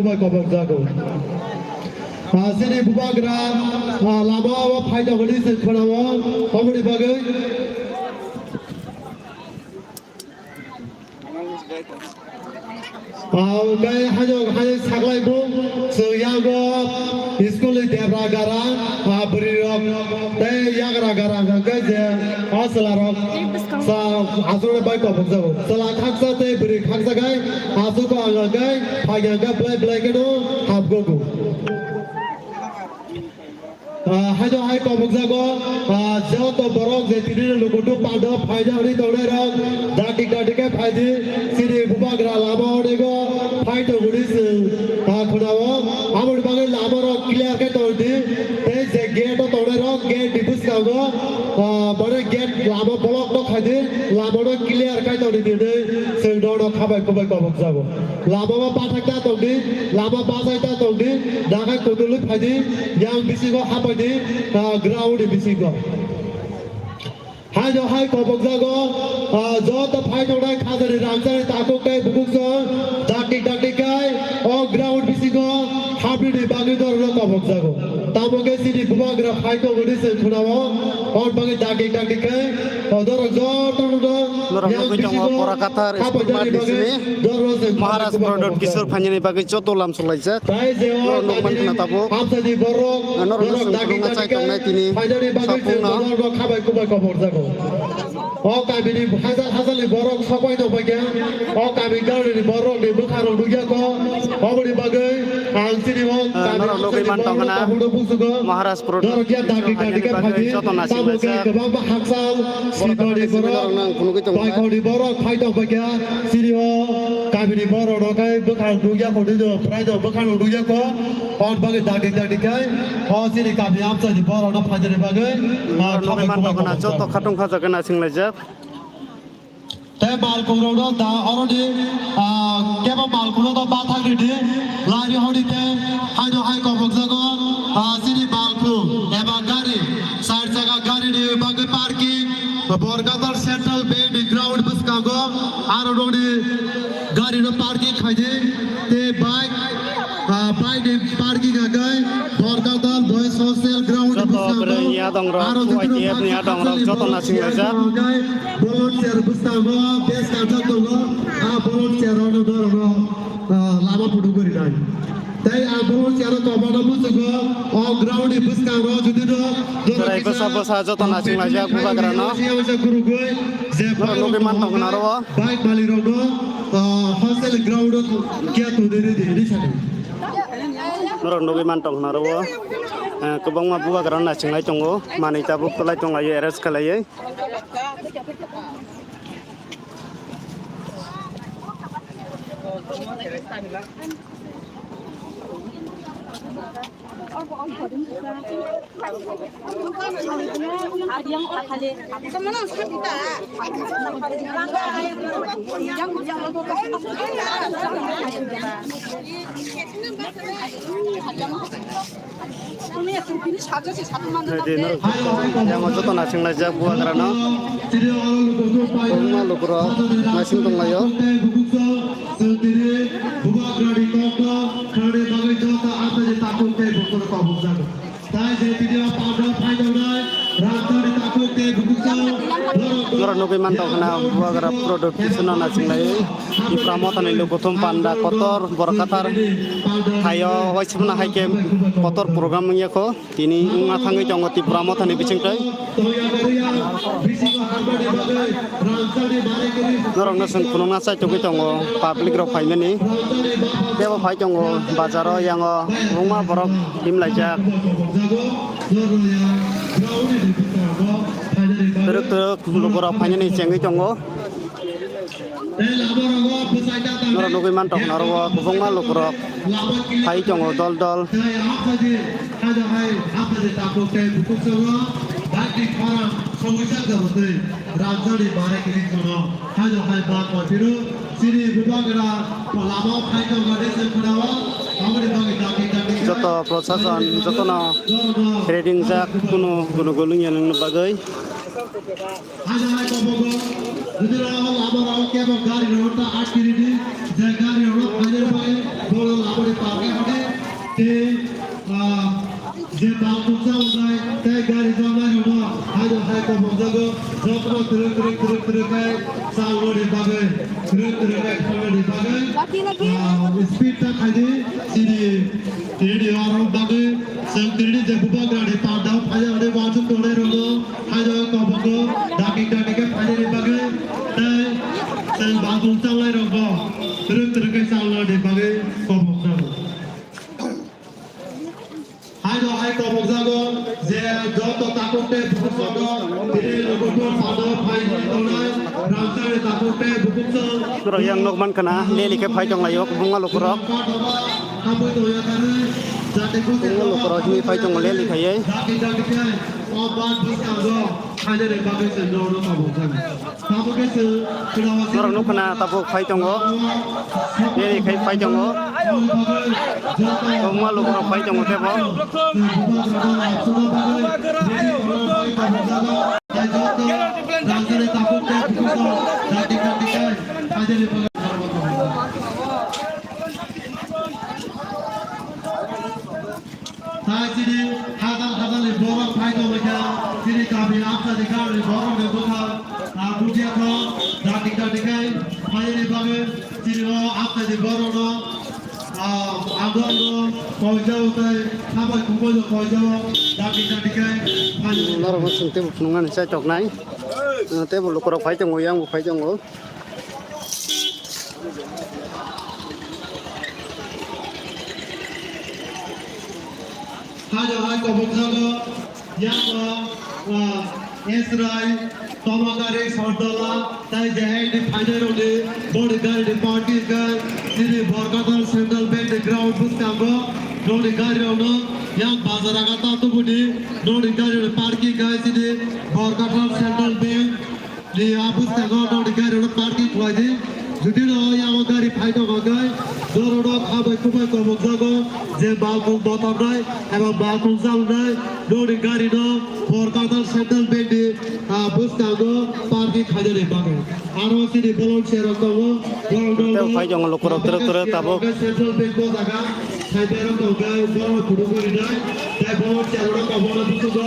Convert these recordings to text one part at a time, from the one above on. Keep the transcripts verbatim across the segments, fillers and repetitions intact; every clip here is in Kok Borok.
Bai kobok jago. Ah, chini bubagra, ah, lama o phai tongmani se khwnao, oboni bagwi. Ah, hwnkhe haino, haino saklai bo, chwng yago school ni debra gara, ah, bwrwi rok, tei yagra gara hwnkhe je, o chwla rok, sa, aswk bai kobok jago. Chwla khaksa tei bwrwi khaksa khai, aswk o ang hwnkhe, phai hwnkhe blai blai kheno hapgo go. Ah, haino hai kobok jago, ah, joto borok je tini lukutu pando phaina hwnwi tongnai rok, dakti dakti khe phai di, chini bubagra lama onego phai tongmani chwng, ah, khwnao, aboni bagwi lama rok clear khe tong di, tei je gate o tongnai rok gate ni bwskango, ah, bare gate lama block no khai di, lama no clear khai tong di hinwi chwng nono khabai kubai kobok jago. Lama o pathak ta tong di, lama bachai ta tong di, nakhai kutulwi phai di, yang bisingo hapai di, ah, ground ni bisingo. Haino hai kobok jago, ah, joto phai tongnai khajani rangchakni takhuk tei bukhuk song dakti dakti khai o ground bisingo hapnini bagwi norokno kobok jago. Tamo khe chini bubagra phai tongmani se khwnao, o bagwi dakti dakti khai o norok jotono Norok yang nugwi tongo bisingo Borakathar hapai School jani bagwi bisini norokno se Maharaj khwnao Product kobok Kishore jago. Phainani bagwi joto lam solaijak. Tai je o Norok nukman kami khna tabuk. Hamsani borok, Norok norok nusung dagi khulumna dagi chai tongnai tini phainani bagwi se sapungno. Borokno khabai kubai kobor jago. O kamini hajar hajarni borok sopai tongbaikha. O kami garini borokni bwkhangrok nukya kho. Oboni bagwi ang chini o Ah, kami norok nugwi hamsani man borokno tongkhna. Tabukno busugo. Maharaj Product Norok ya dagi dagi khe phaidi. Joto naising Tamo khe laijak. Kwbangma hakchal, Borok sibani khatai borok, sibani borok nang phunugwi tongkha. Baikoni borok phai tongbaikha. Chini o kamini borok rok khai bwkhang nukya kho, tei prai rok bwkhang nukya kho. Hor bagwi dagi dagi khai, o chini kami amchaini borok no phaidani bagwi, ah, Norok nugwi khambai man kubai tongkhna, kobok joto jago. Khatung khajakgwi naising laijak. Tei malkhung rok no da oroni, ah, kebo malkhung rok no bathang ridi, lari hori tei haino hai kobok jago, ah, chini malkhung eba gari, side jaga gari ni bagwi parking, Borkatar Central Bank ni ground bwskango, aro nokni gari no parking khaidi, tei bike, ah, bike ni parking hwnkhe Borkatar Boys Hostel ground ni Joto bwskango, bwrwi ni adong rok, aro Y T F ni adong rok, joto naising laijak. Volunteer bwskango bes kanjak tongo, ah, volunteer rok no norok no, ah, lama phutu gori nai. Tei ang boro chero tongmano muchungo, o ground ni bwskango jodi no, Chwrai bwsa bwsa joto naising laijak bubagrano. Norok nugwi man tongkha na aro o. Bike malik rok no, ah, hostel ground o kya tongwi ridi, ridi sadi. Norok nugwi man tongkha na aro o. Eh, kwbangma bubagrano naising lai tongo, manwi tabuk kwlai tong laio, arrest khlaiwi. Yang joto naising laijak bubagrano. Kwbangma lukurok naising tonglaio. Norok nugwi man tongkha na bubagra product kisa no naising lai. Tipra Mothani lukuthum panda kotor borok kathar thaio waisukna hai khe kotor program wngya kho. Tini wngna thangwi tongo Tipra Mothani bisingtwi. Norokno chwng phunukna chai tugwi tongo, public rok phaimani. Teibo phai tongo bazaro, yango kwbangma borok himlaijak. Twrwk twrwk lukurok phainani chengwi tongo. Norok nugwi man tongkha na oro o kwbangma lukurok phai tongo dol dol. Joto prosason jotono ready wngjak, kunu gunu gulung ya nungni bagwi. Haino hai kobogo, jodi rao lama rao kebo gari rao ta atkiri di, je gari rao phainai bai, boro lama ni pabo Ah, je bal kuksa wngnai tei gari jamnai rokno haino hai kobokjago, jotono twrwk twrwk twrwk twrwk khe chalnani bagwi, twrwk twrwk khe thangnani bagwi, ah, speed ta khaidi chini, chini aro bagwi chwng tini je bubagrani pandao phaijaknai uansuk tongnai rokno haino kobokno dakti dakti khe phainani bagwi tei chwng bal kuksa wngnai rokno twrwk twrwk khe chalnani bagwi kobokjago. Haino hai kobokjago je joto takhuk tei bukhuksono tini lukuthum pano phaini tongnai rangchakni takhuk tei bukhukso. Borok yang nukman khna, leli khe phai tonglaio, kwbangma lukurok. Hamwi tongya kharwi jati kwbangma lukurok himwi phai tongo, leli khaiwi. Jati jati khe o bar bwskango khainani bagwi se norokno kobokjago. Norok nukha na tabuk phai tongo. Beri khai phai tongo. Kwbangma lukurok phai tongo tebo. Tai chini hajar hajar ni borok phai tongwi kha, chini kami apsa ni kar ni borok ni bwkha, ah, bujiya kho, jati jati khai phaini bagwi chini o apsa ni borok no, ah, agom no koijao tai khabai kubai no koijao, jati jati khai phaini. Norok no chwng tebo phunuknani chai toknai. Ah, tebo lukurok phai tongo, yang bo phai tongo. Haino hai kobokjago, yango, ah, Esrai, Tomakari, Sardola, tai je hai ni phainairokni boni garini parking khe chini Borkathal Central Bank ni ground bwskango nokni garirokno yang bazar aga ta tubuni nokni garirokni parking khe chini Borkathal Central Bank ni a bwskango nokni garirokno parking khlai di. Jodi no yango gari phai tongkha khe, norokno khabai kubai kobokjago je malmung bothornai eba malmung chalnai nokni garino Borkathal Central Bank ni, ah, bwskango parking khainani bagwi. Aro chini volunteer rok tongo, borok rok tei phai tongo lukurok twrwk twrwk tabuk. Central Bank o jaga, cyber rok tongkhe, borok rok phunugwi rinai, tei volunteer rok tongo, busugo,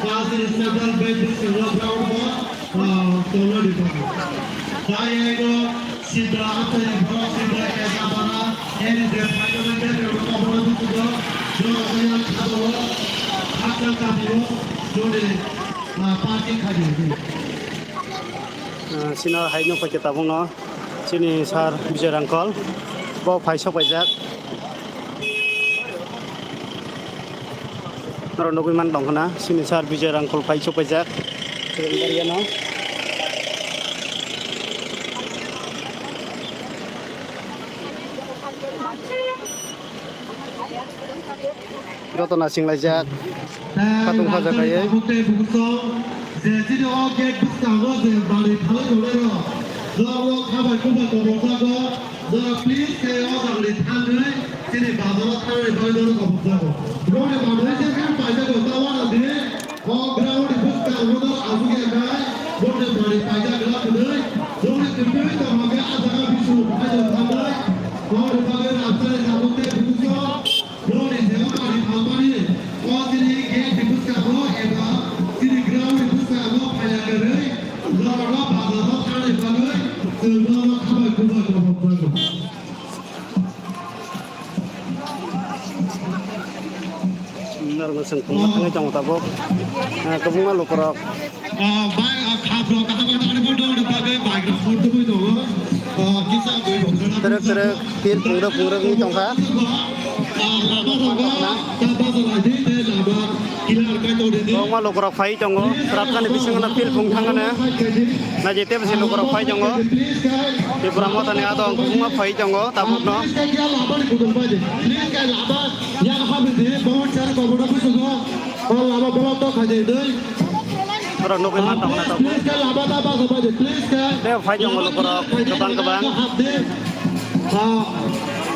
ah, chini Central Bank bwskango ground o. Ah, tolani bagwi. Tei ego sida atari borok sida ega bara eri je phaimani je borok obono bukugo, borok yang khabo, haksa khabo, jodi, ah, party khadi. Ah, sino haino paikhe tabukno chini sir Bijay Rangkhol bo phai sok paijak. Norok nugwi man tong khna, sini sir Bijay Rangkhol phai sok paijak. Chwng bariano. Joto naising laijak. Khatung khaja kaiwi. Je chini o gate bwskango je manwi phalwi tongnai rok, norok khabai kubai tongmung jago, norok please khe o jagani thangwi chini bazaro thangnani bagwi norok kobok jago. Nokni manwi se khe paijago ta uanadi, o ground ni bwskango norok asugya khai, nokni manwi paijak glak hwnwi, nokni kwtwi tongma khe a jaga bisu phaijak thangwi, nokni bagwi rangchakni tabuk tei bukuso. Borokni sengmani phalmani o chini gate ni bwskango eba chini ground ni bwskango phaiya kwrwi norokno bazaro thangna bagwi chwng norokno khabai kubai kobok jago. Norokno chwng thangwi tongo tabuk, ah, kwbangma lukurok. Ah, bai, ah, khap rok, kaham khe tangni photo ni bagwi bike rok photo tubui tongo. Ah, kisa bui rok. Terek terek, pil pungrok pungrok ni tongkha. Ah, lama rok, ah, ta basa lai di, te lama clear kai tong di. Kwbangma lukurok phai tongo, rapchani bisingo pil pung thangkha na. Na jete bisi lukurok phai tongo. Please kai. Tripura Motha ni adong kwbangma phai tongo, tabuk no. Please kai, ya lama ni kudum bai di. Please kai, lama, ya ha bi di, bahut sara kobodo bisingo. O lama bolong tok khaidi dui. Borok nugwi man tongna tabuk. Please khe lama ta basa bai di, please khe. Tei phai tongo lukurok kwbang kwbang. Hap di. Ah,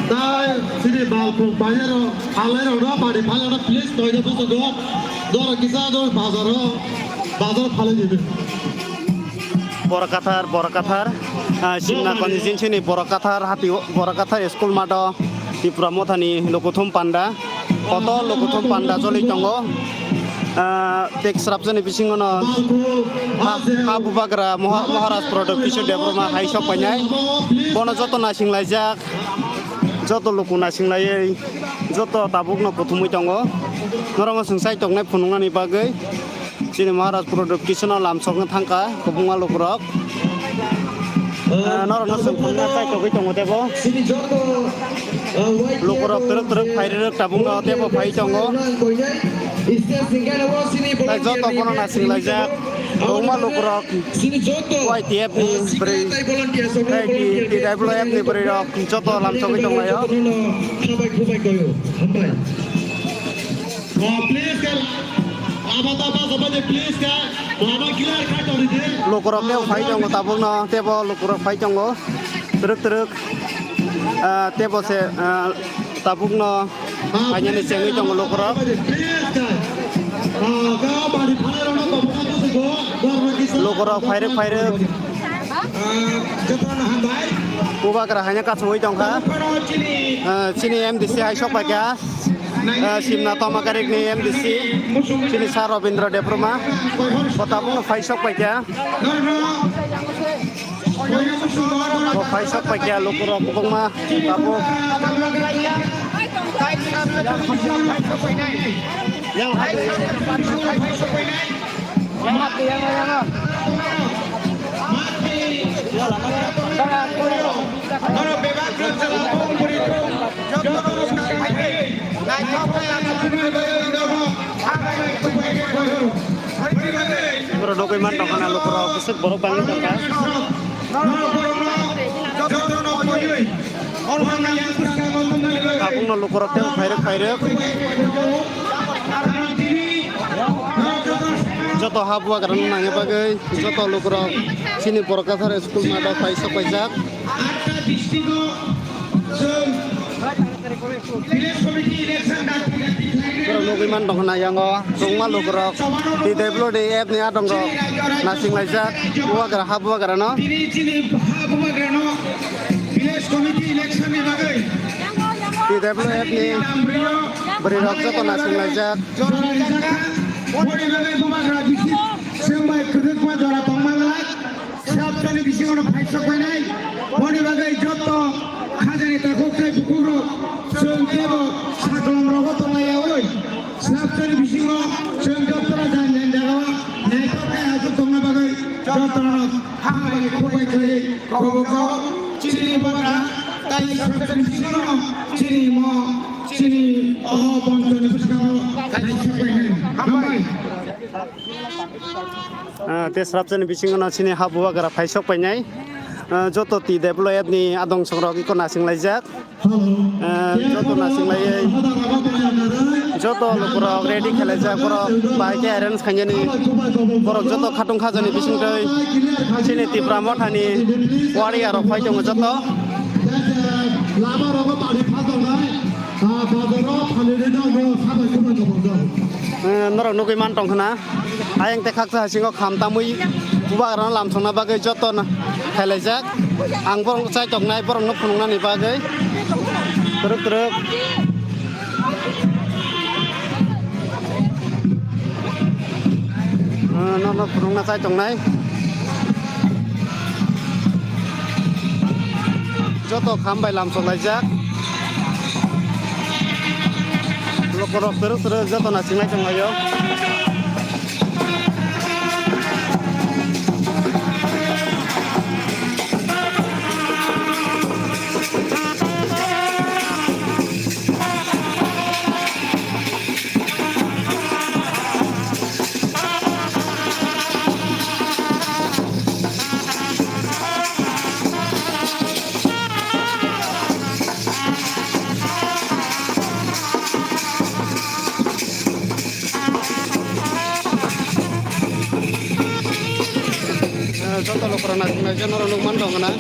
tai chini balpung paiyarok, halairokno, bari phalirokno please toide busugo. Doro kisa doro bazaro, bazar phalai di. Borok Kathar, Borok Kathar, ah, Simna constituency ni Borok Kathar hati o, Borok Kathar school mato Tripura Motha ni lukuthum panda. Kotor lukuthum panda choli tongo. Ah, tei srapjani bisingo no ha, ha bubagra Moha-, Maharaj Product Kishore Debbarma hai sok painai. Bono joto naising laijak, joto luku naising laiwi, joto tabuk no kuthumui tongo. Norok no chwng chai tongnai phunuknani bagwi. Chini Maharaj Product Kishore no lamsok no thangkha, kwbangma lukurok. Ah, norok no chwng phunukna chai togwi tongo tebo. Lukurok twrwk twrwk phai rwk tabuk no tebo phai tongo. Tai joto bono naising laijak. Kwbangma lukurok Y T F ni bwrwi, tai T W F ni bwrwi rok joto lamsogwi tonglaio. Please, kha, abo ta basa basa, please, kha, lama clear kha tongdi. Lukurok tebo phai tongo tabukno, tebo lukurok phai tongo. Twrwk twrwk, ah, tebo se, ah, tabukno phainani chengwi tongo lukurok. Please, kha. Ah, ga bari phalai rokno tongthok busugo, gor rokisa. Lukurok phairwk phairwk. Ah, jotono hambai. Bubagra haino kasugwi tongkha. Chini, ah, chini M D C hai sok paikha. Ah, Simna Tomakarikni M D C, chini Sir Robindra Debbarma, bo tabukno phai sok paikha. Bo phai sok paikha, lukurok kwbangma tabuk. Borok nugwi man tongkha na lukurok bwswk borok bangwi tongkha. Tabukno lukurok tei phairwk phairwk. Joto ha bubagrano nangya bagwi joto lukurok chini Borok Kathar school math o phai sok paijak. Borok nugwi man tongkha na yango kwbangma lukurok T W F ni adongrok naising laijak bubagra ha bubagrano. Tini chini ha bubagrano village committee election ni bagwi T W F ni bwrwi rok joto naising laijak. Jora rijak kha. Boni bagwi bubagra bisi chwng bai kwthwkma jora tongma glak. Sabjani bisingo no phai sok painai. Boni bagwi joto khajani takhuk tei bukhuk rok chwng kebo saklam rogo tonglai yaui. Sabjani bisingo chwng joto no jan jan jaga o naithok khe achuk tongna bagwi joto no hambai khubai khlai kobok o chini bubagra tai sabjani bisingo no chini mo chini o bonchoni bwskango phai sok painai. Hambai. Ah, tei srapjani bisingo no chini ha bubagra phai sok painai. Ah, joto T W F ni adong songrok iko naising laijak. Ah, joto naising laiwi joto lukurok ready khe laijak, borok bahai khe arrange khainani. Borok joto khatung khajani bisingtwi chini Tipra Mothani warrior rok phai tongo joto. Lama rogo tari pha tongnai, ah, bazaro phalwi rwna no sabai kubai no bonjak. Eh, norok nugwi man tong khna. Ayang tei khaksa hasingo kham tamwi bubagrano lamsokna bagwi joto no khailaijak. Ang borok chai toknai, borokno phunuknani bagwi. Twrwk twrwk. Ah, nono phunukna chai tongnai. Joto kham bai lamsok laijak. Lukurok twrwk twrwk joto nasinglai tonglaio. Joto lukurok naising naising norok nukman tong khna.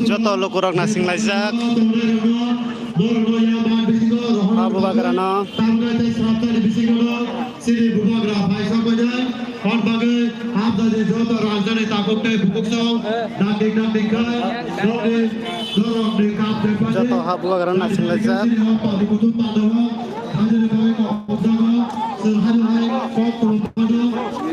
Joto lukurok nasinglajak. Abu bagrano. Joto abu bagrano nasinglajak. Hajani bai kok jago, chwng hajani hai kok tong phano,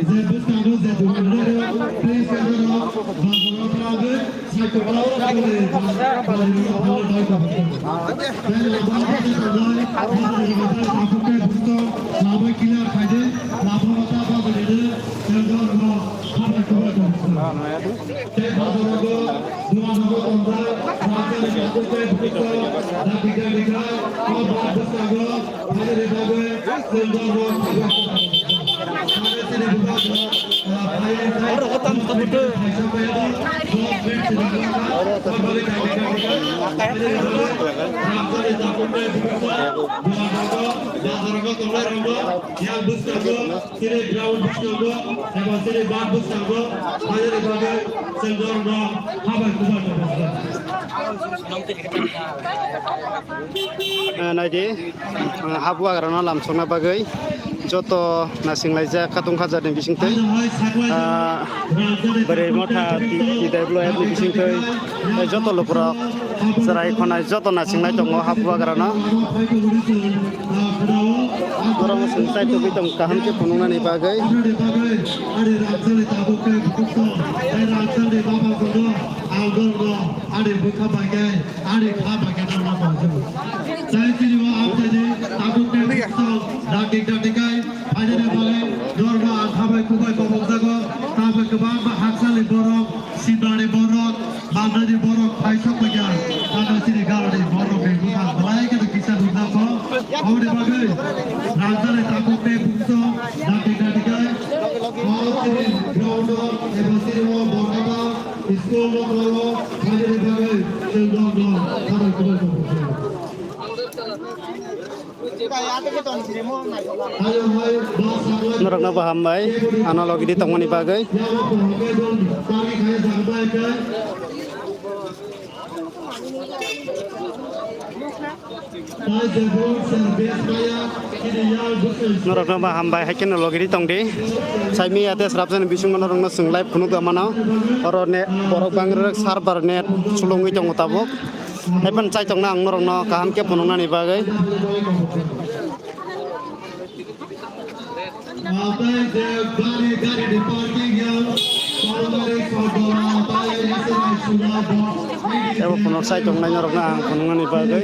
je bwskango je dugan rwyo, please khe aro bazaro thanagwi saitokma khe bari bazaro thanagwi bai kok. Tei lama hajani bai, hajani bai tabuk khe bwskango lama clear khaidi, lama mata bazaro de, chwng rwyo, hambai kubai kok. Tei bazaro go, dugan rwyo tongjak, bazaro tabuk khe bwskango, dagi dagi khai, o bai bwskango, Ah, naidi, ah, habu agrano lamsokna bagwi joto nasinglai jak khatung khajar ni bisingtwi, ah, bwrwi motha ti, ti dai bwlai ni bisingtwi, tei joto lukurok chwrai khonai joto nasinglai tongo habu agrano. Borok swng chai tugwi tong kaham khe phunuknani bagwi. Ani bwkha bai khe, ani kha bai khe norma tongjago. Chai chini o amchaini tabuk khe bwswk dakti dakti khai phainani bagwi norma ang kha bai kubai kobokjago. Tabuk kwbangma haksalni borok, simrani borok, mangnani borok phaisok paikha. Tamo chini galani borok ni bwkha belai kheno kisa nukjakgo. Aboni bagwi rangchakni tabuk khe bwswk dakti dakti khai o chini ground o eba chini o Borkata School no kwlao phainani bagwi chwng dol dol khabai kubai tongkha. Norokno bo hambai, ano logi di tongmani bagwi. Norokno ba hambai, hai kheno logiri tongdi. Saimi ya te srapjani bisingo norokno chwng live phunuk da mano. Oro net borok bangrwrwk server net sulungwi tongo tabuk. Hai phano chai tongna ang norokno kaham khe phunuknani bagwi. Tebo phunuk chai tongnai norokno ang phunuknani bagwi.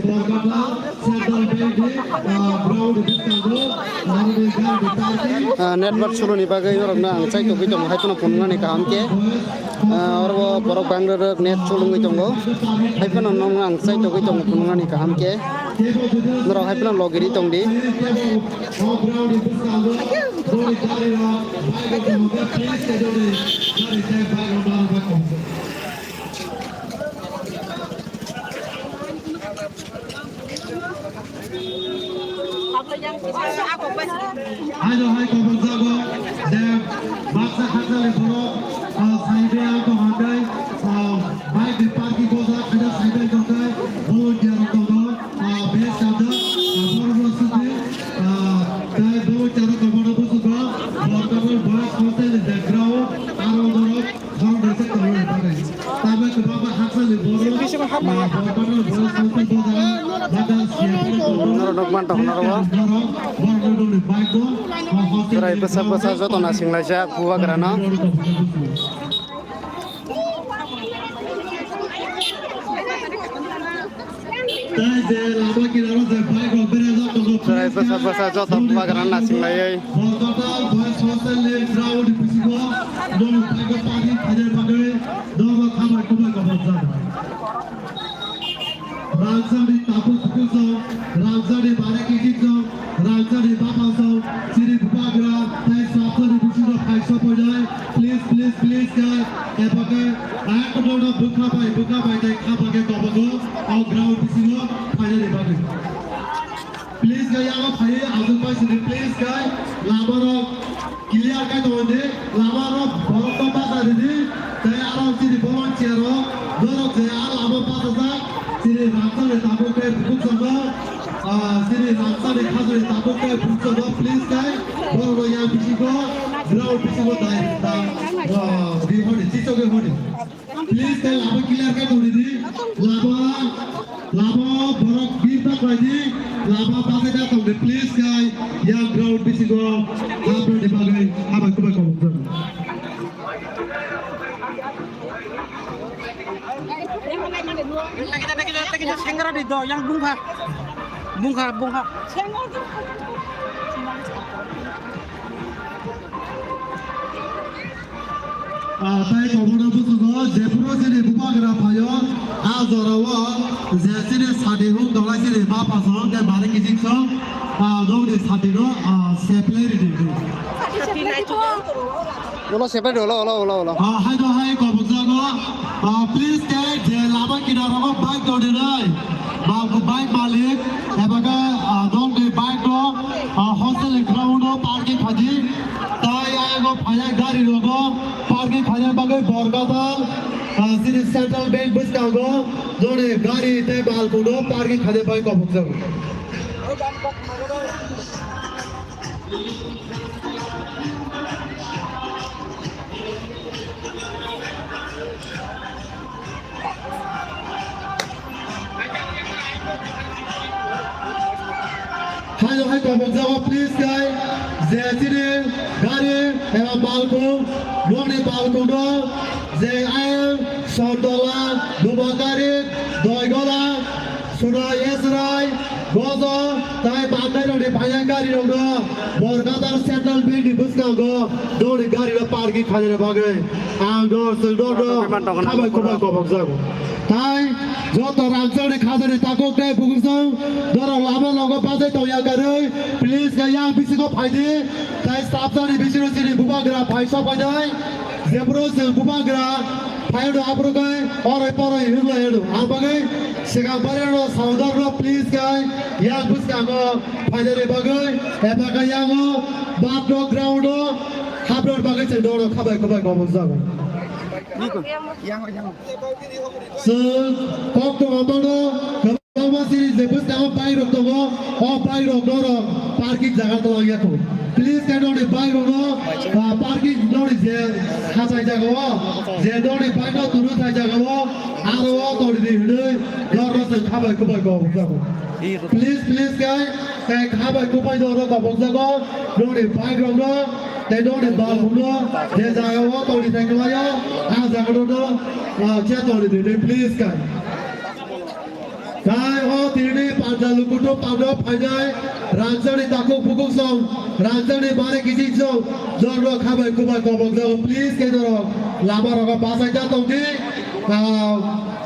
Ah, network suluni bagwi norokno ang chai togwi tongo, hai phano phunuknani kaham khe. Ah, oro borok bangrwrwk net sulungwi tongo, hai phano norokno ang chai togwi tongo phunuknani kaham khe. Norok hai phano logiri tongdi. Aino hai kobokjago je baksa hakjali borok, ah, saibe ang tongkha khe, ah, bike ni parking bojak khaina saibe tongkha, volunteer rok tongo, ah, base chajak, ah, borok rok sidi, ah, tei volunteer rok tongmano busugo, borok rok boys hostel ni background, aro borok Norok nukman tong norok. Chwrai bwsa bwsa joto nasinglai jak bubagrano. Chwrai bwsa bwsa joto bubagrano nasinglaiwi. Rangchakni tabuk thukjak, rangchakni bare kichikjak, rangchakni bapasong, chini bubagra, tei swrapsani bisingo phaisa poinai, please, please, please, khe, eba khe, ekdom no bwkha bai, bwkha bai tei kha bai khe kobogo, o ground bisingo phainani bagwi. Please, khe, yago phaiwi, aswk bai sini, please, khe, lama rok clear khe tongdi, lama rok borok no bachai Tei aro chini volunteer rok, norok je a lama bachajak, chini rangchakni tabuk tei bukuchangno, ah, chini rangchakni khajani tabuk tei bukuchangno, please khe, borokno yang bisingo, ground bisingo dai, dai, ah, di hodi, chichogwi hodi. Please khe lama clear khe tongdi, lama, lama borok birta khlaidi, lama bachajak tongdi, please khe, yang ground bisingo, habrani bagwi, habai kubai kobokjak. Sengkara di do, yang bungkha. Bungkha, bungkha. Ah, tai komono busugo, jephuru chini bubagra phaio, a jorao, je chini sadi huk dolai chini ma pasong, tei bari kiching song, ah, nokni sadino, ah, seplai ridi. Ulo separate ulo, ulo, ulo, ulo. Ah, hai do hai kobokjago. Ah, please khe je lama kinaro bike tongdi nai. Ba bike malik, eba khe, ah, nokni bike no, ah, hostel ground o parking khaidi. Tai ayego phaiya gari rogo parking khaina bagwi Borgatal, ah, chini Central Bank bwskango nokni gari tei balkung no parking khaina bagwi kobokjago. Haino hai kobokjago, please khe, je chini gari eba balkung, nokni balkung no, je ayang, Sondola, Dumakari, Doigola, Suna Yesrai, Gozo, tai bandai rokni phaiya gari rokno Borgatal Central Bank ni bwskango nokni gari rok parking khaina bagwi ang dor song dor no khabai kubai kobokjago. Tai joto rangchakni khajani takhuk tei bukuchang doro lama logo bachai tongya karwi please khe yang bisingo phaidi tai stapjani bisingo chini bubagra phai sok phaidai. Jephuru chwng bubagra phaiyano aphuru khe oroi poroi hinlai hino. Ang bagwi swkang barino saudorno please khe yang bwskango phainani bagwi eba khe yango bathroom ground-o haprwr bagwi chwng norok khabai khubai kobokjago. Chwng koktwma mano. Kwbangma chini je bwskango bike rok tongo, o bike rok norok parking jaga twlang ya kho. Please khe nokni bike rokno, ah, parking nokni je hachai jaga o, je nokni bike no turu thai jaga o, aro o tongdi hinwi norok se khabai kubai kobokjago. Please, please khe, khe khabai kubai norok kobokjago, nokni bike rokno, tei nokni balkung no, je jaga o tongdi thai kwlai o, a jaga rokno, ah, che tongdi hinwi please khe. Tai o tini panda lukutu panda phainai rangchakni takhuk bukhuk song, rangchakni bare kiching song, jorno khabai kubai kobokjago, please khe norok lama rogo bachai ta tongdi. Ah,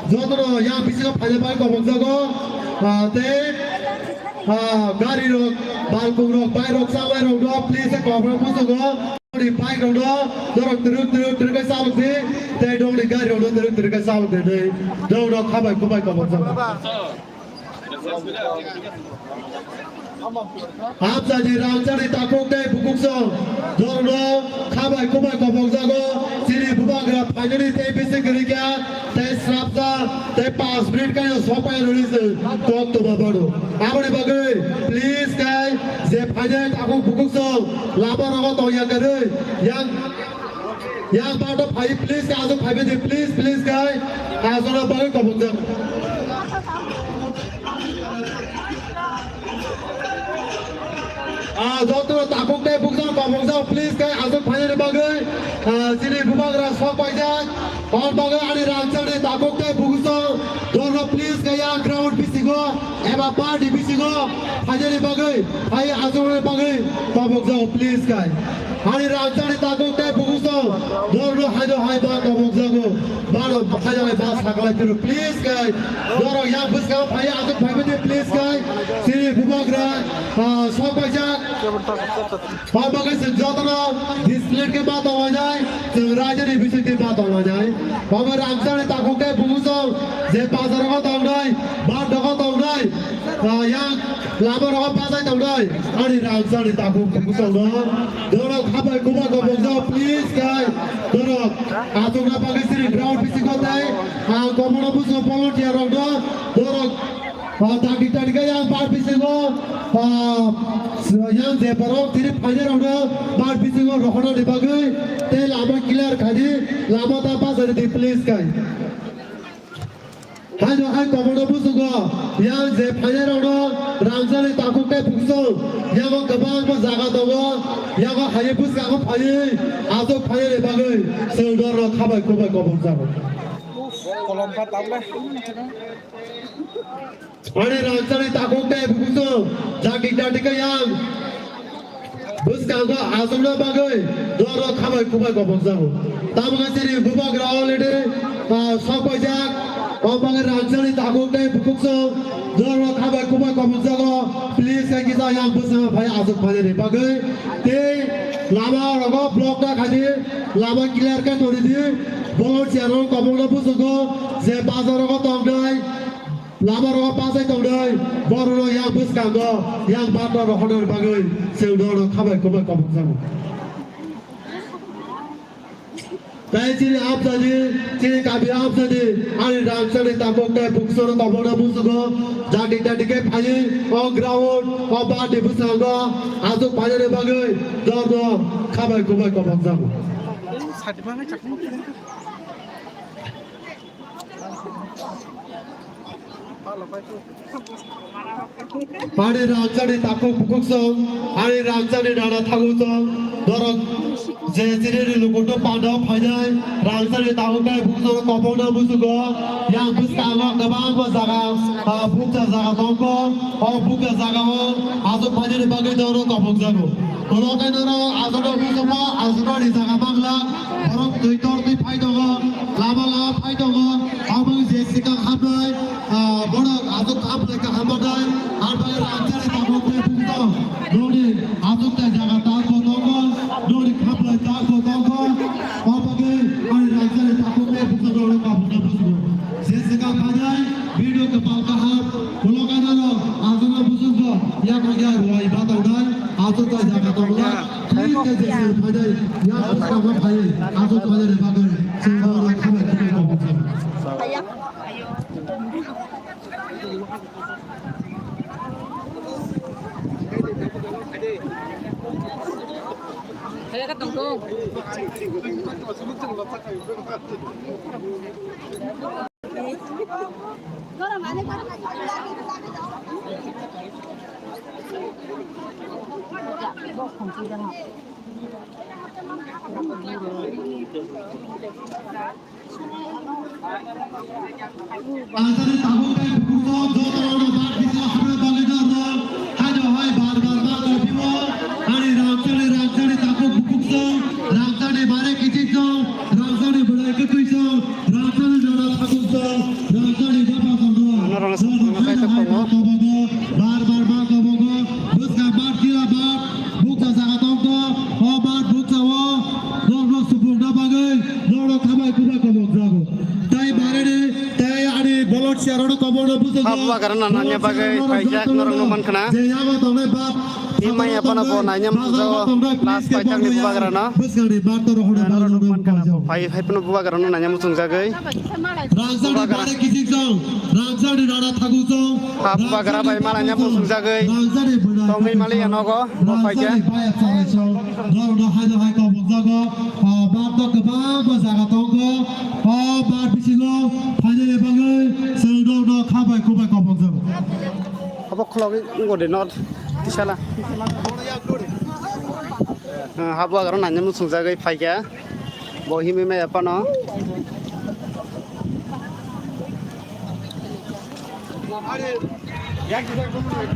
jotono yang bisingo phaina bai kobokjago. Ah, tei, ah, gari rok, balkung rok, bike rok, chalai rok no, please khe kobokma muchungo. Nokni bike rokno norok twrwk twrwk twrwk khe chalok di, tei nokni gari rokno twrwk twrwk khe chalok di hinwi norokno khabai kubai kobokjago. Amchaini rangchakni takhuk tei bukhuk song norokno khabai kubai kobokjago. Chini bubagra phainani tei bisi kwrwi kha. Tei srapsa, tei panch minute khe sopai rwni se kok toma bano. Aboni bagwi, please khe, je phainai takhuk bukhuk song, lama rogo tongya kwrwi, yang, yang bato phai, please khe, aswk phaibai di, please, please khe, aswkno bagwi kobokjak. Ah, joto takhuk tei bukhuk song kobokjak, please khe, aswk phainani bagwi, ah, chini bubagra sok paijak. Hor bagwi ani rangchakni takhuk tei bukhuk song dorno please khe yang ground bisingo eba party bisingo phainani bagwi, phai achuknani bagwi kobokjago please khe. Ani rangchakni takhuk tei bukhuk song dorno haino hai ba kobokjago. Bano haino hai ba saklai phiro please khe. Dorok yang bwskango phai achuk phaibai di please khe. Chini bubagra, ah, sok paijak. Omo khe chwng jotono discipline khe ma tonglainai, chwng raijani bisingtwi ma tonglainai. Omo rangchakni takhuk tei bukuchwng je bazaro tongnai, bar dogo tongnai, ah, yang lama rogo bachai tongnai, ani rangchakni takhuk bukuchwngno. Norok habai kubai kobokjak, please, guys. Norok achukna bagwi sini ground bisingo tei, ah, komono bujo volunteer rokno norok, ah, dagi dagi yang bar bisingo, ah, yang je borok tini phainai rokno bar bisingo rohornani bagwi tei lama clear khaidi, lama ta bachai di, please, guys. Haino hai komono busugo, yang je phainai rokno rangchakni takhuk tei bukuchwng, yago kwbangma jaga tongo, yago hai bwskango phaiwi, aswk phainani bagwi chwng norok khabai kubai kobokjago. Kolom kha tamle. Ani rangchakni takhuk tei bukuchwng, jati jati khe yang bwskango achukna bagwi norok khabai kubai kobokjago. Tamo khe chini bubagra already, ah, sok paijak. O bagwi rangchakni takhuk tei bukuchwng norok khabai kubai kobokjago. Please, khe kisa yang bwskango phai achuk phainani bagwi. Tei lama rogo block ta khaidi, lama clear khe tongdi. Volunteer rok kobokno busugo je bazar rogo tongnai. Lama rogo bachai tongnai, borokno yang bwskango, yang barno rohornani bagwi chwng norok khabai kubai kobokjago. Tei chini amchani, chini kami amchani, ani rangchakni takhuk tei bukuchwngno kobokno busugo, jati jati khe phaiwi, o ground, o barni bwskango, achuk phainani bagwi norno khabai kubai kobokjago. Ani rangchakni takhuk bukuchwng, ani rangchakni nana thakuchwng, norok je chini ni lukutu panda phainai, rangchakni takhuk tei bukuchwng kobokna busugo, yang bwskango kwbangma jaga, ah, bukcha jaga tongkho, o bukcha jagao achuk phainani bagwi norok kobokjago. Ulo khe norok achukno busugo, achuknani jaga mangla, borok twi tor twi phai tongo, lama lama phai tongo, abo je sikang hapnai, ah, borok achuk hapnai kaham batai, hapnai rangchakni takhuk tei bukuchwng, nokni achuk tei jaga tak bo tongo, nokni hapnai tak bo tongo, o bagwi ani rangchakni takhuk tei bukuchwng rokno kabukna busugo. Je sikang phainai, video kwpal kaham, ulo khe norok achukno busugo, yakung ya ruai ba tongnai, achuk tei jaga tonglai. Please, guys, just phainai, yang bwskango phaiwi, achuk phainani bagwi, chwng norok khabai kubai kobokjago. Rangchakni takhuk tei bukuchwng joto rokno bar bisingo hapna bagwi norno haino hai bar bar ma tongphio. Ani rangchakni, rangchakni takhuk bukuchwng, rangchakni bare kichingchwng, rangchakni bwlai kwtwichwng, rangchakni nana thakuchwng, rangchakni bapha chwngno. Joto haino hai ma kobogo, bar bar ma kobogo, bwskang bar kila bar. Bukcha jaga tongkho, o bar bukchao norokno supungna bagwi norok khabai kubai kobokjago. Tai bareni, tai ani volunteer rokno kobokno buchukgo. Hap bagarana nanya bagwi phaijak norok nukmankha na. Je yago tongnai bap, Ni maya phano bo nanya muchungjago, last paijak ni bubagrano. Bwskangni bar toro hwnwi norok nukmankha na. Phai, phai phano bubagrano nanya muchungjagwi. Rangchakni bare kichingchwng, rangchakni nana thakuchwng, ha, bubagra bai malanya muchungjagwi tongwi maliya nogo, bo phaikhe. Rangchakni baya charaisong, norokno haino hai kobokjago, ah, bar to kwbangma jaga tongo, o bar bisingo phainani bagwi chwng norokno khabai kubai kobokjago. Abo khulogwi wngkha de not tisala. Ah, ha bubagrano nanya muchungjagwi phaikha. Bo himwi maya phano.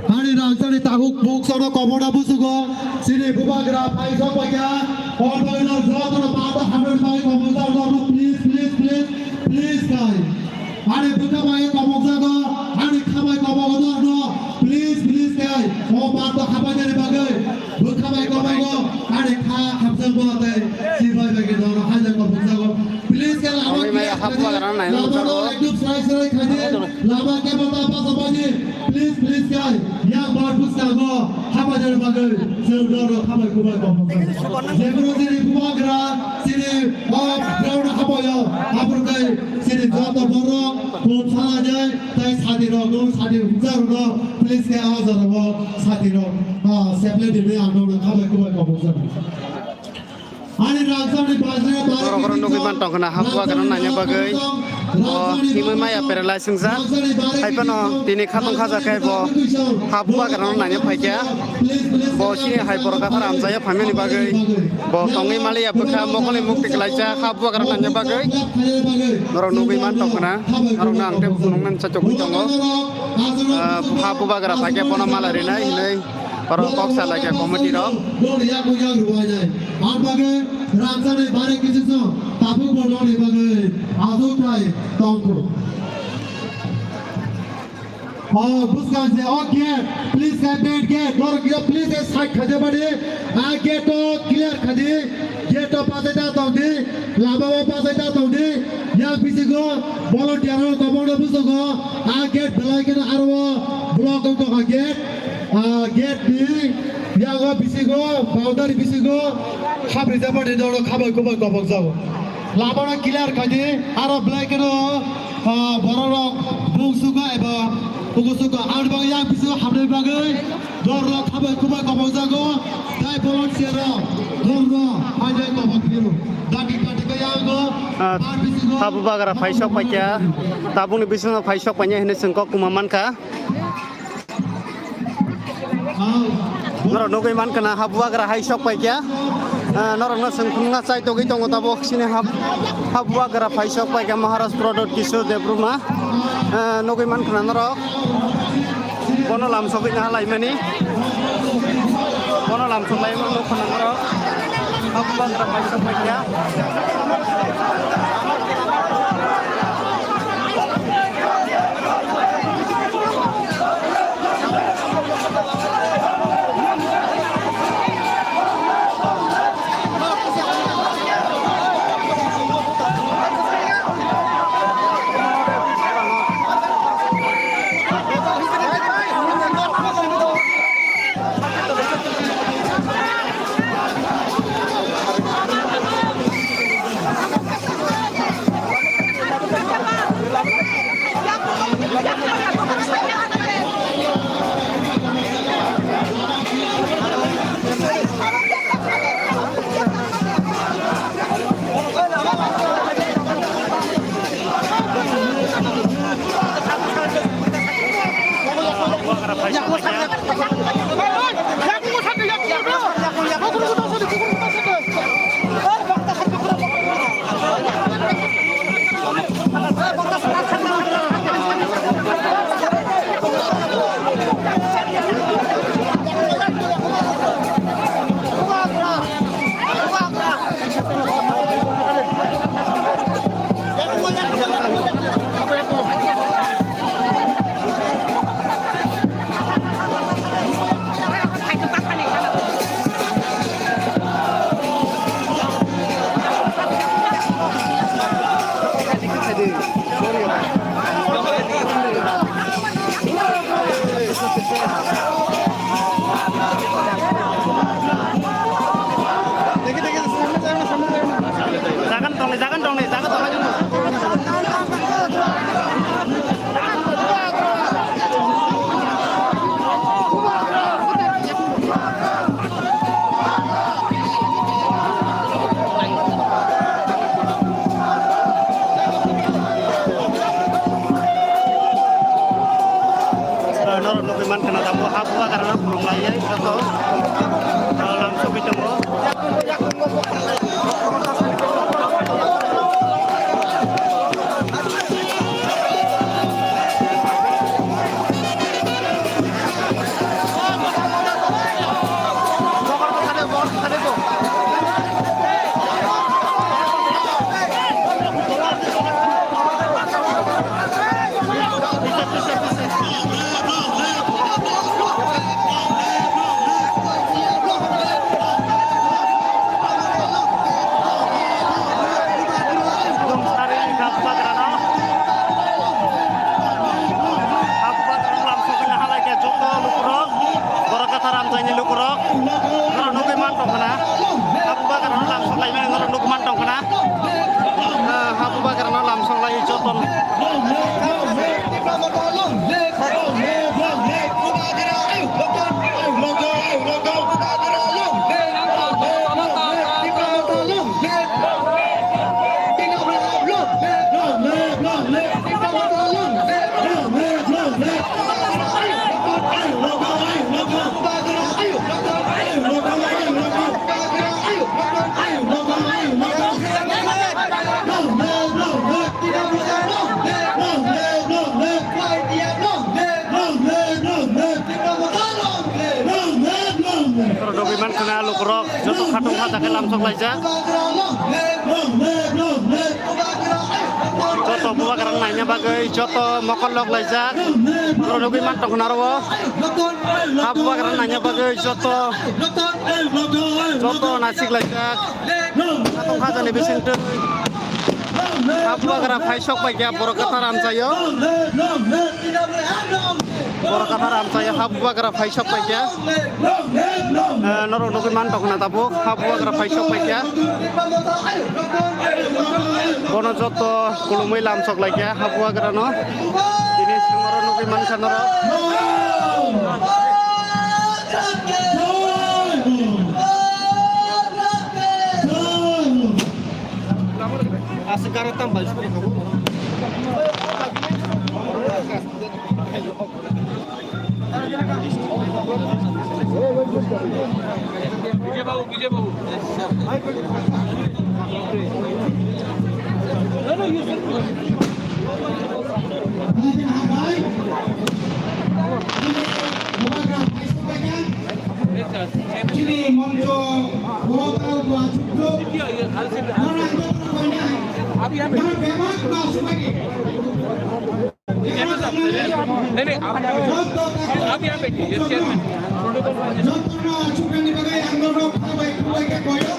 Ani rangchakni takhuk bukchwngno kobokna buchukgo, chini bubagra phaisok paikha, o bagwino jotono bata hamya bai kobokjak norokno please, please, please, please kai. Ani bwkha bai kobokjago, ani kha bai kobokjago norokno please, please kai. O bata habainani bagwi. Bai kobogo, ani kha hamjakgo tei si bai bai ke doro haja kobokjago. Please, ke lama Ami mai clear hapma khaidi, garang nai lama nukjago. No ekdum srai srai khaidi, lama ke bata bata baji. Please, please, kai, yang bar puska go, hama jar bagwi, sir doro khabai kubai kobokjago. Jekunu chini bubagra, chini, oh, ground habayo, abur kai, chini joto borok, kum sala jai, tai sadi rok, no sadi hujak rok, please, ke aja rok, sadi rok. Ah, seple dini ang nokno khabai kubai kobokjago. Ani rangchakni bajra bare Borok rok nugwi man tongkhna, ha bubagra naina bagwi. O himwi maya paralyze wngjak. Hai phano tini khatung khaja khe bo ha bubagra naina phaikha. Bo chini hai borok kathar amchaya phaimani bagwi. Bo tongwi maliya bwkha mokolni mukti kwlaijak ha bubagra naina bagwi. Norok nugwi man tongkhna. Norokno ang tei phunuknani chachugwi tongo. Ah, ha bubagra phaikhe bono mala rinai hinwi. Oro kok salaikha committee rok. Dol yak bo yak rwai nai. Ang bagwi rangchakni bare kisu song tabuk bo dol ni bagwi azuk thai tongkhu. Oh, buskang se, oh, gate, please, guys, main gate, norok yo, please, guys, side khaja bani, ah, gate to clear khaji, gate to pasai ta tong di, lama o pasai ta tong di, yang bisingo volunteer rok tongmani busugo, ah, gate belai kheno aro block wng tongkha gate. Ah, gate ni yago bisingo, boundary bisingo, habri jabani doro khabai kubai kobok jago. Lama no clear khaidi, aro belai kheno, ah, borok rok bung sugo eba kuku sugo. Ang bang yang bisingo habri bagwi, doro khabai kubai kobok jago. Tai volunteer rok, doro haidai kobok phiro. Dati dati khe yago, Ah, ar bisingo. Habu bagra phaisok paikha, tabukni bisingo phaisok paikha hinwi chwng kok kuma mankha. Norok nugwi mankha na, habu bagra hai sok paikha. Ah, norokno chwng phunukna chai togwi tongo tabuk chini hab-, habu bagra phai sok paikha Maharaj Pradyot Kishore Debbarma. Ah, nugwi mankha na norok. Bono lamsogwi na laimani. Bono lamsok laimani nukha na norok. Habu bagra phai sok paikha. Jagan tongnai, jagan tongnai, jagan tongnai. Norok nugwi mankha na tabuk ha bubagrano khulumlaiwi joto, ah, lamsogwi tongo. Tongkha jaga lamsok laijak. Joto bubagra naina bagwi joto mokol lok laijak. Oro nugwi man tongkha naro o. Ha bubagra naina bagwi joto, joto nasik laijak. Tongkha jani bisingtwi. Ha bubagra phai sok paikha borok kwthar amchaio. Borok kwthar amchaio ha bubagra phai sok paikha. Eh, norok nugwi man tongkha na tabuk ha bubagra phai sok paikha. Bono joto khulumwi lamsok laikha ha bubagrano. Tini singoro nugwi mankha norok. Aswk garo tam bai sukri khabu. Chini moncho, hotel, dua chuklo. Nara ang jotro koinai. Nara bebak ma subai. Joto tak. Joto no chukani bagai ang no kha bai, kha bai ke koyo.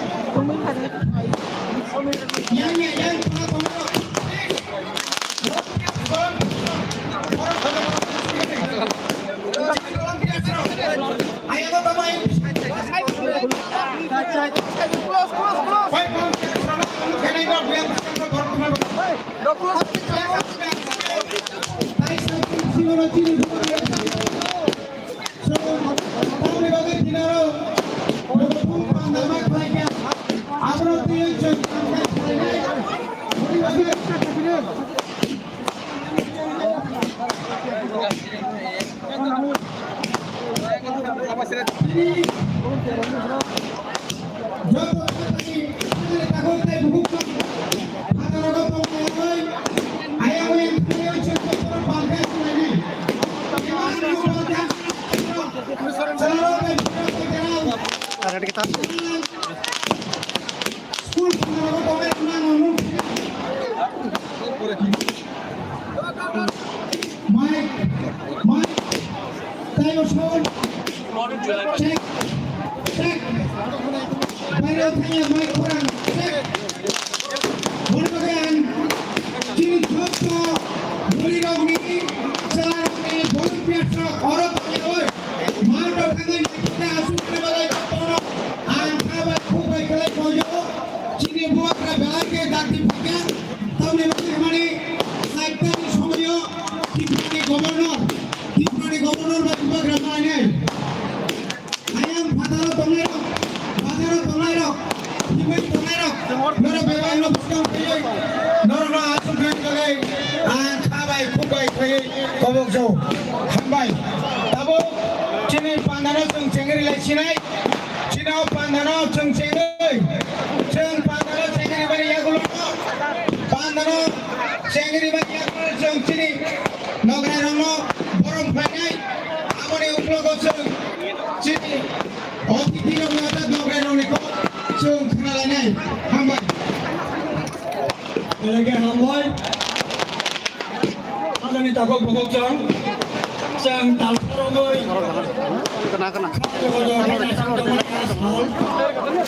Yang, yang, yang, pura koyo. Mic, mic, taibo sound. Check, check. Bairo thangya mic khorang. Check. Boni bagwi ang chini joto bwrwirokni, chwlarokni, volunteersrok oro tongwi, math o thangwi naitokhe aswk khe belai jotono ang kha bai khuk bai kwlai koijago. Chini bubagra belai khe dakti phaikha. Tamni bagwi hwnmani saitani somoio Tripurani governor, Tripurani governor bai bubagra malainai. Ayang phataro tongnairok, bazaro tongnairok, himwi tongnairok, norok bebak no bwskang phaiwi, norokno aswk khe bagwi ang kha bai khuk bai khaiwi kobokjao. Hambai. Tabuk chini pandano chwng chengri lai sinai, chini o pandano chwng chengwi, chwng pandano chengri bari yagulo, pandano chengri bari yagulo chwng chini Nograi rokno borom khlainai, aboni uklogo chwng chini othiti rokno tei nograi rokni kok chwng khna lainai. Hambai. Belai khe hambai. Adani takhuk bukhuk chwng, chwng tal phorogwi. Kana, kana.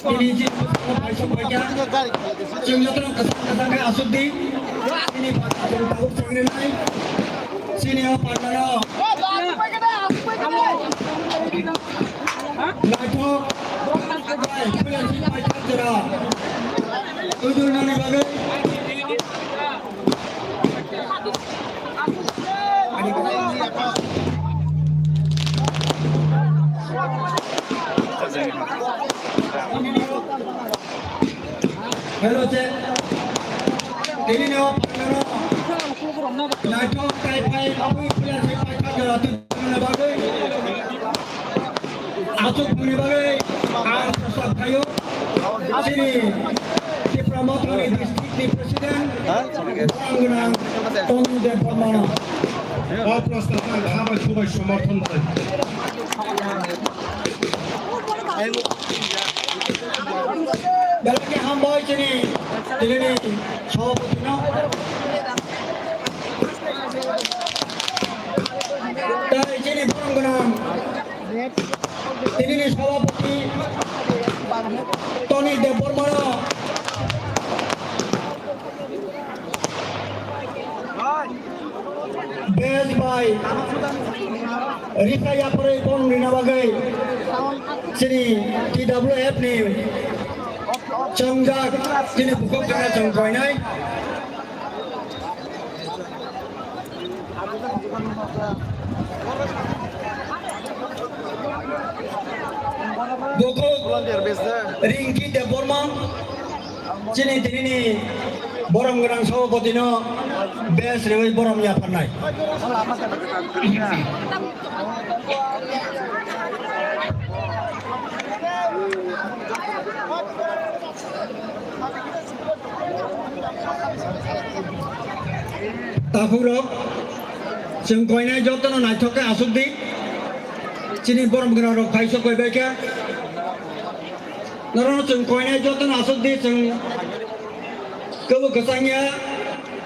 Tini jin paisok paikha. Chwng jotono kwchang kwchang khe aswk di. Tini chwng tabuk chwng rinai. Chini o pandano. Naithok. Bai, phuya si paithak jora. Twi dul nani bagwi. Hello, che. Tini no, no, no. Naithok tai phai, abui phuya si paithak jora twi dul nani bagwi. Aswk bwrwi bagwi ang prochar khlaio. Chini Tipra Mothani district ni president, borang gwnang Tonu Debbarma. O prostab ang kha bai khuk bai somorthon khlai. Belai khe hambai chini tinini sabhapati no. Tai chini borom gwnang tinini sabhapati Toni Debbarma no. Best bai risa yapharwi borom rina bagwi chini T W F ni chongjak chini bukhuk jora chwng koinai. Bukhuk Ringki Debbarma. Chini tinini borom gwnang sabhapati no best rwi borom yapharnai. Takhuk rok, chwng koinai jotono naithok khe aswk di. Chini borom gwnang rok phai sok koi bai khe. Norokno chwng koinai jotono aswk di, chwng kwbwi kwchang ya,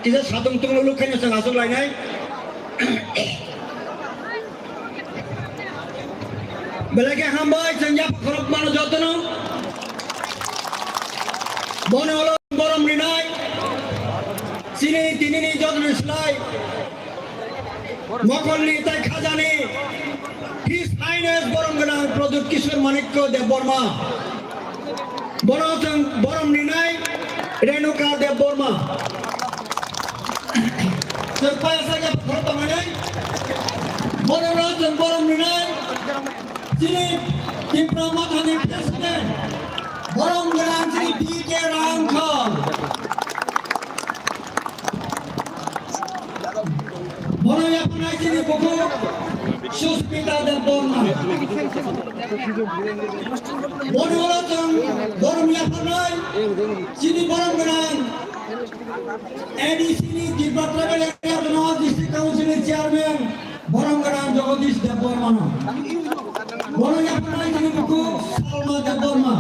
kisa satung tung luluk khaino chwng aswk lainai. Belai khe hambai, chwng yapha khorok mano jotono. Bono ulo borom rinai, chini tinini jotono slai. Mokolni tai khajani His Highness borom gwnang Pradyut Kishore Manikya Debbarma. Bono chwng borom rinai Renuka Debbarma. Chwng payasa khe phoro tongmani. Bono chwng borom rinai chini Tipra Mothani President borom gwnang chini D K Rangkhol. Bono yapharnai chini bukhuk Susmita Debbarma. Bono ulo chwng borom yapharnai chini borom gwnang A D C ni Tipra Tribal Area Autonomous District Council ni Chairman borom gwnang Jagadish Debbarma no. Bono yapharnai chini bukhuk Salma Debbarma.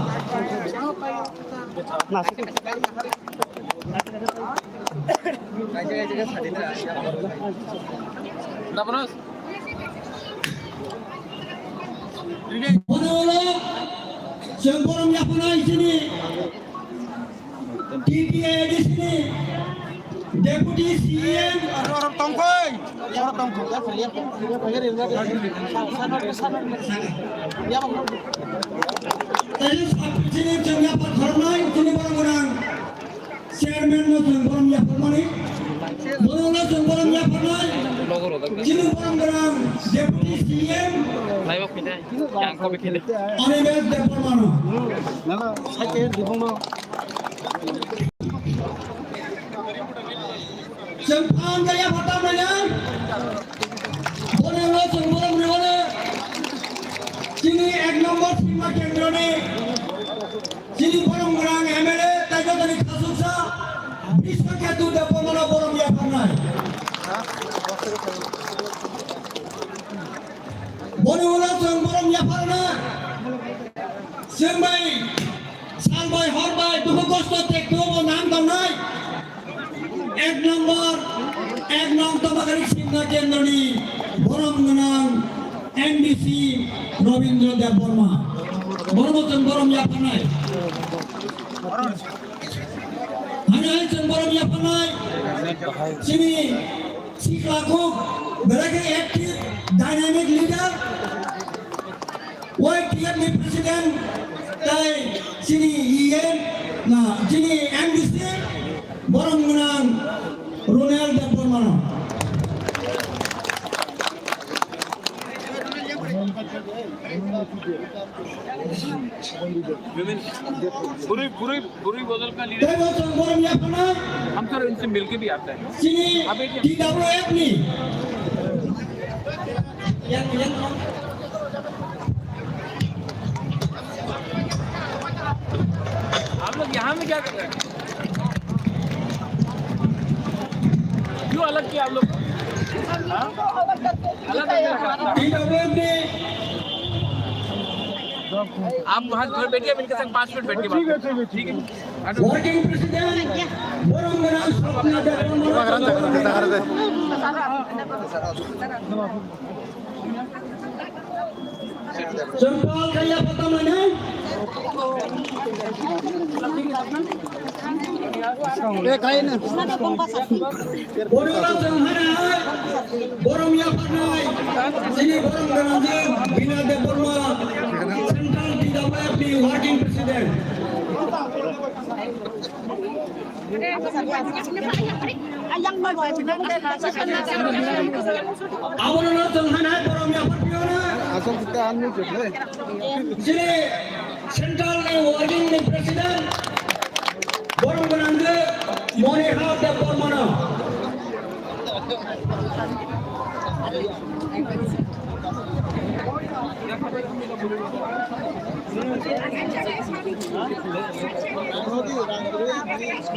Bono ulo chwng borom yapharnai chini T T A D C ni Deputy C E M. Oro tongkhoi. Oro tongkhoi. Tei chini chwng yaphar khoroknai chini borom gwnang Chairman no chwng borom yapharmani. Bono no chwng borom yapharnai. Chini borom gwnang Deputy C E M. Naiba phine, yang kopi phine. Animesh Debbarma no. Nana, sai ke dibong no. Chwng phan jaya phatar manya. Bono no chwng borom rwmani. Chini ek number Sima Kendroni. Chini borom gwnang M L A, tai jotoni khasuksa, Bishwaketu Debbarmano borom yapharnai. Boni ulo chwng borom yapharna, chwng bai, sal bai, hor bai, dukhu kosto tekto bo nang tangnai. Ek number, ek nong Tobagari Singha Kendroni borom gwnang M D C Robindra Debbarma. Borom chwng borom yapharnai. Hani hai chwng borom yapharnai. Chini sikla kuk belai khe active, dynamic leader. Y T F ni president tai chini E M na chini M D C borom gwnang Ronel Debbarma no. Buri, buri, buri bojol ka leader. Tei bo chwng borom yapharnai. Hum sir inse milke bhi aate hain. Chini T W F ni. Aap log yahan mein kya kar rahe hain? Kyun alag kiya aap log? Haan? Alag alag. T W F ni आप वहाँ घर बैठिए, हम इनके संग पाँच मिनट बैठ के बात करें। ठीक है, ठीक है। Working President, Borom Ganang Swapna Debbarma. Chwng pal kaiya phatamani. Borok chwng hana Borom yapharnai, chini Borom Ganang Bina Debbarma, Central T W F ni Working President. Abono no chwng hana Borom yaphar piyo na. Asal kita anu jodle. Chini Central ni Working ni President Borom Ganang Moniha Debbarma no.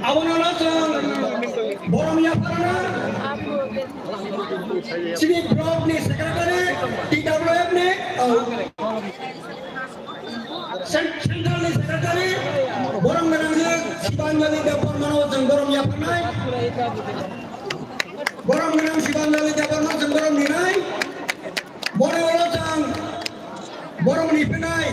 Abono no chwng Borom yapharna chini block ni secretary T W F ni, oh, cen-, central ni secretary Borom Ganang Sibanjali Debbarma no chwng Borom yapharnai. Borom Ganang Sibanjali Debbarma chwng Borom rinai. Boni ulo chwng Borom ni phinai.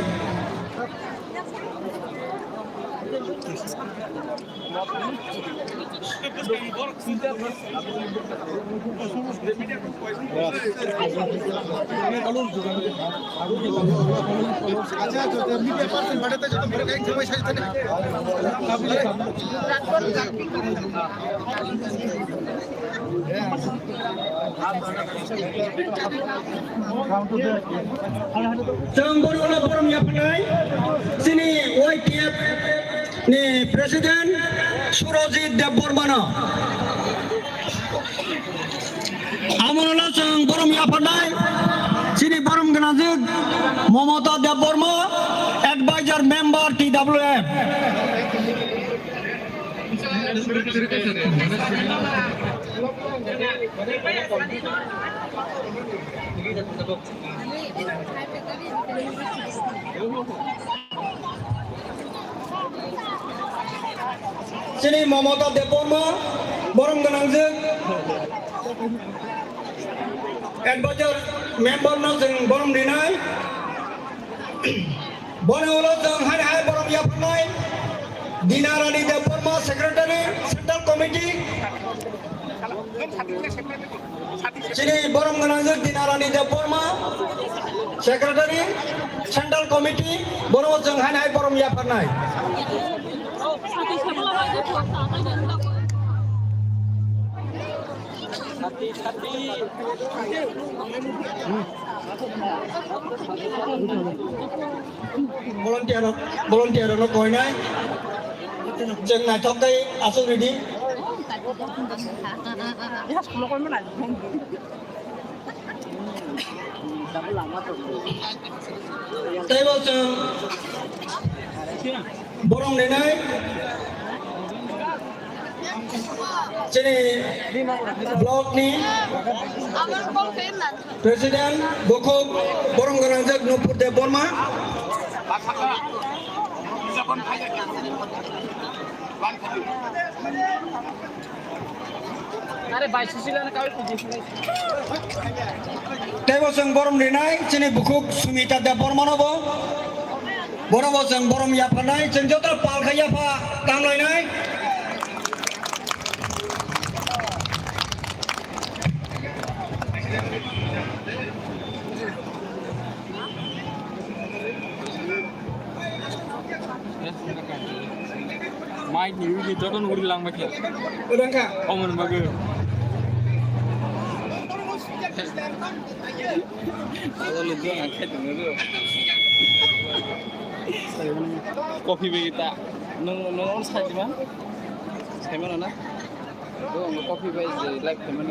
Chwng boni ulo Borom yapharnai chini Y T F ni President Surojit Debbarma no. Abono no chwng Borom yapharnai chini Borom Ganang Momota Debbarma, Advisor Member T W F. Chini Momota Debbarma, Borom Ganang Advisor Member no chwng Borom rinai. Boni ulo chwng hai hai Borom yapharnai Dinarani Debbarma, Secretary, Central Committee. Chini Borom Ganang Dinarani Debbarma, Secretary, Central Committee, bono chwng hai hai Borom yapharnai. Volunteer, volunteer no koinai. Chwng naithok kai aswk ridi. Tei bo chwng Borom rinai chini block ni President Bukhuk Borom Ganang Nupur Debbarma. Tei bo chwng Borom rinai chini Bukhuk Sumita Debbarma no bo. Bono bo chwng Borom yapharnai, chwng joto pal khe yapha tamlainai. Mai ni ui ni joto no uri lang bakhe. Udah kha. Omon bagu. Kalau lu gua angkat dulu. Kopi bagi tak? Nung nung on saja mah. Saya mana nak? Nung kopi bagi like teman.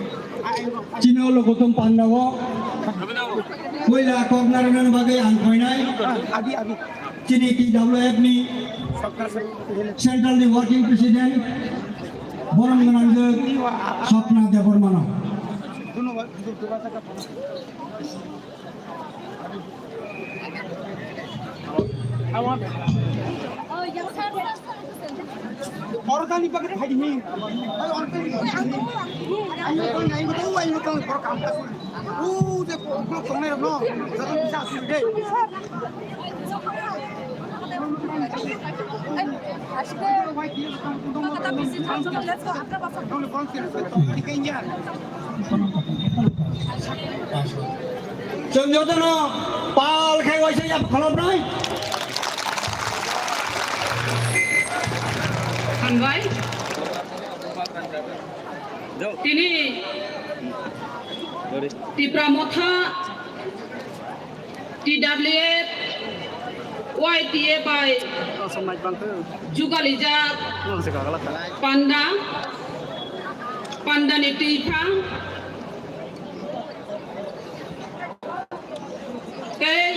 chini ulo Gautam Panda o puila kok narwknani bagwi ang phainai. Chini T W F ni Central ni Working President borom gwnangjwk Swapna Debbarma no. Oro tani bagwi phaidi hi. Oro tani bagwi phaidi. Ayo, oro tani, ayo, oro tani, oro kam ta. O je block tongnai rok no. Jara bisa asli de. Let's go. Chwng jotono pal khai waisa ya kholopnai. Hambai. Tini Tipra Motha T W F, Y T F bai jugalijak panda, pandani twiphang tei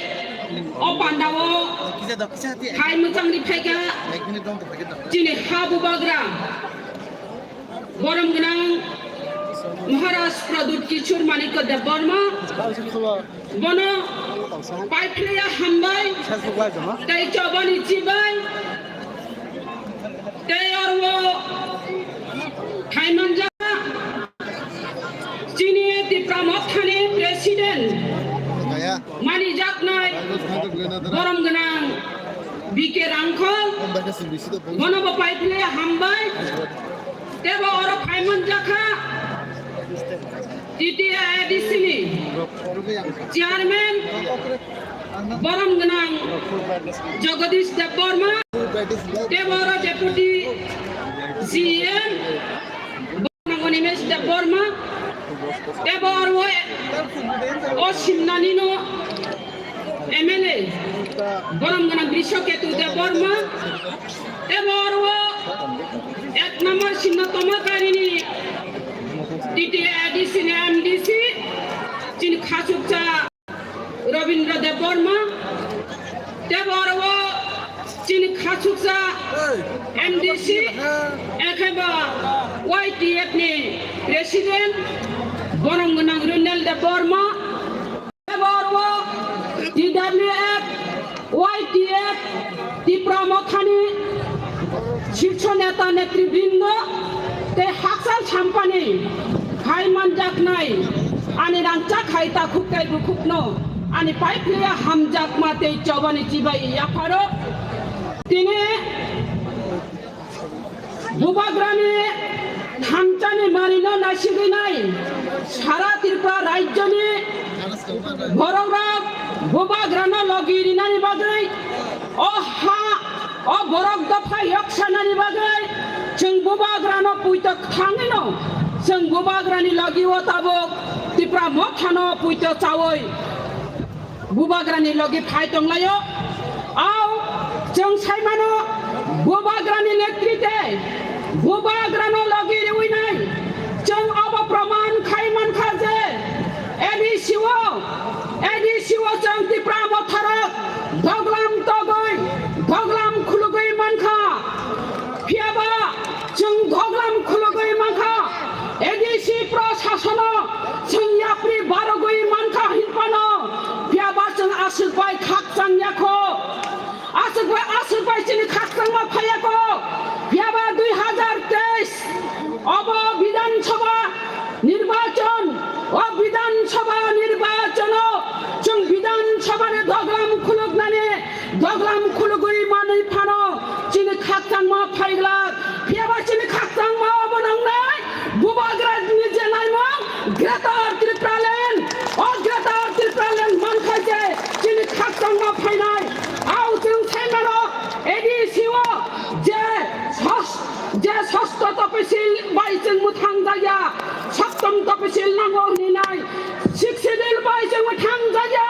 o pandao hai mwchangni phaikha chini ha bubagra. Borom gwnang Maharaj Pradyut Kishore Manikya Debbarma, bono paiphlaiya hambai, tei chobani chibai, tei oro thaimanjak chini Tipra Mothani President manijaknai borom gwnang B K Rangkhol, bono bo paiphlaiya hambai. Tebo oro phaiman jakha T T A A D C ni chairman borom gwnang Jagadish Debbarma, tebo oro deputy C E M borom gwnang Animesh Debbarma, tebo oro o simnani no M L A borom gwnang Brishaketu Debbarma, tebo oro ek number Sinno Tomakarini T T A D C ni M D C chini khachuksa Rabindra Debbarma, tebo oro chini khachuksa M D C ekheba Y T F ni president borom gwnang Runel Debbarma. Borok T W F, Y T F, Tipra Mothani Shirso Neta Netribrindo tei Hakchal Sampani khai manjaknai ani rangchak hai takhuk tei bukhukno ani paiphlaiya hamjakma tei chobani chibai yapharo tini Bubagrani thanchani manino naisigwi nai sara Tripura rajyoni borokrok Bubagrano logi rinani bagwi o ha o borok dopha yok sanani bagwi chwng Bubagrano puito thangwino chwng Bubagrani logi o tabuk Tipra Mothano puito chawi Bubagrani logi phai tonglaio. Au chwng saimano Bubagrani netrite Bubagrano logi riwi nai. Chwng abo proman khai mankha je A D C o, A D C o chwng Tipra Motharok doglam togwi, doglam khulugwi mankha. Phiyaba chwng doglam khulugwi mankha, A D C prosasono chwng yapri barogwi mankha hinphano, phiyaba chwng aswk bai khakchang yakho, aswk bai, aswk bai chini khakchangma phai yakho. Obo Bidhan Sabha nirbachon, o Bidhan Sabha nirbachono chwng Bidhan Sabhani doglam khuluknani, doglam khulugwi manwi phano chini khakchangma phaiglak. Phiyaba chini khakchangma obo nangnai, Bubagrani je naimung Greater Tipraland, o Greater Tipraland mankha je chini khakchangma phainai. Au chwng sai mano A D C o je sos-, je sosto topisil bai chwng mwthang jakya, soptom topisil nango hinwi nai, six schedule bai chwng mwthang jakya,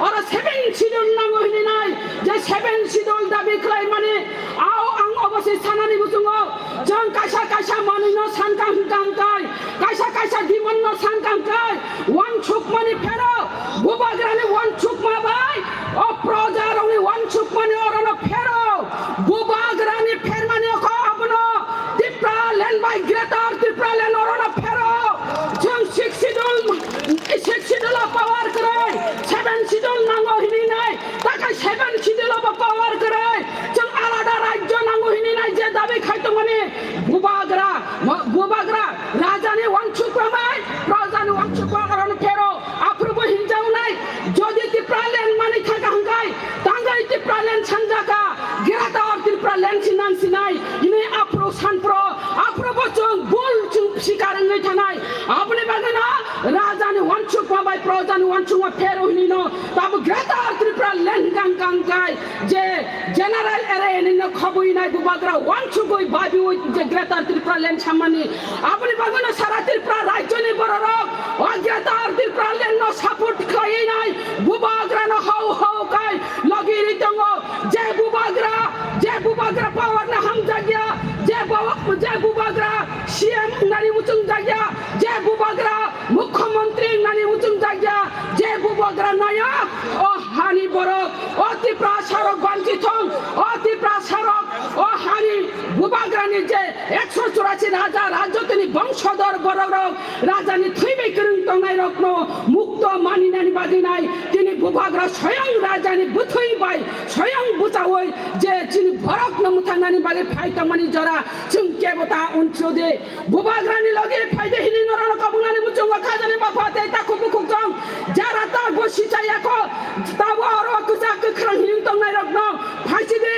oro seven schedule nango hinwi nai, je seven schedule dabi khlai mani, au ang obo se sanani muchungo, chwng kaisa kaisa manwi no sankang hwnkang kai, kaisa kaisa demand no sankang kai, wansukmani phero, Bubagrani wansukma bai, o projarokni wansukmani orono phero, Bubagrani phermani okho abono Tipraland bai Greater Tipraland orono phero. Chwng six schedule, six schedule o power kwrwi, seven schedule nango hinwi nai, takai seven schedule o bo power kwrwi. Chwng alada rajyo nango hinwi nai je dabi khai tongmani Bubagra, mo-, Bubagra rajani wansukma bai, rajani wansukma orono phero. Aphuru bo hinjaunai, jodi Tipraland manwi thangkha hwnkhe, tangwi Tipraland sanjakha, Greater Tipraland sinang sinai, hwnwi aphuru sanphro, aphuru bo chwng bul chwng sikar wngwi thanai. Aboni bagwino rajani wansukma bai projani wansukma phero hinwino, tamo Greater Tipraland hwnkha hwnkha hwnkhe, je general area ni no khobwi nai Bubagra wansugwi babiwi je Greater Tipraland samani. Aboni bagwino sara Tripura rajyoni bororok o Greater Tipraland no support khlaiwi nai Bubagra no hau hau kai logi ri tongo. Je Bubagra, je Bubagra power no hamjakya, je bawa-, je Bubagra C M nani muchung jakya, je Bubagra Mukhyamantri nani muchung jakya, je Bubagra nayok, o hani borok, o Tiprasa rok banchi thong, o Tiprasa rok, o hani Bubagrani je ekso churasi raja, rajyotini bongsodor borok rok, rajani thwi bai kwrwng tongnai rokno mukto maninani bagwi nai, tini Bubagra soyang rajani bwthwi bai soyang bwchaui je chini borokno mwthangnani bagwi phai tongmani jora chwng kebo ta unsudi. Bubagrani logi phaidi hini norokno kabungnani muchungo khajani bapha tei takhuk bukhuk jong jara ta gosi chayakho. Tabo oro kwchak kwkhrang hini tongnai rokno phaisidi,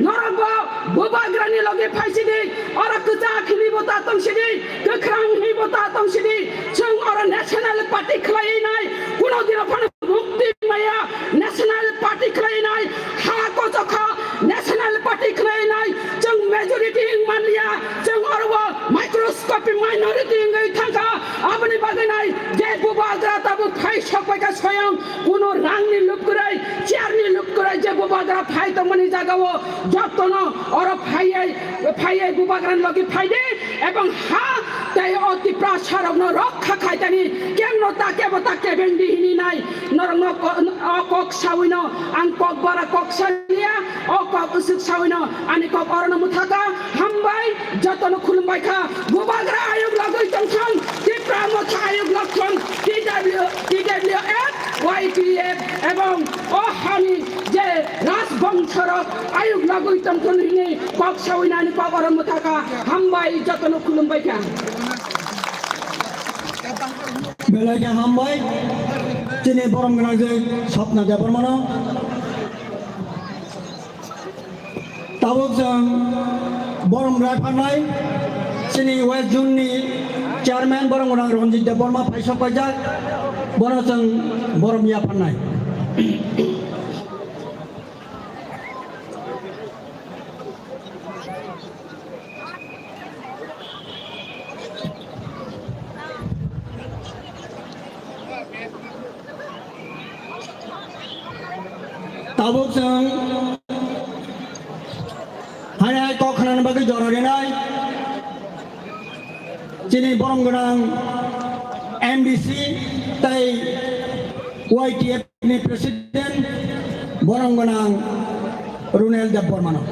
norokbo Bubagrani logi phaisidi, oro kwchak hini bo ta tongsidi, kwkhrang hini bo ta tongsidi, chwng oro national party khlaiwi nai, kuno dino phano mukti maya, national party khlainai, ha kochokha, national party khlainai, chwng majority wng manliya, chwng oro microscopic minority wngwi thangkha, aboni bagwi nai je Bubagra tabuk phai sokpaikha soyang, kuno rangni lupkwrai, chairni lupkwrai je Bubagra phai tongmani jagao jotono oro phaiwi, phaiwi Bubagrani logi phaidi, ebong ha tei o Tiprasa rokno rokha khaitani kemno ta kebo ta kebengdi hini nai norokno ko-, o kok sawino ang kok bara kok saliya, o kok usuk sawino ani kok orono muthaka. Hambai, jotono khulumbai kha. Bubagra ayuk lagwi tongthong, Tipra motha ayuk lagthong, T W, T W F, Y P F ebong o hani je rajbongsorok ayuk lagwi tongthon hini kok sawinani kok oro mwthaka. Hambai, jotono khulumbai kha. Belai khe hambai chini borom gwnang je Swapna Debbarmano. Tabuk chwng borom rai pharnai chini West Zone ni chairman borom gwnang Ranjit Debbarma phaisok paijak, bono chwng borom ya pharnai. Tabuk chwng hai hai kok khnani bagwi jora rinai chini borom gwnang M D C tei Y T F ni president borom gwnang Runel Debbarmano.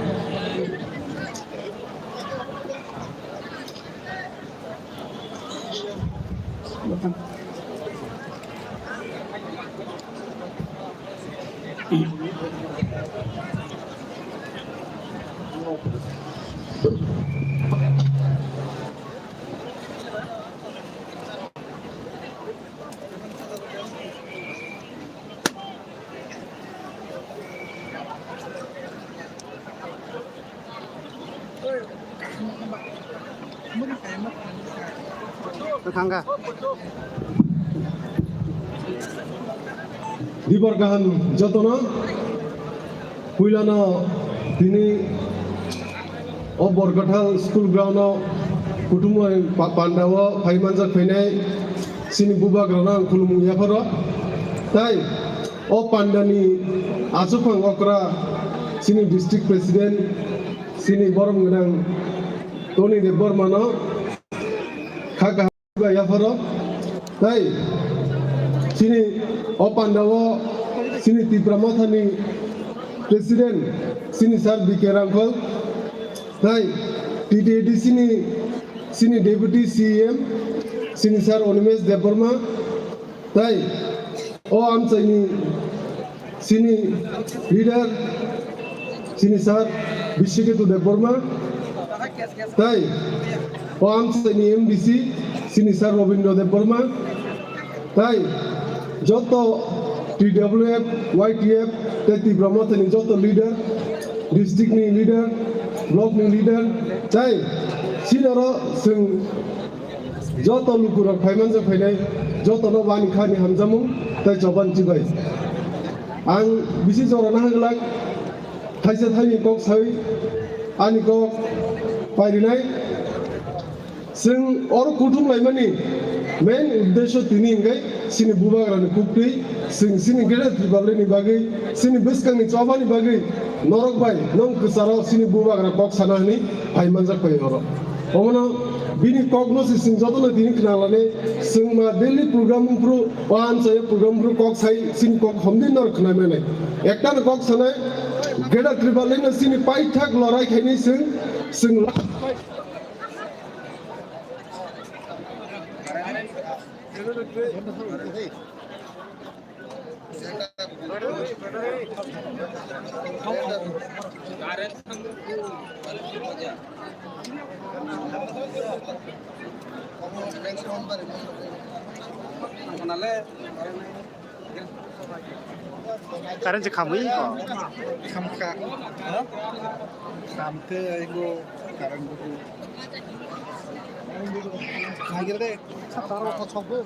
Thangkha. Dibor kaham jotono. Puilano tini o Borkathal school ground o kuthumoi pa-, pandao phai manjak phainai chini bubagrano ang khulumung yapharo. Tai o pandani achuphang okra chini district president chini borom gwnang Tony Debbarmano kha kaham yapharo. Tai chini o pandao chini Tipra Mothani president chini sir B K Rangkhol. Tai T T A D C ni chini deputy C E M chini sir Animesh Debbarma. Tai o amchaini chini leader, chini sir Biswaketu Debbarma, tai o amchaini M D C, chini sir Robindra Debbarma, tai joto T W F, Y T F, tei Tipra Mothani joto leader, district ni leader, block ni leader, tai chini oro chwng joto lukurok phai manjak phainai, jotono bo ani khani hamjamung tei choban chibai. Ang bisi jora naha glak, thaisa thaini kok sai ani kok pairinai. Chwng oro kuthum laimani main uddesho tini hwnkhe chini bubagrani kuktwi, chwng chini Greater Tipralandni bagwi, chini bwskangni chobani bagwi norok bai nwng kwcharo chini bubagra kok sana hwnwi phai manjak pai oro. Omono bini kokno se chwng jotono tini khna lani, chwng ma daily program wngphru, o amchaya program wngphru kok sai chini kok homdi nor khna mene. Ekta no kok sanai, Greater Tipraland no chini paithak lorai khaini chwng, chwng last. Current se khamwi ko. Khamkha. Khamkhe aigo current bo. Nagir de. Taro ko chokbo.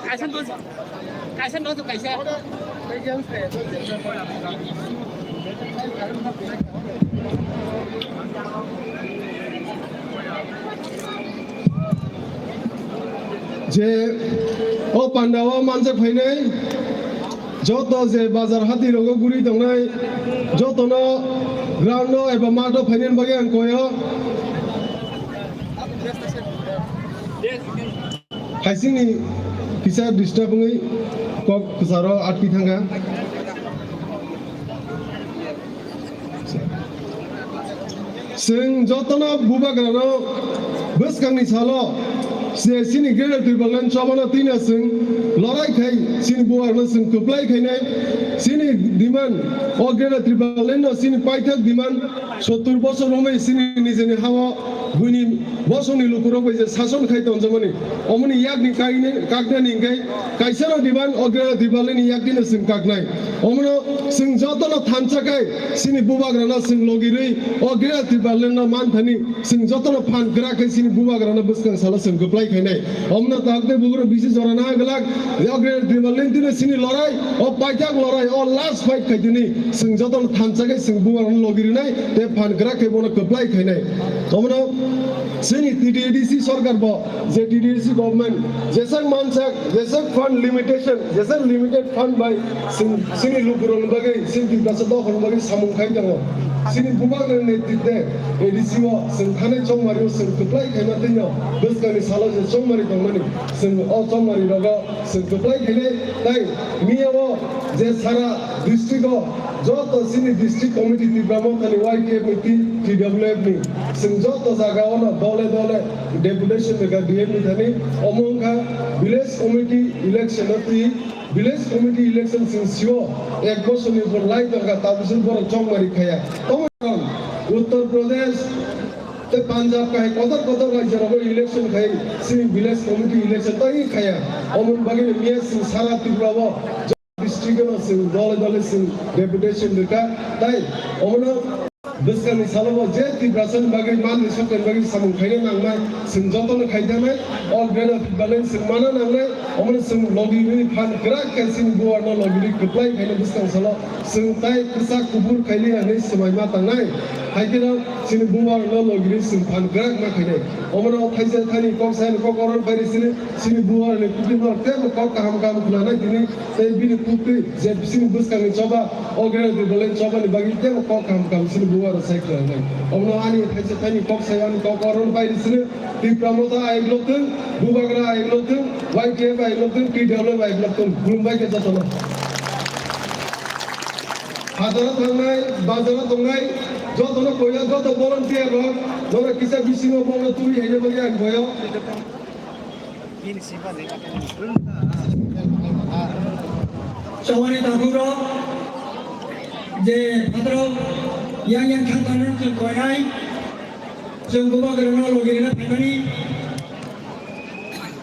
Kaisa dos, kaisa dos, kaisa. Je o pandao manjak phainai, joto je bazar hati rogo guri tongnai, jotono ground o eba math o phainani bagwi ang koyo. Haisingni kisa disturb wngwi kok kwcharo atwi thangkha. Chwng jotono bubagrano bwskangni salo se chini Greater Tipraland chobano twino chwng lorai khai chini bubagrano chwng kwplai khainai chini demand o Greater Tipraland no chini paithak demand sottur bosor romwi chini nijini hao buini bosongni lukurok bai je sason khai tonjakmani, omoni yakni kaine-, kaknani hingke kaisano diban o Greater Tipralandni yakni no chwng kaknai. Omono chwng jotono thansa khai chini bubagrano chwng logirwi o Greater Tipralandno manthani chwng jotono phan kwrak khai chini bubagrano bwskang salo chwng kwplai khainai. Omono kaham tei bugrok bisi jora naha glak, o Greater Tipraland tini chini lorai, o paithak lorai, o last fight khai tini chwng jotono thansa khai chwng bubagrano logirinai tei phan kwrak khai bono kwplai khainai. Omono chini T T A D C sorkar bo, je T T A D C government, jeswk mansak, jeswk fund limitation, jeswk limited fund bai chwng chini lukurokni bagwi, chini Tiprasa dophani bagwi samung khai tongo. Chini bubagrani netrite A D C o chwng thanai chongmari o chwng kwplai khaima twi no bwskangni salo je chongmari tongmani, chwng o chongmari rogo chwng kwplai khainai. Tai miya o je sara district o joto chini district committee Tipra Mothani Y T F ni T-, T W F ni chwng joto jaga o no dole dole deputation rwkha D M ni thani. Omo wngkha village committee election o twi. Village committee election chwng sio ek bosor ni pore lai tongkha, tabukhe borok chongmari khaya. Omo Uttar Pradesh tei Punjab kahai kotor kotor rajyo rogo election khai chini village committee election tei khaya. Omoni bagwi miya chwng sara Tripura o district no chwng dole dole chwng deputation rwkha. Tai omono Bwskangni salobo je Tiprasani bagwi manwi sokni bagwi samung khaina nangnai, chwng jotono khaijaknai, o Greater Tipraland chwng mana nangnai, omono chwng logi rwni phan kwrak khe chini buarno logi rwi kwplai khaina bwskang salo chwng tai kwchak kubur khailiya hwnwi swmai ma tangnai. Hai kheno chini buarno logi rwi chwng phan kwrak ma khainai. Omono thaisa thani kok sai kok oron pai rw sini, chini buarni kukui norok teibo kok kaham kaham khwnanai tini. Tei bini kuk twi je bisingni bwskangni choba, o Greater Tipraland chobani bagwi teibo kok kaham kaham chini buwa rw sai khlainai. Omono ani thaisa thaini kok sai ani kok oron bai rw sini, Tipra Motha ayuk lok thung, Bubagra ayuk lok thung, Y T F ayuk lok thung, T W ayuk lok thung, khulumbai khe jotono. Hajaro thangnai, bazaro tongnai, jotono koya, joto volunteer rok, norok kisa bisingo bongno twi haina bagwi ang koyo. Chawani takhuk rok je phataro yang yang thang thang chwng koinai, chwng bubagrano logi rina phaimani,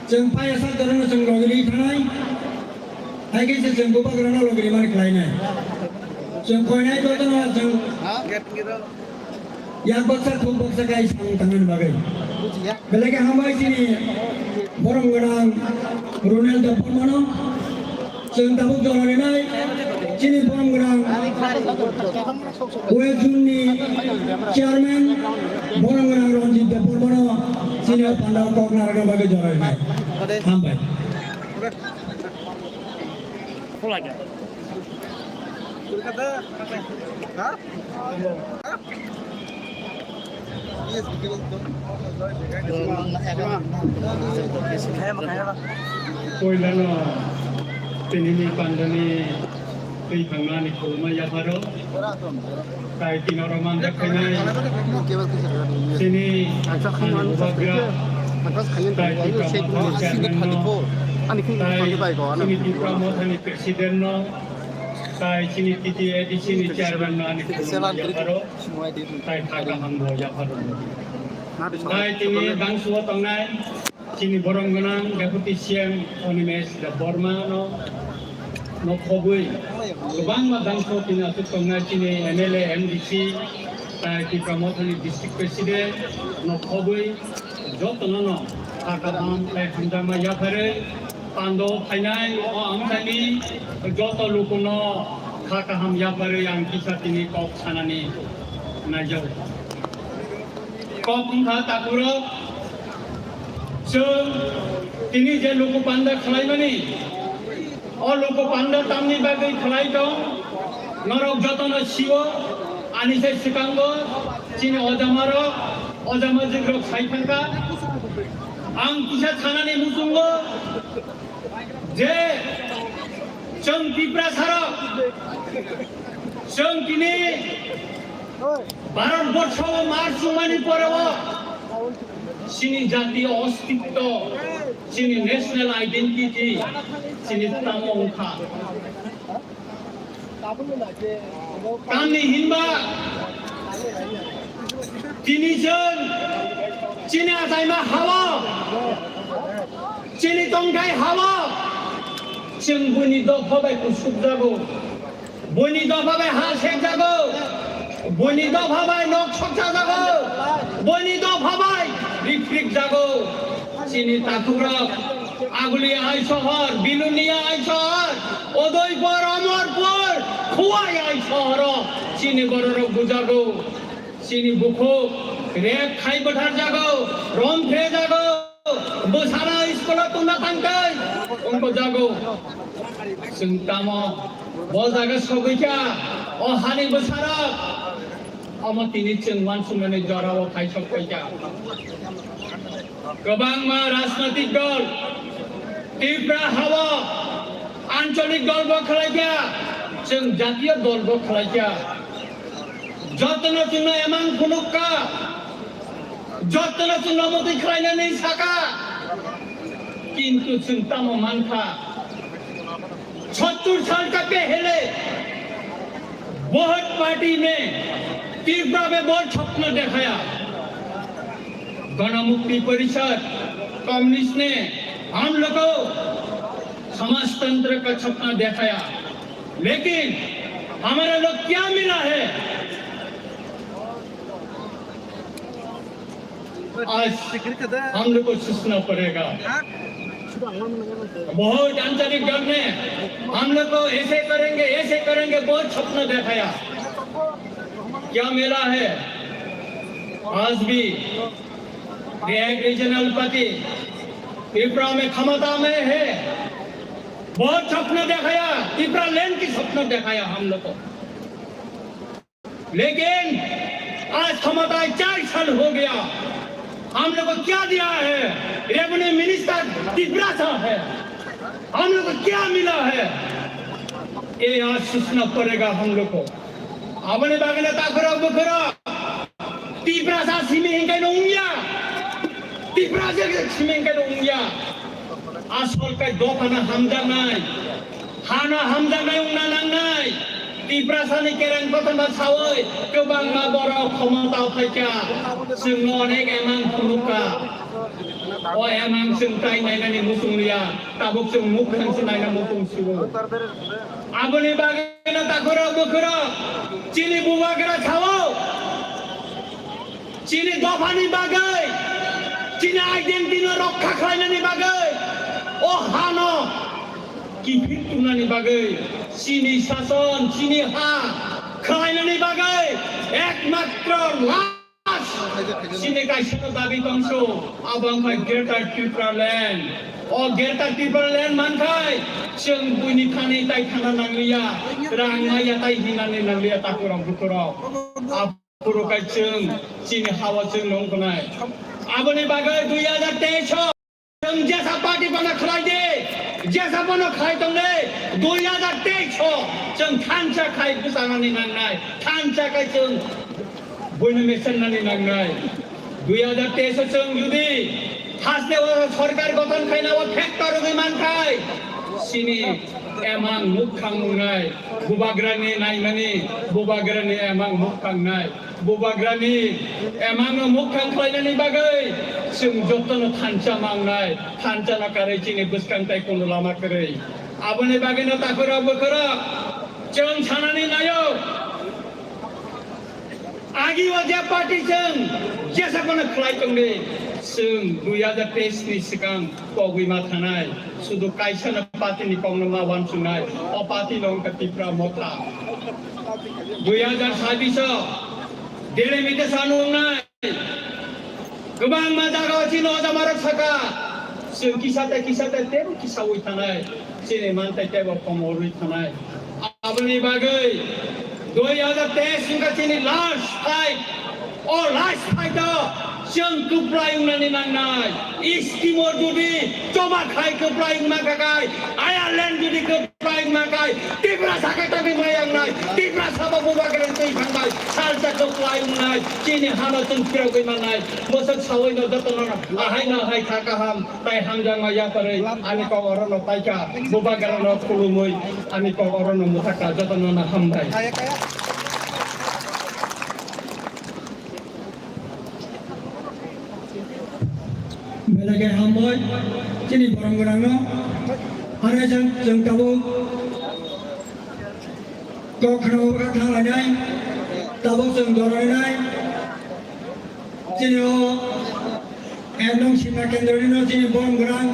chwng paya sak dorano chwng logi ri thanai, hai khe se chwng bubagrano logi rimani khlainai. Chwng koinai jotono chwng Yak baksa, thok baksa kai samung tangmani bagwi. Belai khe hambai chini borom gwnang Ronel Debbarmano. Chwng tabuk jora rinai chini borom gwnang West Zone ni chairman borom gwnang Ranjit Debbarmano chini o pandao kok narwkna bagwi jora rinai. Hambai. Poilano tinini pandani twi thangnani khulumma yapharo. Tai tini oro manjak khainai chini ani bubagra, tai Tipra Motha chairman no, tai chini Tipra Mothani president no, tai chini T T A D C ni chairman no ani khulumma yapharo, tai kha kaham bo yapharo. Tai tini dangsuo tongnai chini borom gwnang Deputy C M Animesh Debbarma no, no khobwi kwbangma dangso tini aswk tongnai chini M L A, M D C, tai Tipra Mothani District President no khobwi jotono no kha kaham tai hamjakma yapharwi pando phainai o amchaini joto lukuno kha kaham yapharwi ang kisa tini kok sanani naijago. Kok wngkha takhurok, chwng tini je luku panda khlaimani, o luku panda tamni bagwi khlai tong, norok jotono sio, ani se swkango chini ojamarok, ojamajikrok sai thangkha. Ang kisa thanani muchungo, je chwng Tiprasarok, chwng tini Bharat borsho o mar chumani pore o chini jatiyo ostitto, chini national identity, chini tamo wngkha. Tamni hinba tini chwng chini achaima hao, chini tongthai hao, chwng buini dopha bai kusuk jago, buini dopha bai ha sek jago, buini dopha bai nok sok cha jago, buini dopha bai rik rik jago. Chini takhukrok Aguli ai sohor, Bilonia ai sohor, Udaipur, Amarpur, Khowai ai sohoro chini bororok bujago. Chini bukhuk rek khai bwthar jago, rom phe jago, bwsano school-o tungna tangtwi wngkuk jago. Chwng tamo bo jaga sogwi kha, o hani bwsarok, omo tini chwng uansukmani jorao khai sok paikha. Kwbangma rajnoitik dol, Tripura hao ancholik dol bo khlai kha, chwng jatiyo dol bo khlai kha. Jotono chwngno emang phunuk kha, jotono chwngno motwi khlainani sakha, kintu chwng tamo mankha, सत्तर साल का पहले बहुत पार्टी ने त्रिपुरा में बहुत सपना दिखाया। गणमुक्ति परिषद, कम्युनिस्ट ने हम लोग को समाजतंत्र का सपना दिखाया, लेकिन हमारा लोग क्या मिला है? आज हम लोग को सोचना पड़ेगा। बहुत आंतरिक डर में हम लोग को ऐसे करेंगे, ऐसे करेंगे, बहुत सपना दिखाया। क्या मिला है? आज भी रिएक्ट रीजनल पार्टी त्रिपुरा में क्षमता में है, बहुत सपना दिखाया, त्रिपुरा लैंड की सपना दिखाया हम लोग को। लेकिन आज क्षमता चार साल हो गया, हम लोग को क्या दिया है? रेवेन्यू मिनिस्टर तिपरासा है, हम लोग को क्या मिला है? ये आज सोचना पड़ेगा हम लोग को। Aboni bagwi no takhorok bukhorok Tiprasa simi hinkhai no wngya, Tiprasa simi hinkhai no wngya. Asol kai dophano hamjaknai, hano hamjaknai wngna nangnai. Tiprasani kereng kothoma sawi kwbangma borok khomotao phaikha, chwngno onek emang phunukha. O emang chwng tai nainani muchung liya, tabuk chwng muk khansi naina muchung sigo. Aboni bagwi no takhorok bukhorok chini bubagra sao, chini dophani bagwi, chini identity no rokha khlainani bagwi, o hano kiphil tungnani bagwi, chini sason, chini ha khlainani bagwi ekmatro la Chini kaisa dabi tongso, abo wngkha Greater Tipraland. O Greater Tipraland mankhai, chwng buini thani tai thana nangliya, rang maya tai hinani nangliya, takhorok bukhorok. Aphuru kai chwng, chini hawa chwng nongkhonai. Aboni bagwi dui hajar teis o Chwng jesa party bono khlai di, jesa bono khlai tong di, dui hajar teis o chwng thansa khai bwchanani nangnai, thansa khai chwng buino mesennani nangnai. Dui hajar teis o chwng judi haste o sorkar gothon khaina o factor wngwi mankhai, chini emang mukthang wngnai, bubagrani naimani, bubagrani emang mukthang nai. Bubagrani emangno mukthang khlainani bagwi chwng jotono thansa mangnai, thansano karwi chini bwskang tai kono lama kwrwi. Aboni bagwino takhorok bukhorok chwng sanani naio. Agi o je party chwng jesa phano khlai tongdi, chwng dui hajar teis ni swkang kogwi ma thanai, sudu kaisa no party ni kok no ma wansuknai, o party no wngkha Tipra Motha. Dui hajar sabis o delimitation wngnai, kwbangma jaga o chini ojamarok saka, chwng kisa tei kisa tei tebo kisawi thanai, chini mantai tebo komorwi thanai. Aboni bagwi dui hajar teis wngkha chini last fight. O last fight o chwng kwplai wngnani nangnai. Scheme o judi choba khai kwplai wngma kha khai, Ireland judi kwplai wngma khai, Tiprasa khe tangwi maya wngnai, Tiprasa bo bubagrani twi thangnai, salsa kwplai wngnai, chini hano chwng phirogwi mannai. Bwswk sawi no jotono ahai no ahai kha kaham. Tai hamjakma yakarwi ani kok orono paikha, bubagrano khulumwi ani kok orono mwthakha, jotono no hambai. Belai khe hambai chini borok rokno. Aro chwng, chwng tabuk kok khna thanglainai, tabuk chwng dorainai. Chini o ek nong Simna Kendroni no chini borok rok.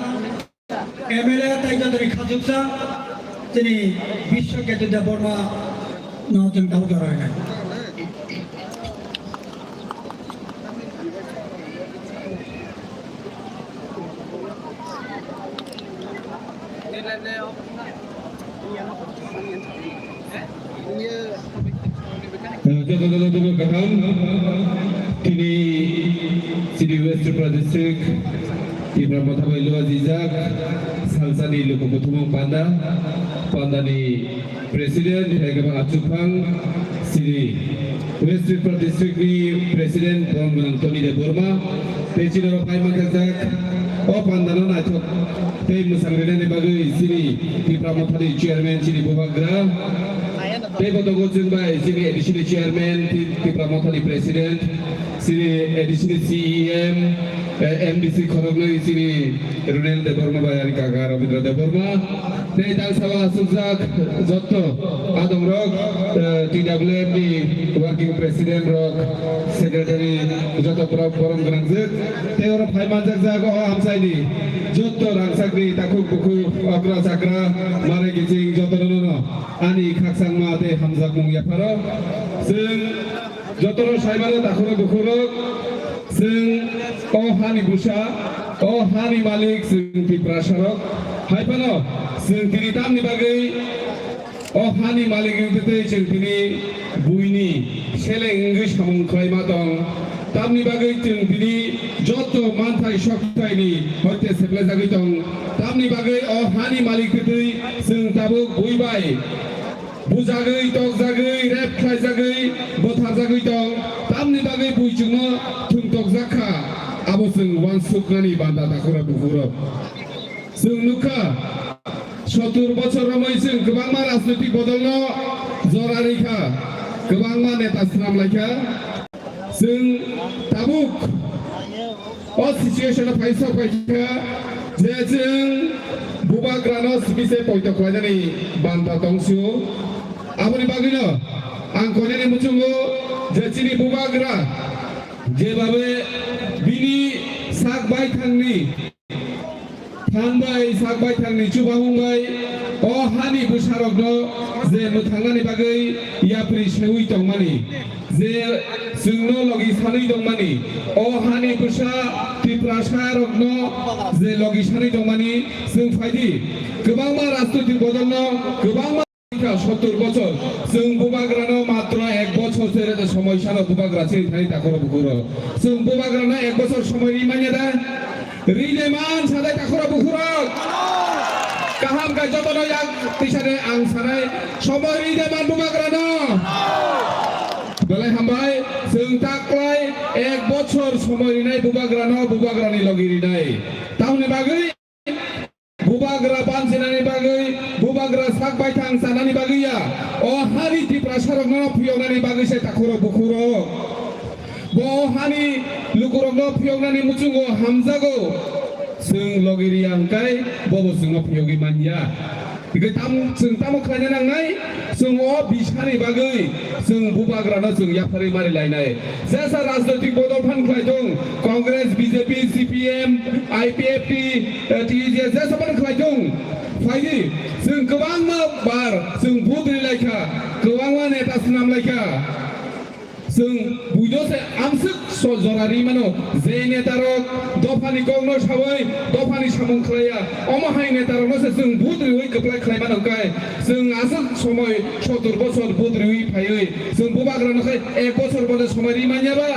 M L A tei jotoni khachuksa chini Biswa Ketu Debbarma no chwng tabuk jora rwnai. Joto joto joto kaham. Tini chini West Tripura District Tipra Motha bai luajijak salsani luku muthumung panda, pandani President hai khe achukphang chini West Tripura District ni President Boromgwnang Tony Debbarma tei chini oro phai mankha jak o pandano naithok tei mwsang rinani bagwi chini Tipra Mothani Chairman chini Bubagra. Tei bo tongo chwng bai chini A D C ni chairman, Ti-, Tipra Mothani president, Chini A D C ni C E M, eh, M D C khoroknwi chini Runel Debbarma bai ani kaka Rabindra Debbarma. Tei tangsalo achukjak jotto adongrok, eh, T W F ni working president rok, secretary jotto borok borom gwnangjak. Tei oro phai manjakjak o amchaini jotto rangchakni takhuk bukhuk okra chakra manwi kiching jotto no no ani khakchangma tei hamjakmung yapharo. Chwng Jotono saimano takhurok bukhurok, chwng o hani bwsa, o hani malik chwng Tiprasarok. Hai phano chwng tini tamni bagwi o hani malik wngwi tei chwng tini buini seleng wngwi samung khlaima tong. Tamni bagwi chwng tini joto manthai soktaini hoite seplajagwi tong. Tamni bagwi o hani malik twi chwng tabuk bui bai bujagwi, tokjagwi, rep khlaijagwi, butharjagwi tong. Tamni bagwi buichukno thwngtokjak kha, abo chwng uansuknani banda takhurok bukhurok. Chwng nukha, sottur bochor romwi chwng kwbangma rajnoitik bodolno jora rikha, kwbangma neta swnam laikha. Chwng tabuk o situation o phai sok phai kha je chwng bubagrano simi se poito khlainani banta tongsu. Aboni bagwino ang koinani muchungo je chini bubagra jebabe bini sak baithangni Thanbai sak baithangni chubamung bai o hani bwsarokno je mwthangnani bagwi yapri seui tongmani, je chwngno logi sanwi tongmani, o hani bwsa Tiprasarokno je logi sanwi tongmani, chwng phaidi kwbangma rajnoitik bodolno kwbangma Kha sottur bochor, chwng bubagrano matro ek bochor se rede somoi sano bubagra chini thani takhoro bukhuro. Chwng bubagrano ek bochor somoi ri manya da? Ri de man sadai takhoro bukhuro. Kaham khe jotono yak tisane ang sanai somoi ri de man bubagrano. Belai hambai, chwng taklai ek bochor somoi rinai bubagrano, bubagrani logi rinai. Tamni bagwi Bubagra bansinani bagwi, bubagra sak baithang sanani bagwi ya. O hari Tiprasarokno phiyoknani bagwi se takhurok bukhurok. Bo hani lukurokno phiyoknani muchungo hamjago. Chwng logi riya hwnkhe bobo chwngno phiyogwi manya. Hwnkhe tam, chwng tamo khlaina nangnai? Chwng o bisani bagwi chwng bubagrano chwng yapharwi mari lainai. Jesa rajnoitik bodol phan khlai thung, Congress, B J P, C P M, I P F T, eh, T J S, jesa phan khlai thung. Phaidi, chwng kwbangma bar chwng vote ri lai kha, kwbangma neta swnam lai kha. Chwng buido se amswk so jora ri mano, je netarok dophani kokno sawi dophani samung khlaiya, omo hai netarokno se chwng vote riwi kwplai khlai mano kai. Chwng aswk somoi sottur bochor vote riwi phaiwi chwng bubagrano khai ek bochor bono somoi ri manya ba?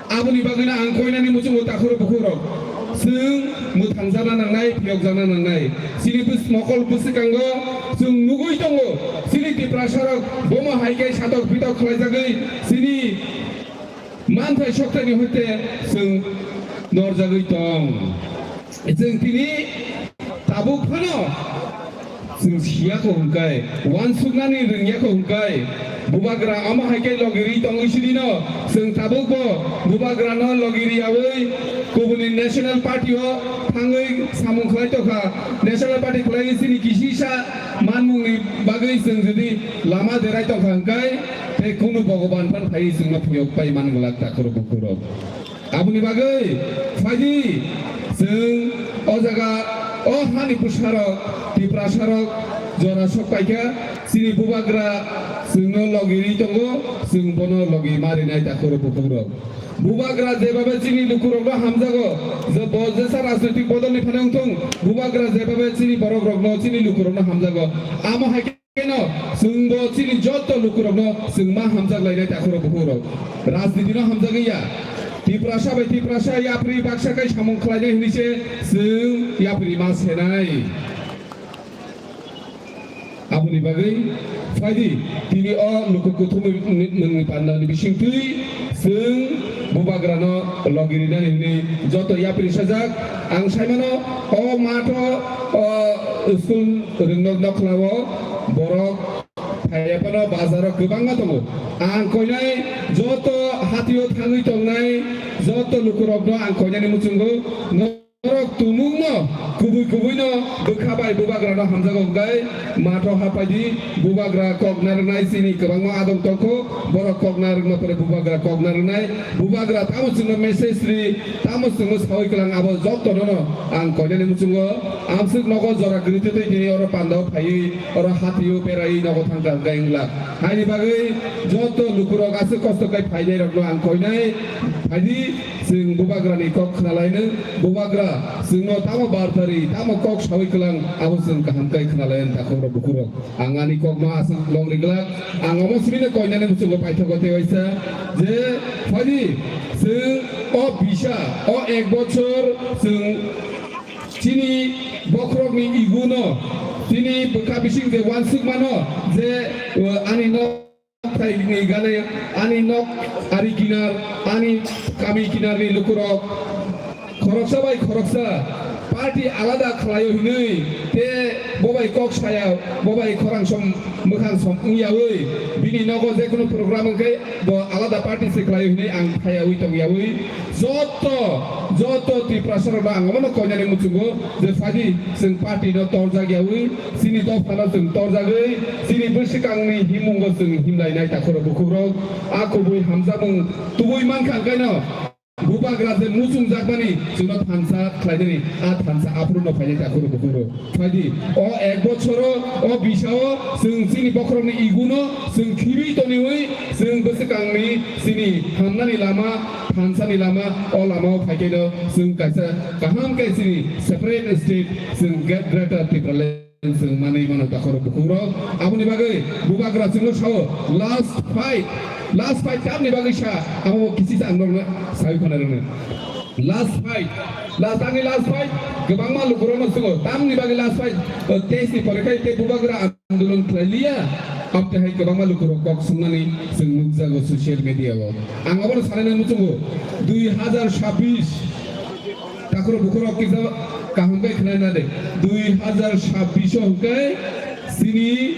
Aboni bagwino ang koinani muchungo takhuro bukhurok. Chwng mwthangjakna nangnai, phiyokjakna nangnai. Chini bws-, mokol bwswkango chwng nugwi tongo. Chini Tiprasarok bomo hai khe satok pitok khlaijagwi chini manthai soktaini hoite chwng norjagwi tong. Chwng tini tabuk phano chwng siya kho hwnkhe, uansuknani rwngya kho hwnkhe, bubagra omo hai khe logi ri tongwi sirino, chwng tabukbo bubagrano logi riyawi kubuni National Party o thangwi samung khlai tongkha. National Party khlaiwi chini kisisa manmungni bagwi chwng jodi lama derai tongkha hwnkhe, tei kunu Bhogoban phan phaiwi chwngno phiyok pai man glak takhurok bukhurok. Aboni bagwi phaidi chwng o jaga o hani bwsarok, Tiprasarok jora sok paikha, chini bubagra chwngno logi ri tongo, chwng bono logi ma rinai takhurok bukhukrok. Bubagra jebabe chini lukurokno hamjago, je bo jesa rajnoitik bodolni phano wngthung, bubagra jebabe chini borokrokno, chini lukurokno hamjago. Amo hai Keno, chwngbo chini joto lukurokno chwng ma hamjak lainai takhurok bukhurok. Rajnitino hamjagwi ya. Tiprasa bai Tiprasa yapri baksa kai samung khlainai hwnwi se chwng yapri ma senai. Aboni bagwi phaidi tini o luku kuthumwi nwngni pandani bisingtwi chwng bubagrano logi rinani hwnwi joto yapri sajak. Ang saimano o matho o school rwngnok nokhlao borok Phaiya phano bazaro kwbangma tongo. Ang koinai joto hatio thangwi tongnai joto lukurokno ang koinani muchungo norok tumungno kubui kubuino bwkha bai bubagrano hamjago hwnkhe matho haphaidi bubagra kok narwknai chini kwbangma adong tongkho borok kok narwkma pore bubagra kok narwknai bubagra tamo chwngno message ri tamo chwngno sawi kwlang abo jotonono ang koinani muchungo amswk nogo jora kwrwi twi twi tini oro pandao phaiwi oro hatio beraiwi nogo thangkha hwnkhe wngla. Haini bagwi joto lukurok aswk kosto khe phainairokno ang koinai phaidi chwng bubagrani kok khnalaino bubagra chwngno tamo bartari tamo kok sawi kwlang abo chwng kaham khe khnalaino takhukrok bukurok. Ang ani kokno aswk long rijak ang omo sibino koinani muchungo paithago tei waisa je phaidi chwng o bisa o ek bochor chwng chini bokhorokni iguno chini bwkha bising je uansukmano je uh, ani nok thaini gane ani nok ari kinar ani kami kinarni lukurok khoroksa bai khoroksa party alada khlaio hinwi te bobai kok saya bobai khorang som mwkhang som wngyawi bini nogo jekunu program wngkhe bo alada party se khlaio hinwi ang phayawi tongyawi joto joto Tiprasa rokno ang omono koinani muchungo je phadi chwng party no torjak yawi chini dophano chwng torjagwi chini bwswkangni himungo chwng himlainai takhurok bukhukrok a kubui hamjakmung tubui mankha hwnkhaino bubagra je muchungjakmani chwngno thansa khlainani a thansa aphuru no phainai takhurok bukhukrok. Phaidi, o ek bochoro, o bisao, chwng chini bokhorokni iguno, chwng khibwi toniwi, chwng bwswkangni chini hamnani lama, thansani lama, o lamao phaikeno chwng kaisa kaham khe chini separate state, chwng gre-, Greater Tipraland chwng manwi mano takhoro bukhukrok. Aboni bagwi bubagra chwngno sao, last fight, last fight tamni bagwi sa, abo kisi sa ang norokno sawi khna rwngno. Last fight, last ani last fight, kwbangma lukurokno swngo, tamni bagwi last fight, o, test ni pore khai tei bubagra andolon khlai liya, amte hai kwbangma lukurok kok swngnani chwng nukjago social media o. Ang abono sanai muchungo, dui hazar chabbish, takhoro bukhoro kisa kaham khe khwnai na de, dui hazar chabbish o hwnkhe chini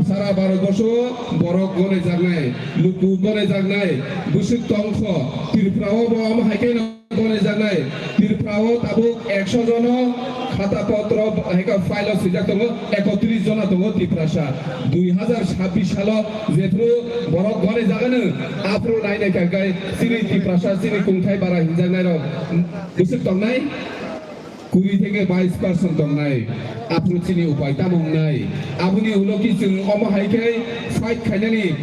sara Bharat borsho borok gonai jaknai, luku gonai jaknai, bwswk tongkho, Tripura o bo omo hai khe no. Gonaijaknai Tripura o tabuk ekso jono khata potro haika file o swijak tongo, ekotris jona tongo Tiprasa. Dui hazar chabbish salo jephru borok gonaijagano aphuru nainai kha khe chini Tiprasa chini kungthai bara hinjaknairok bwswk tongnai? Kuri theke bais percent tongnai. Aphuru chini upai tamo wngnai? Aboni ulo ki chwng omo hai khe fight khainani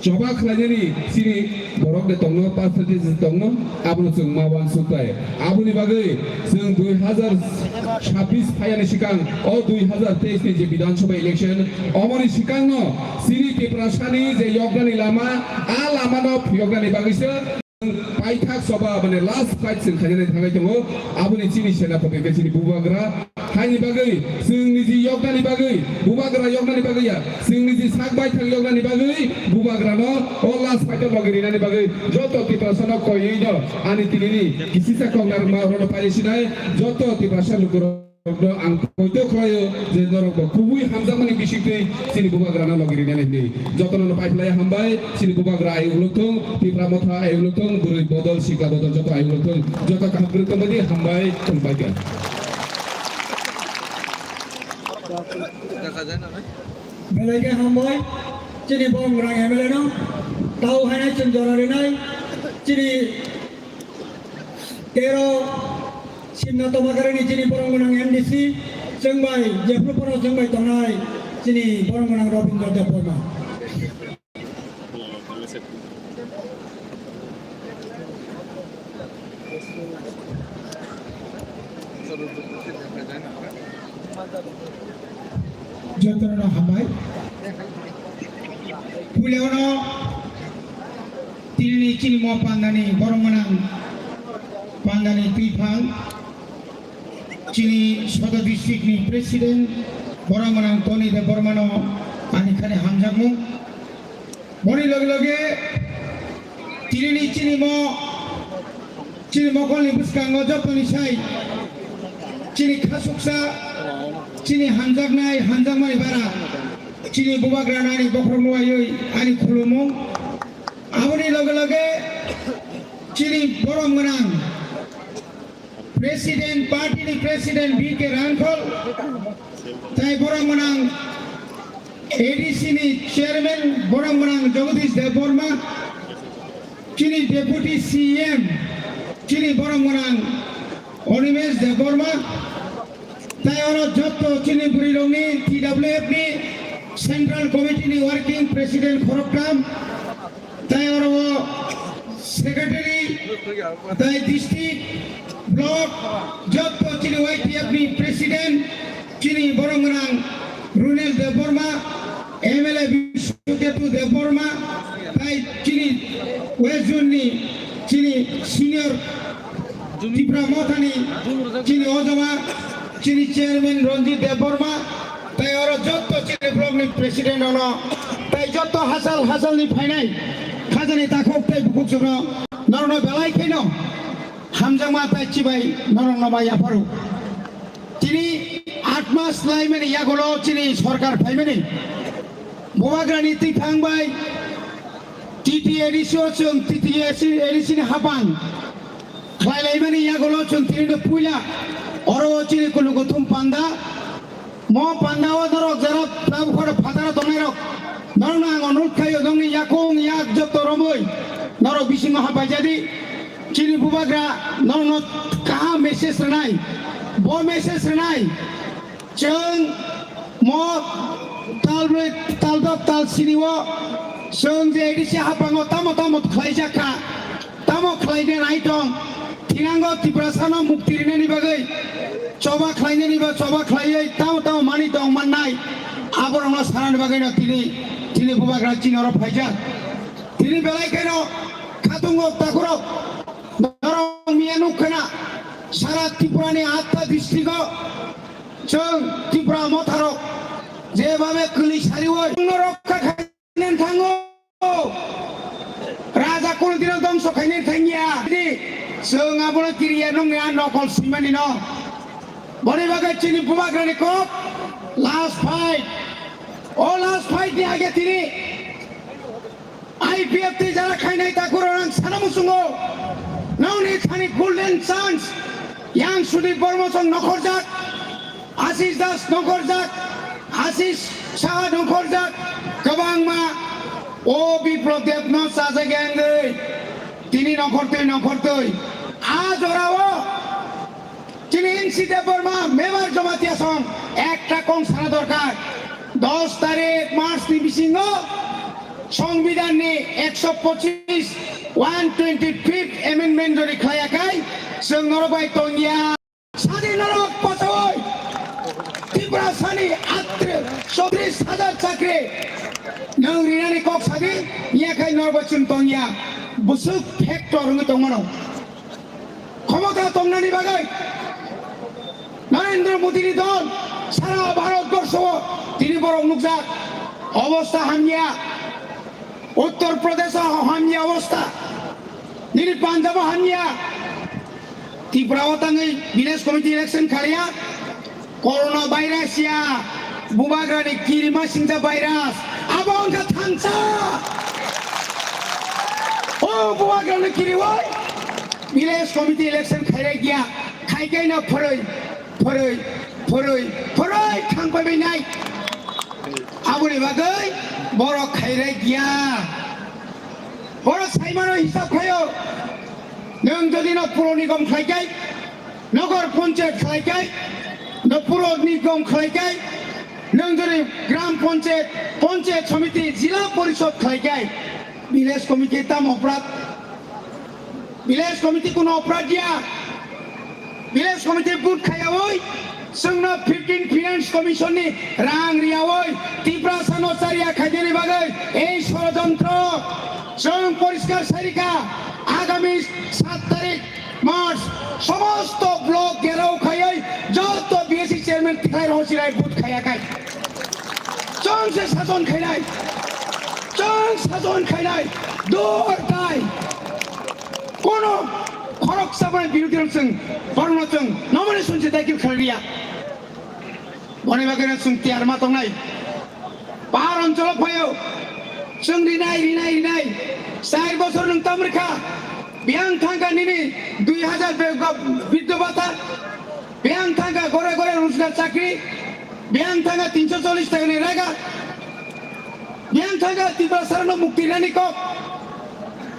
choba khlainani chini borok de tongno, percentage de tongno, abono chwng ma uansuk bai. Aboni bagwi chwng dui hazar chabbish phayani swkang, o dui hazar teis ni je Bidhan Sabha election, omoni swkangno chini Tiprasani je yoknani lama, a lamano phiyoknani bagwi se paithak choba, mane last fight chwng khainani thangwi tongo. Aboni chini senapati khe chini bubagra. Haini bagwi, chwng niji yoknani bagwi, bubagra yoknani bagwi ya, chwng niji sak baithang yoknani bagwi, bubagrano o last fight o logi rinani bagwi, joto Tiprasano koiwi no ani tinini kisisa kok narwkma orono pairi sinai, joto Tiprasa lukurokno ang poito khlaio je norokbo kubui hamjakmani bisingtwi chini bubagrano logi rinani hwnwi. Jotono no paiphlai hambai, chini bubagra ayuk lukthung, Tipra Motha ayuk lukthung, bwrwi bodol, sikla bodol joto ayuk lukthung, joto kaham kwrwng tongbaidi hambai, khulumbai kha. Belai khe hambai, chini borok rang M L A no, tau hainai chwng jora rinai, chini tero simna tomakarini chini borok gwnang M D C, chwng bai, jephru phano chwng bai tongnai, chini borok gwnang Robindra Debbarma. Jotono hambai. Puilano tini chini mo pandani borok gwnang pandani twiphang. Chini Sodor district ni president borok gwnang Tony Debbarmano ani khani hamjakmung. Boni loge loge tinini chini mo, chini mokolni bwskango jotoni sai chini khasuksa, chini hamjaknai, hamjakmani bara. Chini bubagra nani bokhorok nuwaiwi ani khulumung. Aboni loge loge chini borom gwnang President, party ni President B K Rangkhol, tai borom gwnang A D C ni Chairman borom gwnang Jagadish Debbarma, chini Deputy C M, chini borom gwnang Animesh Debbarma, tai oro jotto chini bwrwirokni T W F ni Central Committee ni Working President khoroktham, tai oro o Secretary, tai District, Block, jotto chini Y T F ni President, chini borom gwnang Runel Debbarma, M L A Biswaketu Debbarma, tai chini West Zone ni chini senior Tipra Mothani chini ojama, chini chairman Ranjit Debbarma, tai oro jotto chini block ni president rokno, tai jotto hachal hachal ni phainai khajani takhuk tai bukhuk chukno norokno belai khaino hamjakma tai chibai norokno bai yapharo. Tini aat mas laimani yagulo chini sorkar phaimani bubagrani twiphang bai T T A D C o chwng T T A D C ni hapang khlai laimani yagulo chwng tini no puila oro o chini kunu kuthum panda. Mo panda o norok jara tabuk khoro phataro tongnai rok norokno ang onurot khaio, nokni yakung yak jotto romwi norok bisingo hapai jadi. Chini bubagra norokno kaham message rwnai, bo message rwnai. Chwng mo tal brwi, tal dap, tal sini o chwng je A D C hapango tamo tamo khlaijak kha, tamo khlaina nai tong, thinango Tiprasano mukti rinani bagwi choba khlainani ba choba khlaiwi tamo tamo manwi tong mannai, aborokno sanani bagwino tini, tini bubagra chini oro phaijak. Tini belai kheno khatungo takhurok norok miya nukkhana sara Tripurani atta district o chwng Tripura motharok jebabe kwlwi sariwi rokha khainani thango. Raja kono dino dongso khainani thangya. Di chwng abono kiriya nungya nokol simani no. Boni bagwi chini bubagrani kok last fight. O last fight ni age tini I P F T jara khainai takhurok ang sana muchungo. Nongni thani golden chance. Yang Sudip Bormo song nokhorjak, Ashish Das nokhorjak, Ashish Saha nokhorjak, kwbangma o Biplab Deb no chajak yang dei. Tini nokhortwi nokhortwi. A jorao Chini N C Debbarma member Jamatia song ekta kong sana dorkar. Dos tarik March ni bisingo Songbidan ni ekso pochis, one twenty fifth amendment jodi khlaiya khai, chwng norok bai tongya. Sadi norok pochawoi Tiprasani atri chowtris hajar chakri nwng rinani kok sadi, yakhai norok bai chwng tongya. Bwswk factor wngwi tongmano. Khomota tongnani bagwi Narendra Modi ni dol sara Bharat borsho o tini borok nukjak. Obostha hamya, Uttar Pradesh o hamya obostha, nini Punjab o hamya, Tripura o tangwi village committee election khaliya. Corona virus ya, bubagrani kirima singsa virus. Abo wngkha thansa. O bubagrani kiriwi village committee election khairai giya. Khaikai no phoroi, phoroi, phoroi, phoroi thangpai bai nai. Aboni bagwi borok khairai giya. Borok saimano hisab khaio. Nwng jodi no puro nigom khlaikai, Nogor Panchayat khlaikai, no puro nigom khlaikai, nwng jodi Gram Panchayat, Panchayat Samiti, Jila Porishod khlaikai, Village Committee tamo oprad? Village Committee kuno oprad ya. Village Committee vote khayawi, chwngno fifteen Finance Commission ni rang riyawi, Tiprasa no chariya khaidini bagwi ei sorojontro. Chwng poriskar sarika, agami sat tarik March, somosto block gherao khaiwi joto B S C chairman tikhlai rw sirai vote khaiya khai. Chwng se sason khainai, chwng sason khainai, do or die. Kono khoroksa bai birodhi rok chwng, borokno chwng nomination se dakhil khlai riya. Boni bagwi no chwng tiyar ma tongnai. Pahar oncholo phaio. Chwng rinai, rinai, rinai. Char bosor nwng tam rikha. Biyang thangkha nini dui hajar be-, go-, biddo bata. Biyang thangkha gore gore rojgar chakri. Biyang thangkha tinso chollish taka ni raga. Biyang thangkha Tiprasarno mukti rani kok.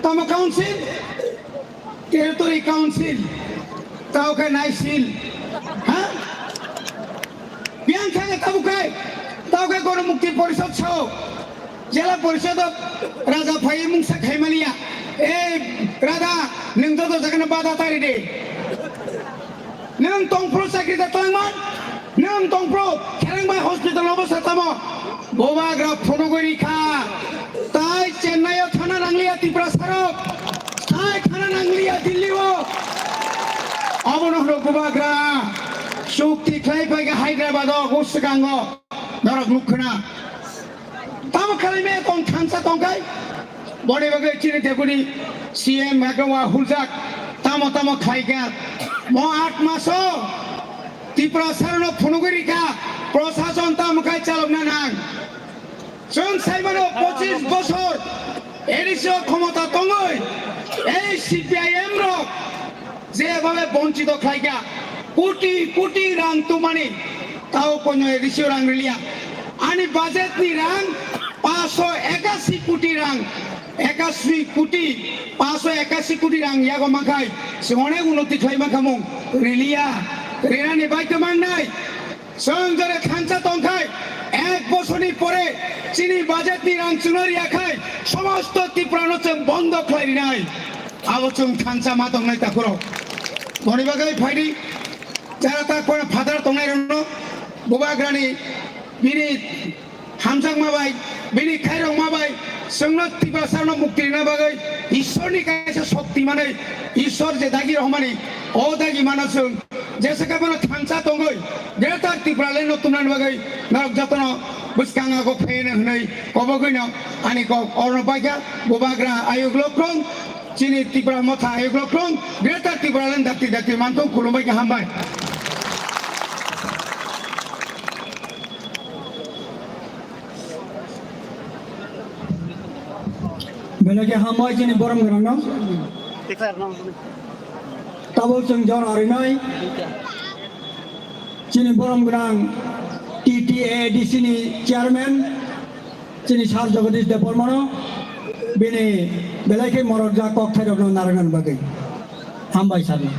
Tamo council? Territory Council, tao khe naisil, ha? Biyang khe tabuk khe, tao khe Ganamukti Porishod sao, Jela Porishod o raja phai mungsa khaimaliya. Ei raja, nwng joto jagano bada tari de. Nwng tongphuru chakri da twlangman, nwng tongphuru khereng bai hospital obo satamo. Bubagra phunugwi rikha. Tai Chennai o thana nangliya Tiprasarok. Tai thana nangliya Delhi o. Abono hwno Bubagra. Chukti khlai phaikha Hyderabad o, o swkango. Norok nukkha na. Tamo khlaimaya tong thansa tongkhai. Boni bagwi chini deputy C M hake wa huljak. Tamo tamo khlaikha. Mo aat maso. Tiprasarno phunugwi rikha, prosason tamo khai chalokna nang. Chwng saimano pochis bosor A D C o khomota tongwi, ei C P I M rok jebhabe bonchito khlaikha, koti koti rang tumani, tao kono A D C o rang riliya. Ani budget ni rang paanch sho ekasi koti rang. Ekasi koti, paanch sho ekasi koti rang yago mankhai, se onek unnoti khlai mankha mung, riliya, rinani bai kwmangnai. Chwng jore thansa tongkhai, ek bosorni pore chini budgetni rang chwngno riyakhai, somosto Tiprano chwng bondo khlai rinai. Abo chwng thansa ma tongnai takhurok. Boni bagwi phaidi, jara tak phano phatar tongnai rokno, Bubagrani bini hamjakma bai, bini khairokma bai, chwngno Tiprasarno mukti rina bagwi Ishwarni kaisa shokti manwi, Ishwar je dagi rohmani, o dagi mano chwng, jesa khe bono thansa tongwi, Greater Tipraland no tumnani bagwi norok jotono bwskango kok phaino hwnwi kobogwino ani kok orno paikha, Bubagra ayuk lokrong, chini Tipra Motha ayuk lokrong, Greater Tipraland dakti dakti mantong, khulumbai khe hambai. Belai khe hambai chini borom gwnangno. Tabuk chwng jora rinai chini borom gwnang T T A D C ni chairman chini Sir Jagadish Debbarmano bini belai khe morokjak kokthairokno narwknani bagwi. Hambai sir no.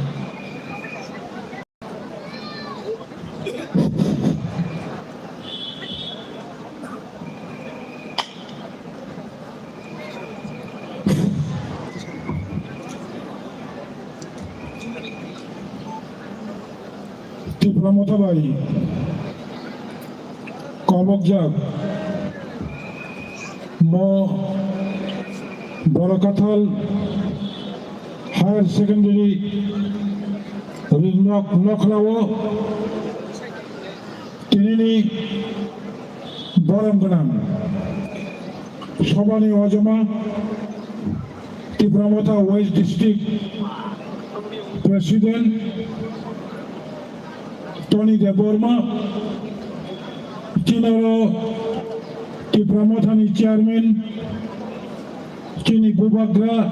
Tipra Motha bai kobokjak mo Borokathal Higher Secondary nok nokhlao tinini borom gwnang sobani ojoma Tipra Motha West District President Tony Debbarma, chini oro Tipra Mothani Chairman, chini Bubagra,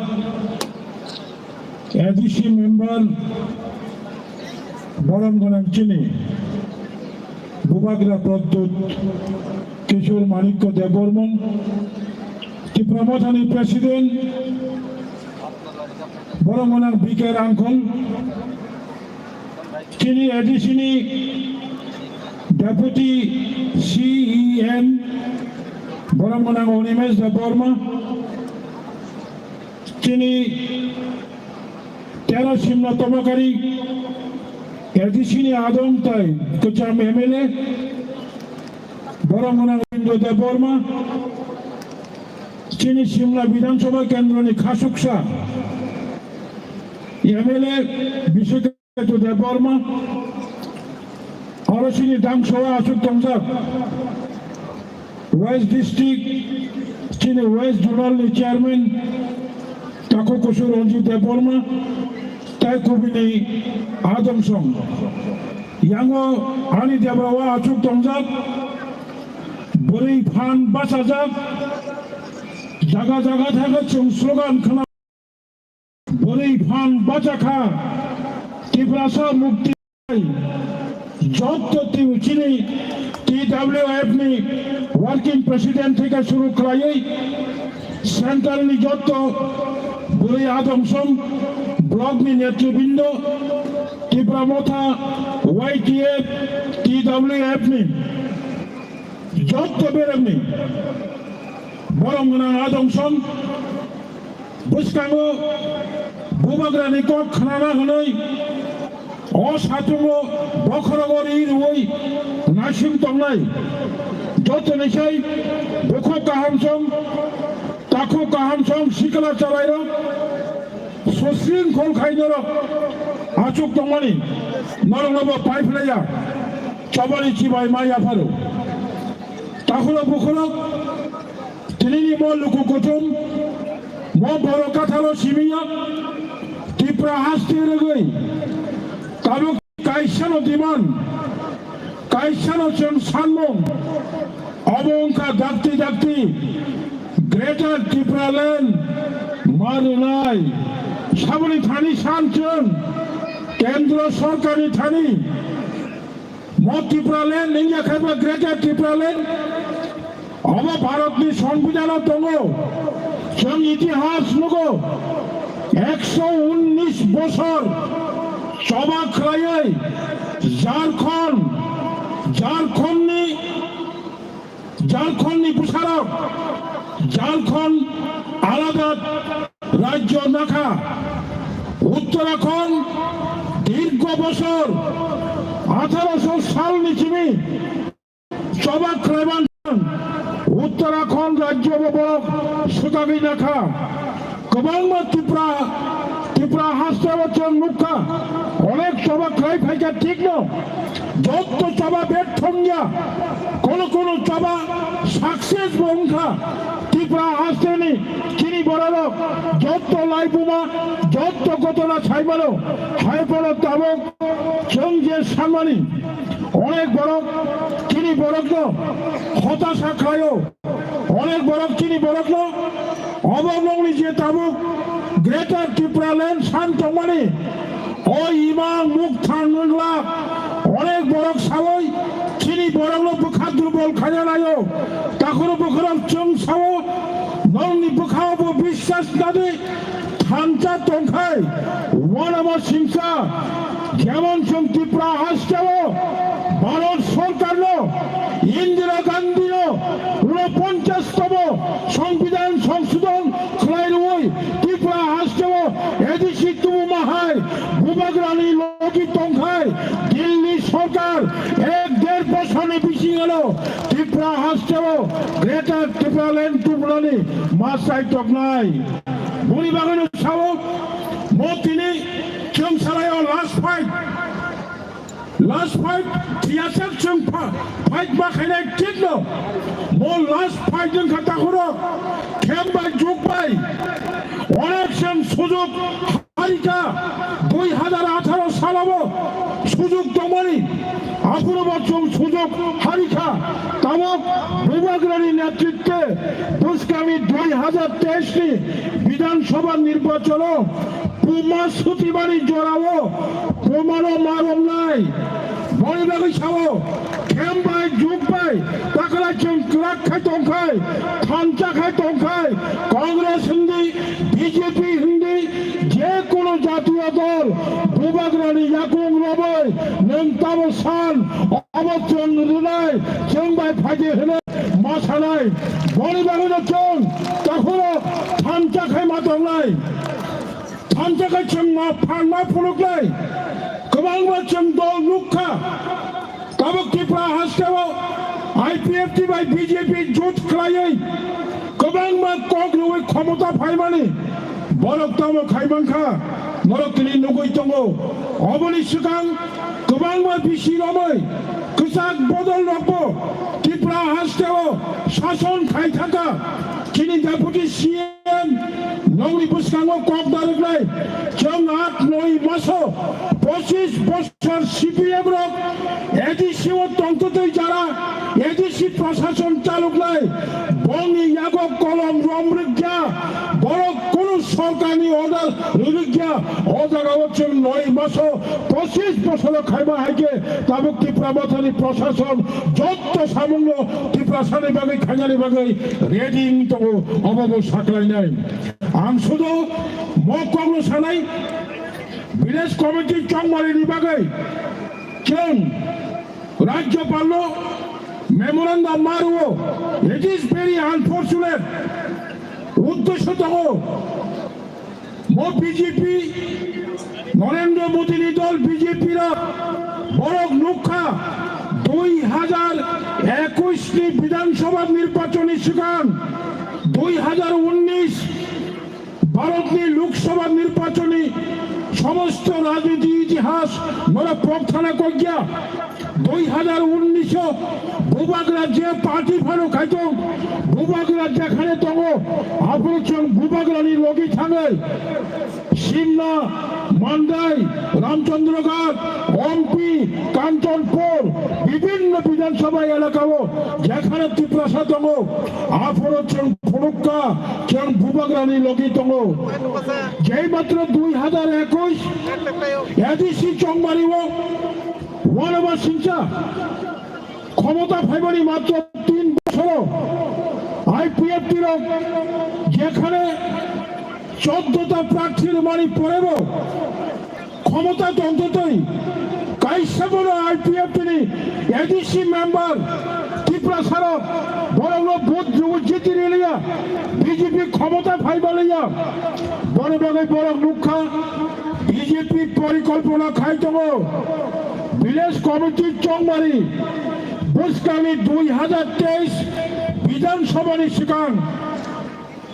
A D C member, borom gwnang chini Bubagra Pradyut Kishore Manikya Debbarma, Tipra Mothani President, borom gwnang B K Rangkhol, chini A D C ni Deputy C E M, borom gwnang Animesh Debbarma, chini tero Simla Tomakari A D C ni adong tai kwcham M L A, borom gwnang Rabindra Debbarma, chini Simla Bidhan Sabha Kendro ni khasuksa M L A Bishek Debbarma, oro chini dangsoa aswk tongjak, West District, chini West Zonal ni Chairman, Takhuk Kusur Ranjit Debbarma, tai kubini adong song. Yango ani debra o aswk tongjak, Bwrwi phan bachajak, jaga jaga thangwi chwng slogan khna. Bwrwi phan bachakha, Tiprasa mukti. Jotto ti-, chini T W F ni working president theke shuru khlaiwi central ni jotto bwrwi adongsom block ni netribrindo, Tipra Motha, Y T F, T W F ni jotto beremni borom gwnang adongsom bwskango bubagrani kok khnana hwnwi o satungo bokhorogo ri rwui naising tongnai. Jotoni sai bukhuk kahamsong, takhuk kahamsong sikla chalairok susring khol khai norok achuk tongmani norokno bo paiphlaiya. Chobani chibai ma yapharo. Takhuro bukhurok, tinini mo luku kuthum, mo borok kathalo simiya, Tipra haste rwgwi, tabuk kaisano demand, kaisano chwng sanmung, obo wngkha dakti dakti Greater Tipraland ma rwnai. Saboni thani san chwng Kendro Sorkarni thani Mo Tipraland wngya khe bo Greater Tipraland. Obo Bharatni Songbidhano tongo. Chwng itihas nugo. Ekso unnish bosor choba khlaiwi Jharkhand, Jharkhandni Jharkhandni bwsarok Jharkhand alada rajyo nakha. Uttarakhand dirgho bosor atharo sho salni simi choba khlaiman Uttarakhand rajyo bo borok swkagwi nakha. Kwbangma Tipra, Tipra hasteo chwng nukha, onek choba khlai phaikha thikno, jotto choba berthongya, kono kono choba success bo wngkha. Tipra hasteni chini bororok jotto laibuma, jotto gotona saimano, hai borok tabuk chwng je sanmani, onek borok chini borokno hotasa khlaio. Onek borok chini borokno obo nokni je tabuk Greater Tipraland san tongmani o ima muk thang wngla. Onek borok sawi chini borokno bwkha durbol khaina laio. Takhoro bwkhorok chwng sao nokni bwkhao bo biswas nadi. Thansa tongkhai, wanama singsa, jemon chwng Tipra hasteo Bharat Sorkarno, Indira Gandhino, unoponchas tomo Songbidan Songsodhon khlai rwui Tipra hasteo A D C tubuma hai Bubagrani logi tongkhai, Delhi Sorkar ek der bosorni bisingano Tipra hasteo Greater Tipraland tubunani ma chai toknai. Boni bagwino sao, mo tini chwng salaio last fight. Last fight, tiyasek chwng pha-, fight ma khainai thikno. Mo last fight wngkha takhoro, khem bai juk bai. Onek chwng sujok harikha, dui hajar atharo salabo sujok tongmani. Aphuru bo chwng sujok harikha. Tabuk Bubagrani netritwe bwskangni dui hajar teis ni Bidhan Sabha nirbachano puma sutibani jorao pumano ma romnai. Boni bagwi sao, khem bai, juk bai, takhwlai chwng kwrak khai tongkhai, thansa khai tongkhai, Congress hindi, B J P hindi, je kono jatiyo dol, Bubagrani yakung romwi, nwng tamo san, obo chwng rwnai, chwng bai phaidi hwnwi ma sanai. Boni bagwino chwng takhoro thansa khai ma tongnai. Thansa khai chwng ma phan ma phunuknai. Kwbangma chwng dol nukha. Tabuk Tripura hasteo I P F T bai B J P jut khlaiwi kwbangma kok rwui khomota phaimani borok tamo khai mankha, norok tini nugui tongo. Oboni swkang kwbangma bisi romwi kwchak bodol rokbo Tripura hasteo sason khai thangkha. Chini Deputy C M nokni bwskango kok narwknai, chwng aat noi maso pochis bosor C P M rok A D C o tongtwtwi jara A D C Prashason chaluknai, bongni yago kolom romrwkya, borok kunu sorkarni order rwrwkya, o jagao chwng noi maso pochis bosoro khaima haikhe tabuk Tipra Mothani prashason jotto samungno Tiprasani bagwi khainani bagwi ready wng tongo, obo bo saklainai. Ang sudu mo kokno sanai, village committee chongmarini bagwi chwng Rajyapalno memorandum ma rwo, it is very unfortunate. Uddesho tongo, mo B J P, Narendra Modi ni dol B J P rok borok nukha, dui hajar ekush ni Bidhan Sabha nirbachon ni swkang dui hajar unnish Bharatni Lok Sabha nirbachoni somosto rajniti itihas norok pokthana kokya. Dui hajar unnish o Bubagra je party phano khaitong, Bubagra jekhane tongo, aphuru chwng Bubagrani logi thangwi Simna, Mandai, Ramchandraghat, Ompi, Kanchanpur, bibhinno Bidhan Sabha elakao jekhane Tiprasa tongo, aphuru chwng phunukha, chwng Bubagrani logi tongo. Jei matro dui hajar ekush A D C chongmario, wanaba singcha, khomota phaibani matro tin bosoro I P F T rok jekhane choddo ta prarthi rwmani porebo khomota tongtwtwi kaisa bono I P F T ni A D C member Tiprasa rok borokno vote rwwi jiti riliya, B J P khomota phaiba liya, boni bagwi borok nukha B J P porikolpona khai tongo. Village committee chongmari bwskangni dui hajar teis Bidhan Sabha ni swkang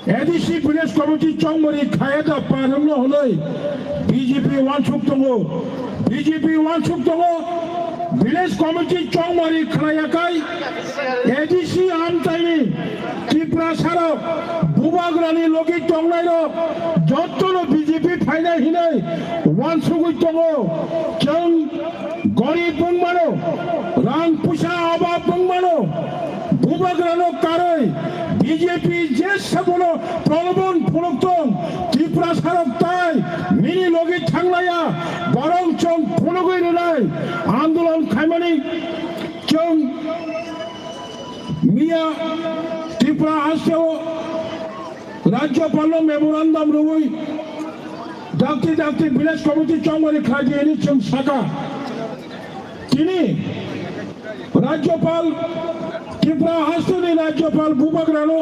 A D C Village Committee chongmari khaya da parwngno hwnwi B J P uansuk tongo, B J P uansuk tongo, Village Committee chongmari khlaiyakhai A D C amchaini Tiprasarok Bubagrani logi tongnairok jottono B J P phainai hinwi uansugwi tongo. Chwng gorib wngmano, rang puisa obab wngmano, Bubagrano karwi B J P je sabono prolobon phunuk tong, Tiprasarok tai nini logi thanglaiya, borok chwng phunugwi rwnai andolon khaimani chwng miya Tripura hasteo Rajyapalno memorandum rwwi dakti dakti village committee chongmani khlaidi hwnwi chwng saka. Tini Rajyapal, Tripura hasteni Rajyapal Bubagrano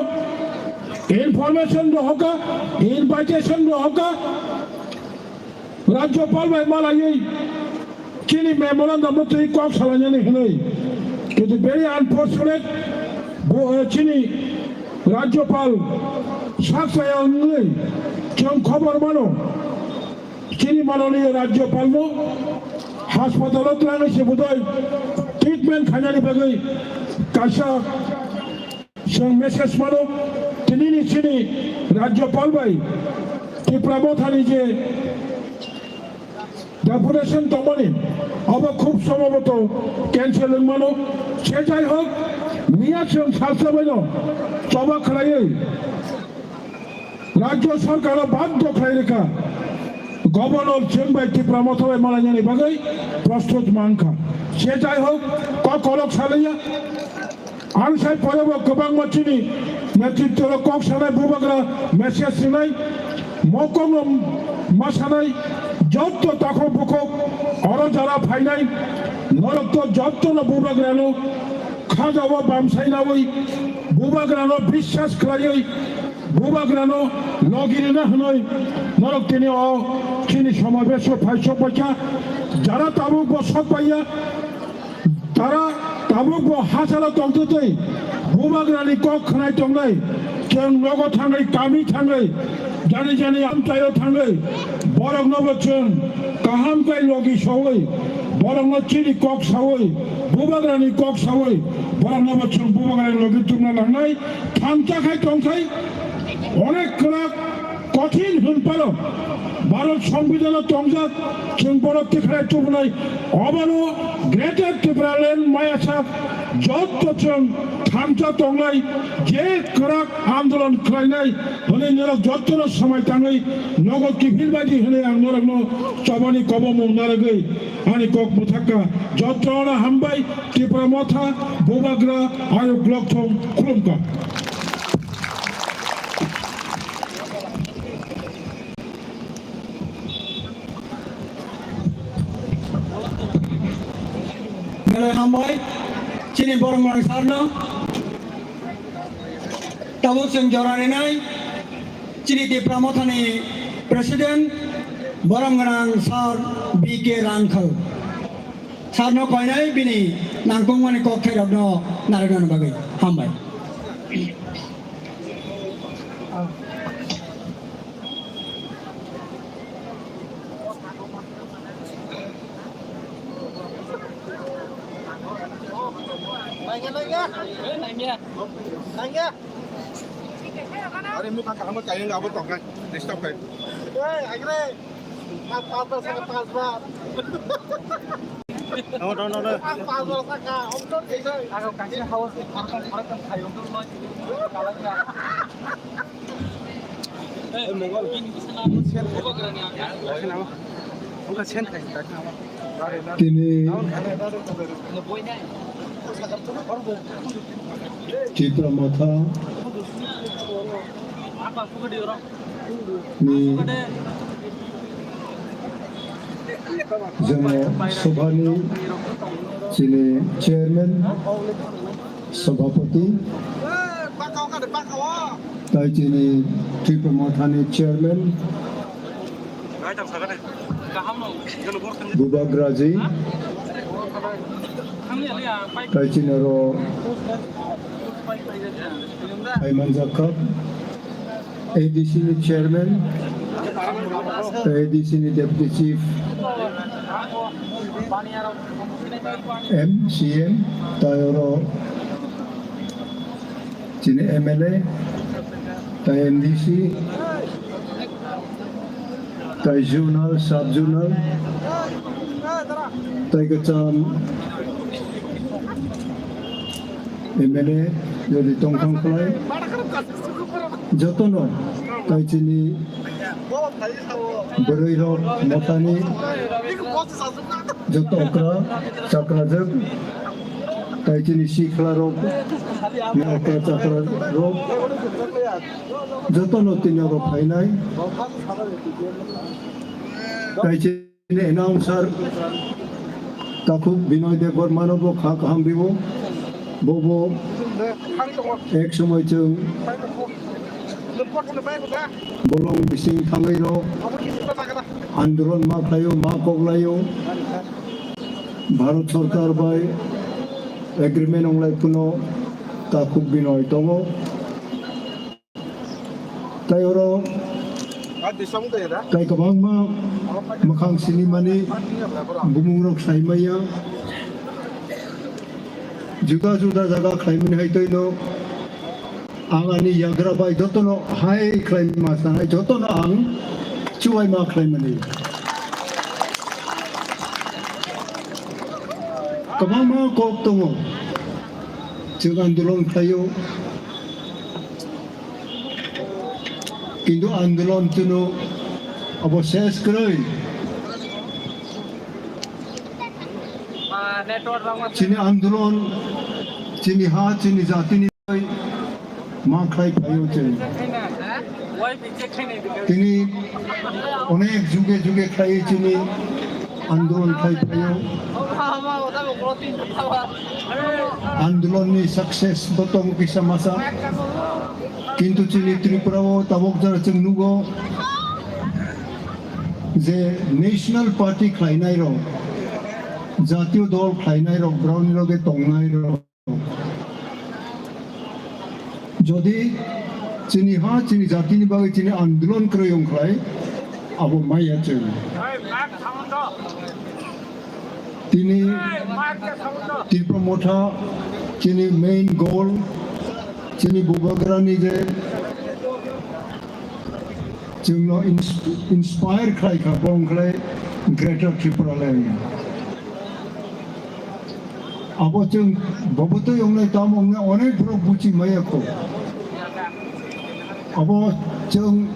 information rohoka, invitation rohoka, Rajyapal bai malaiwi chini memorandum no twi kok salainani hwnwi. Kintu very unfortunate, bo, eh, chini Rajyapal sak saya wngwi chwng khobor mano. Chini mananiya Rajyapal no haspatalo twlangwi se budai treatment khainani bagwi kaisa chwng message mano. Tinini chini Rajyapal bai Tipra Mothani je deputation tongmani, abo khub sombhoboto cancel wngmano. Se jai hok, miya chwng salsa baino choba khlaiwi Rajya Sarkar o badhyo khlai rwkha, Governor chwng bai Tipra Motha bai malainani bagwi prostut mankha. Se jai hok, kok kolok salaiya. Ang sai porebo kwbangma chini netritwrok kok sanai, Bubagra message sinai, mokongno ma sanai, jotto takhuk bukhuk oro jara phainai, norok to jottono Bubagrano khajao bamsainawi, Bubagrano biswas khlaiwi, Bubagrano logi rwna hwnwi norok tini o chini somabesh o phai sok paikha. Jara tabuk bo sok paiya, tara tabuk bo hachalo tongtwtwi Bubagrani kok khwnai tongnai. Chwng nogo thangwi, kami thangwi, jani jani amchaio thangwi, borokno bo chwng kaham khe logi sawi, borokno chini kok sawi, Bubagrani kok sawi, borokno bo chwng Bubagrani logi tungna nangnai. Thansa khai tongthai, onek kwrak kothin hwn phano Bharat Songbidan o tongjak, chwng bono tikhlai tubunai, obono Greater Tipraland maya sak jotto chwng thansa tongnai, je kwrak andolon khlainai hwnwi norok jottono swmai tangwi nogo kiphil baidi hwnwi ang norokno chobani kobomung narwgwi ani kok mwthakka. Jottono hambai, Tipra Motha, Bubagra, Ayuk Lokthong, khulumkha. Belai hambai, chini borok manwi sarno. Tabuk chwng jora rinai, chini Tipra Mothani President, borom gwnang Sir B K Rangkhal. Sarno koinai bini nangkukmani kokthairokno narwknani bagwi. Hambai. Are mukha kaham kaiya abo tongkha, disturb khai. Ei, agre. Pas, pas bar saka, pas bar. No, no, no, no. Pas, pas bar saka, om to thik hai. Aga kaisa house, khoroktham, khoroktham khai, om to loi. Kalai ya. Tini Tipra Motha ni Jana Sabhani chini chairman, sabhapati, tai chini Tipra Mothani chairman, Bubagraji, tai chini oro hai manjakha, A D C ni chairman, A D C ni deputy chief, M C M, tai oro chini M L A, tai M D C, tai zonal, sub zonal, tai kwcham M L A jodi tongthang khlai, jotono tai chini bwrwi rok mothani joto okra chakrajak, tai chini sikhla rok, okra chakra rok, jotono tini oro phainai. Tai chini announcer Takhuk Binoy Debbarmano bo kha kaham rio. Bo bo ek somoi chwng bolong bising thangwi rok andolon ma khlaio, ma koklaio. Bharat Sarkar bai agreement wnglai phano Takhuk Binoy tongo. Tai oro tai kwbangma mwkhang sinimani bumungrok saimaya. Juda juda jaga khlaimani hai twi no ang ani yagra bai jotono hai khlaima sanai, jotono ang chubaima khlaimani. Kwbangma kok tongo, chwng andolon khlaio. Kintu andolon chwngno abo ses kwrwi. Chini andolon, chini ha, chini jatini ma khlai phaio chwng. Tini onek juge juge khlai chini andolon khlai phaio. Andolonni success bo tongo kisa masa. Kintu chini Tripura o tabok jora chwng nugo je national party khlainai rok, jatiyo dol khlainai rok, borokni loge tongnai rok. Jodi chini ha, chini jatini bagwi chini andolon kwrwi wngkhlai, abo maya chwng. Tini Tipra Motha chini main goal, chini Bubagrani je Chwngno ins-, inspire khlai kha, bong khlai Greater Tripura Land. Abo chwng bobotwi wngnai, tamo wngnai, onek borok buchi maya kho. Abo chwng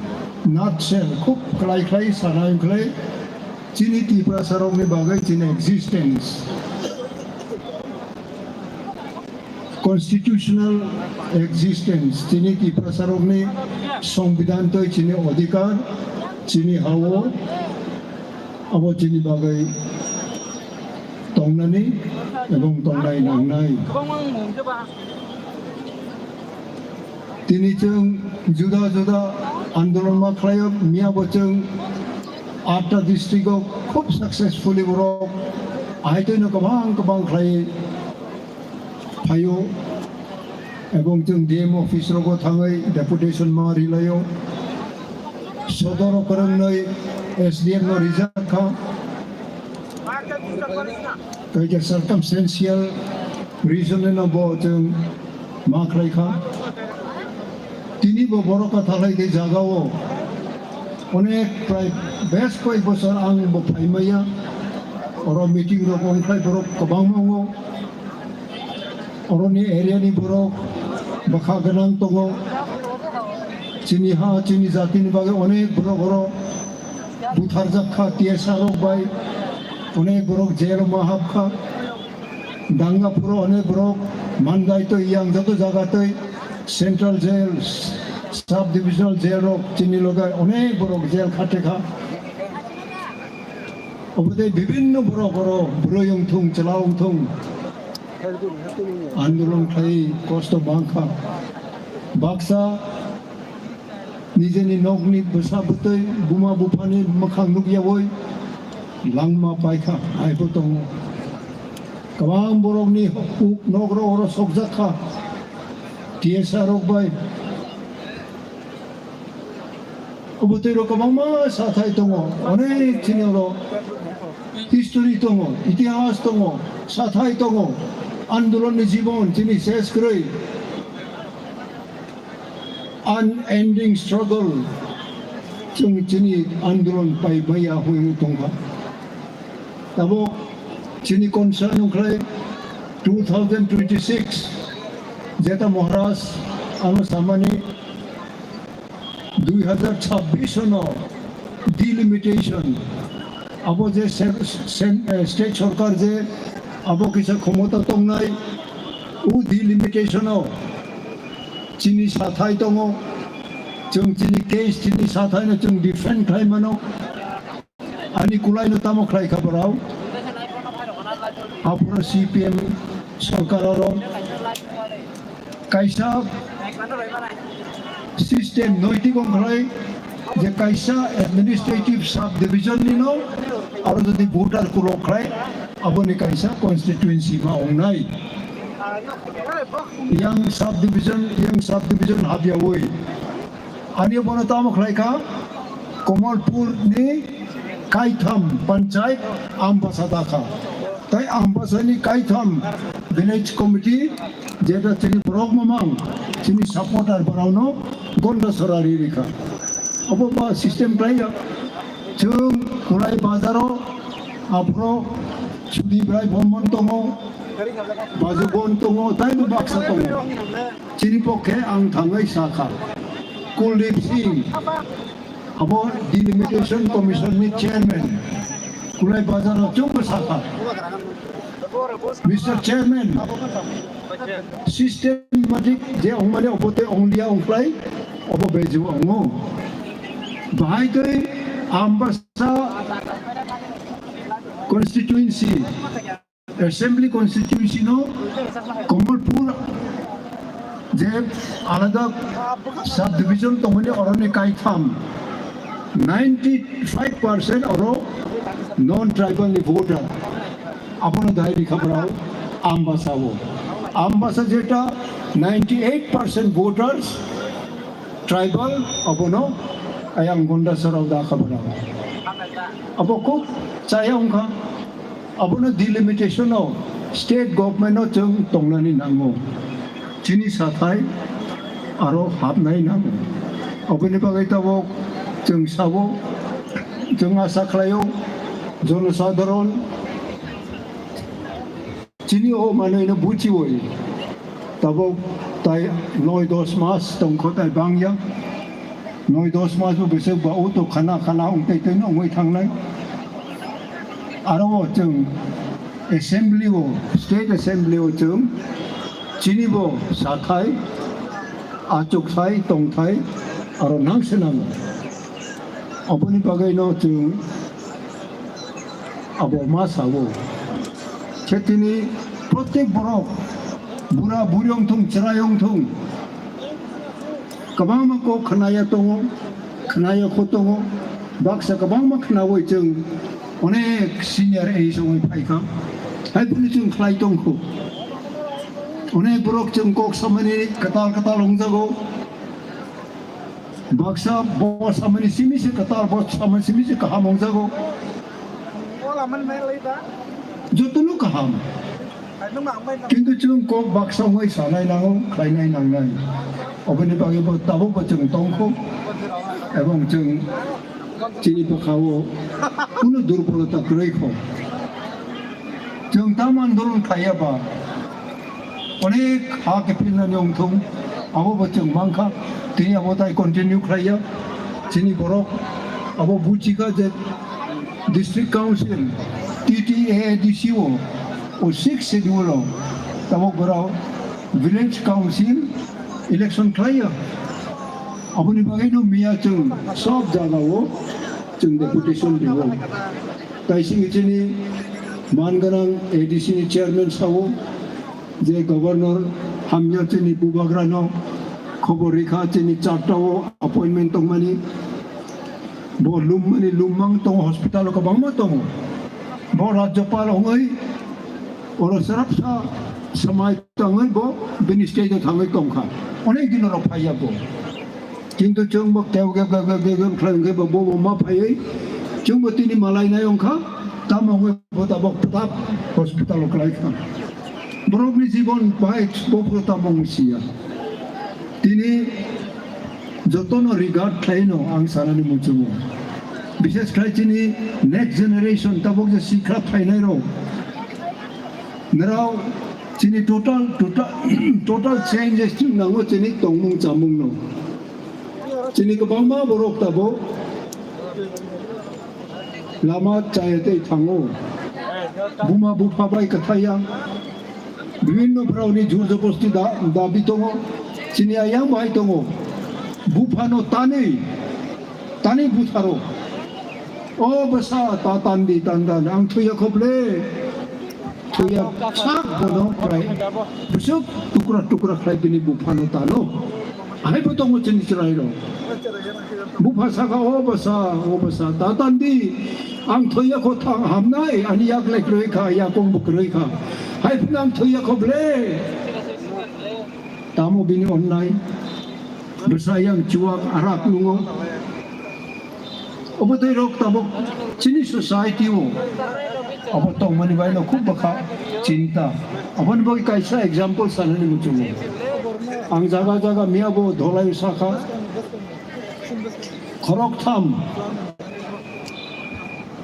nutshell, khub klai khlai sana wng khlai chini Tiprasarokni bagwi chini existence. Constitutional existence, chini Tiprasarokni songbidan tei chini odhikar, chini hao, abo chini bagwi tongnani ebong tongnai nangnai. Tini chwng juda juda andolon ma khlaio, miya bo chwng atta district o khub successfully borok ahaitwino kwbang kwbang khlai phaio, ebong chwng D M office rogo thangwi deputation ma rilaio, sodoro kwrwngnwi S D M no rijak kha, kaisa circumstantial reason no bo chwng ma khlai kha. Tini bo borok kwthalai khe jagao onek prai bes koi bosor ang bo phaimaya. Oro meeting rok ongkhlai borok kwbangma wngo. Oroni area ni borok bwkha gwnang tongo. Chini ha, chini jatini bagwi onek borok oro butharjak kha T S R rok bai. Onek borok jail o ma hap kha. Danga phuru onek borok mandai twi yang joto jaga twi central jail, sub divisional jail rok chini loge onek borok jail khate kha. Obo tei bibinno borok oro bwrwi wng thung, chwla wng thung, andolon khlai kosto bang kha. Baksa nijeni nokni bwsa bwtwi buma buphani mwkhang nukyaui langma paikha, hai bo tongo. Kwbang borokni huk nok rok oro sokjak kha, T S R rok bai. Obo twi rok kwbangma sathai tongo, onek chini oro history tongo, itihas tongo, sathai tongo, andolonni jibon chini ses kwrwi. Unending struggle, chwng chini andolon pai maya hwnwi tongkha. Tabuk chini concern wngkhlai two thousand twenty-six, jeta Maharaj ano samani dui hazar chabbish no delimitation, abo je se-, sen-, eh, state sorkar je abo kisa khomota tongnai, o delimitation o chini sathai tongo, chwng chini case chini sathai no chwng defend khlai mano. Ani kulai no tamo khlai kha borok? Aphuru C P M sorkar oro kaisa system noitik wng khlai je kaisa administrative subdivision ni no aro jodi voter kulok khlai, aboni kaisa constituency ma wngnai. Yang subdivision, yang subdivision habyaui. Ani bono tamo khlai kha, Kamalpur ni kaitham panchayat Ambasa da kha. Tai Ambasa ni kaitham village committee, jeta chini borok mamang, chini supporter borok no Gonda Sora ri ri kha. Obo ba system khlai ya. Chwng Khulai bazar o, aphuru Sudip Rai Bhomon tongo, Bajubon tongo, tai bo baksa tongo. Chini pokhe ang thangwi sakha, Kuldeep Singh, abo Delimitation Commission ni chairman, Kulai Bazar o chwngbo sakha, Mister Chairman, systematic je ongmani obo tei ongliya ongklai, obo beju ongo. Bahai tei Ambasa constituency, Assembly constituency no Kamalpur je alada subdivision tongmani oroni kaitham, ninety five percent oro non tribal ni voter. Abono dai rikha borok Ambasa o. Ambasa jeta ninety eight percent voters tribal, abono ayang Gonda Sora o da kha borok. Abo khub chaya wngkha. Abono delimitation o state government o chwng tongnani nango. Chini sathai aro hapnai nango. Aboni bagwi tabuk Chwng sabo, chwng asa khlaio, jonosadharon chini o manwino buchiwi. Tabuk tai noi dos mas tongkho tai bangya. Noi dos mas bo bwswk ba o to khana khana wng tai twi no wngwi thangnai. Aro o chwng assembly o, state assembly o chwng chini bo sathai, achukthai, tongthai aro nang se nango. Aboni bagwi no chwng abo ma sao. Khe tini protek borok bura buri wng thung, chwrai wng thung, kwbangma kok khnaya tongo, khnaya kho tongo, baksa kwbangma khnaui chwng onek senior ei songwi phaikha. Hai phano chwng khlai tongkho. Onek borok chwng kok samani kwtal kwtal wngjago. Baksa bo samani simi se kwtal, bo samani simi se kaham wngjago. Jotono kaham. Kintu chwng kok baksa wngwi sanai nango, khlainai nangnai. Oboni bagwi bo tabuk bo chwng tongkho. Ebong chwng chini bwkhao kuno durbolota kwrwi kho. Chwng tamo andolon khlaiya ba, onek ha khe pilnani wngthung, abo bo chwng mankha, tini abo tai continue khlaiya. Chini borok abo buchikha je District Council, T T A A D C o, o sixth schedule o, tabok borok Village Council election khlaiya. Aboni bagwi no miya chwng sob jaga o chwng deputation rio. Tai sini chini man gwnang A D C ni chairman sao je governor hamya chini bubagra no khobor rikha chini charta o appointment tongmani. Bo lummani lummang tongo, hospital o kwbangma tongo. Bo rajyapal wngwi oro srapsa samai tangwi bo bini state o thangwi tongkha. Onek din oro phaiya bo. Kintu chwng bo keu keu keu keu keu keu khlai wngkhe bo, bo, bo ma phaiwi chwng bo tini malainai wngkha, tamo wngwi bo tabok pwtap hospital o kwlaikha. Borokni jibon bai bo pho tamo wngsiya. Tini jotono regard khlaino ang sanani muchungo. Bishes khlai chini next generation tabok je sikha phainairok. Nrao chini total, total, total changes chwng nango chini tongmung chamungno. Chini kwbangma borok tabok lama chaya tei thango. Buma bupha bai kwthaiya. Bibhinno borokni jur jobosti da-, dabi tongo. Chini ayang bai tongo. Buphano tanwi, tanwi butharo. O bwsa ta tandi tandan ang thwiya khoble. Thwiya sak bono prai. Bwswk tukra tukra khlai bini buphano tano. Ahai bo tongo chini chwrairok. Bupha saka, "O bwsa, o bwsa, ta tandi. Ang thwiya kho thang hamnai, ani yak le kwrwi kha, yakung bo kwrwi kha. Hai phano ang thwiya kho ble." Tamo bini onnai. Bwsa yang chuwak arak nungo. Obo tei rok tabok chini society o obo tongmani bai no khub bwkha chinta. Oboni bagwi kaisa example sanani muchungo. Ang jaga jaga miya bo dholai sakha. Khorok tham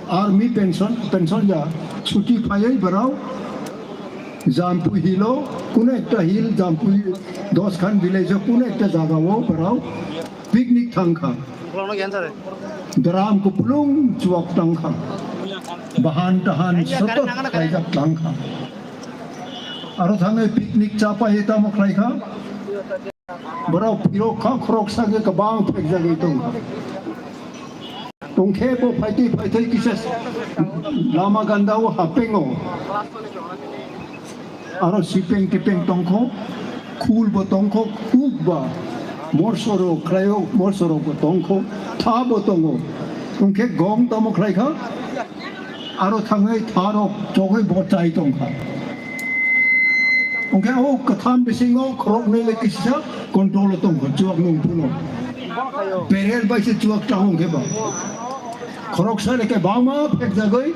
army pension, pension ja chuti phaiwi borok Jampui hill o, kuno ekta hill, Jampui Doskhan village o kuno ekta jaga o borok picnic thangkha. Ukulokno gensare. Dram kupulung chuak tangkha. Bahan tahan sotot kaijak tangkha. Aro thangwi picnic chapai tamo khlaikha. Borok phirok kha khorok sage kwbang phekjagwi tongkha. Tongkhe bo phaitwi phaitwi kisa lama ganda o hapengo. Aro sipeng tipeng tongkho, khul bo tongkho, kuk ba, morsoro khlaio, morsoro bo tongkho, tha bo tongo. Tongkhe gong tamo khlaikha, aro thangwi tharok chogwi bo chai tongkha. Tongkhe o kwtham bisingo khoroknwi le kisa control o tongkho, chuak nung phuno. Berel bai se chuak tang hongkhe ba. Khoroksa le khe bangma phekjagwi,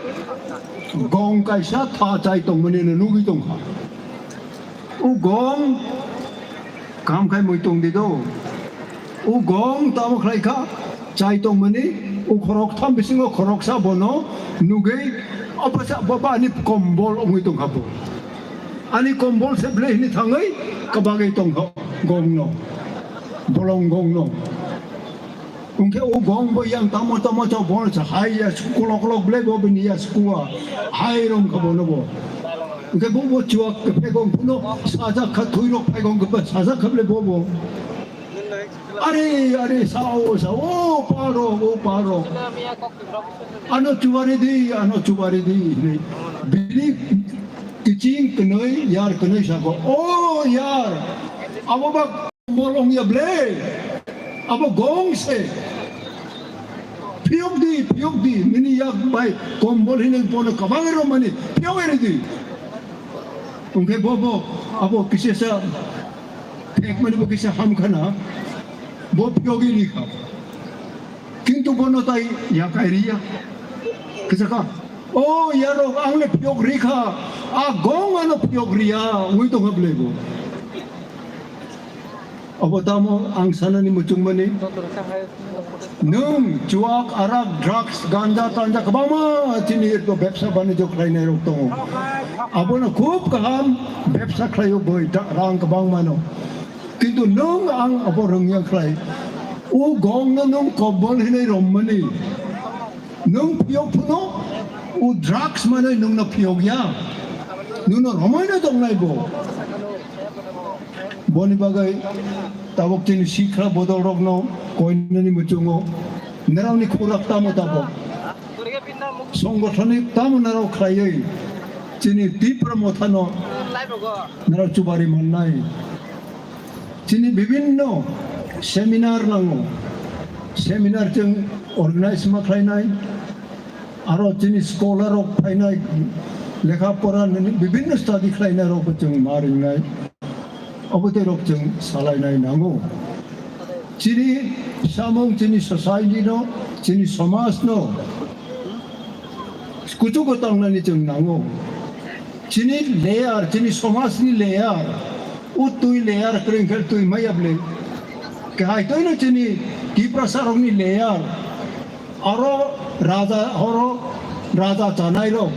gong kaisa tha chai tongmani no nugwi tongkha. O gong kam khai mui tong di do. O gong tamo khlai kha. chai tongmani, o khorok tham bisingo khoroksa bono nugwi, "Apasa baba ani kombol," wngwi tongkha bo. Ani kombol se ble hini thangwi kabagwi tongkha gongno, bolong gongno. Hwnkhe o gong bo yang tamo tamo chao bono sa hai ya kolok kolok ble bo bini ya skua hai rong kha bono bo. Hwnkhe bo bo chuak khe phegong phuno sajak kha thwi rok phegong khe sajak kha ble bo bo. Are, are, sao, sao, o paro, o paro. Ano chubari di, ano chubari di, hinwi. Bini kiching kwnwi, yar kwnwi sago. O yar, abo ba kombol ongya ble. Abo gong se. Phiyok di, phiyok di, nini yak bai kombol hinwi bono kabang romani, phiyok eri di. Hwnkhe bo, bo, abo kisa sa Phek mani bo kisa ham khana, bo phiyogwi rikha. Kintu bono tai yakai riya. Kisa kha, "O yarok, ang le phiyok rikha, a gong ano phiyok riya," wngwi tongkha bwlai bo. Obo tamo ang sanani muchungmani. Nwng chuak, arak, drugs, ganja, tanja kwbangma chini bebsa banijyo khlainai rok tongo. Abono khub kaham bebsa khlaio boi, da-, rang kwbangmano. Kintu nwng ang abo rwngya khlai. O gongno nwng kobol hinwi rommani. Nwng phiyok phano o drugs manwi nwngno phiyokya. Nwngno romoino tongnai bo. Boni bagwi tabuk chini sikha bodol rokno koinani muchungo norokni khulak tamo tabuk songgothoni tamo norok khlaiwi chini Tipra mothano norok chubari mannai. Chini bibinno seminar nango, seminar chwng organize ma khlainai. Aro chini scholar rok phainai, lekha pora nini bibinno study khlainai rok bo chwng ma ringnai. Obo tei rok chwng salainai nango. Chini samung, chini society no, chini somaj no kuchugo tangnani chwng nango. Chini layer, chini somaj ni layer, o twi layer kwrwng khe twi maya bwle. Kahai twi no chini Tiprasa rok ni layer. Aro raja, oro raja chanai rok,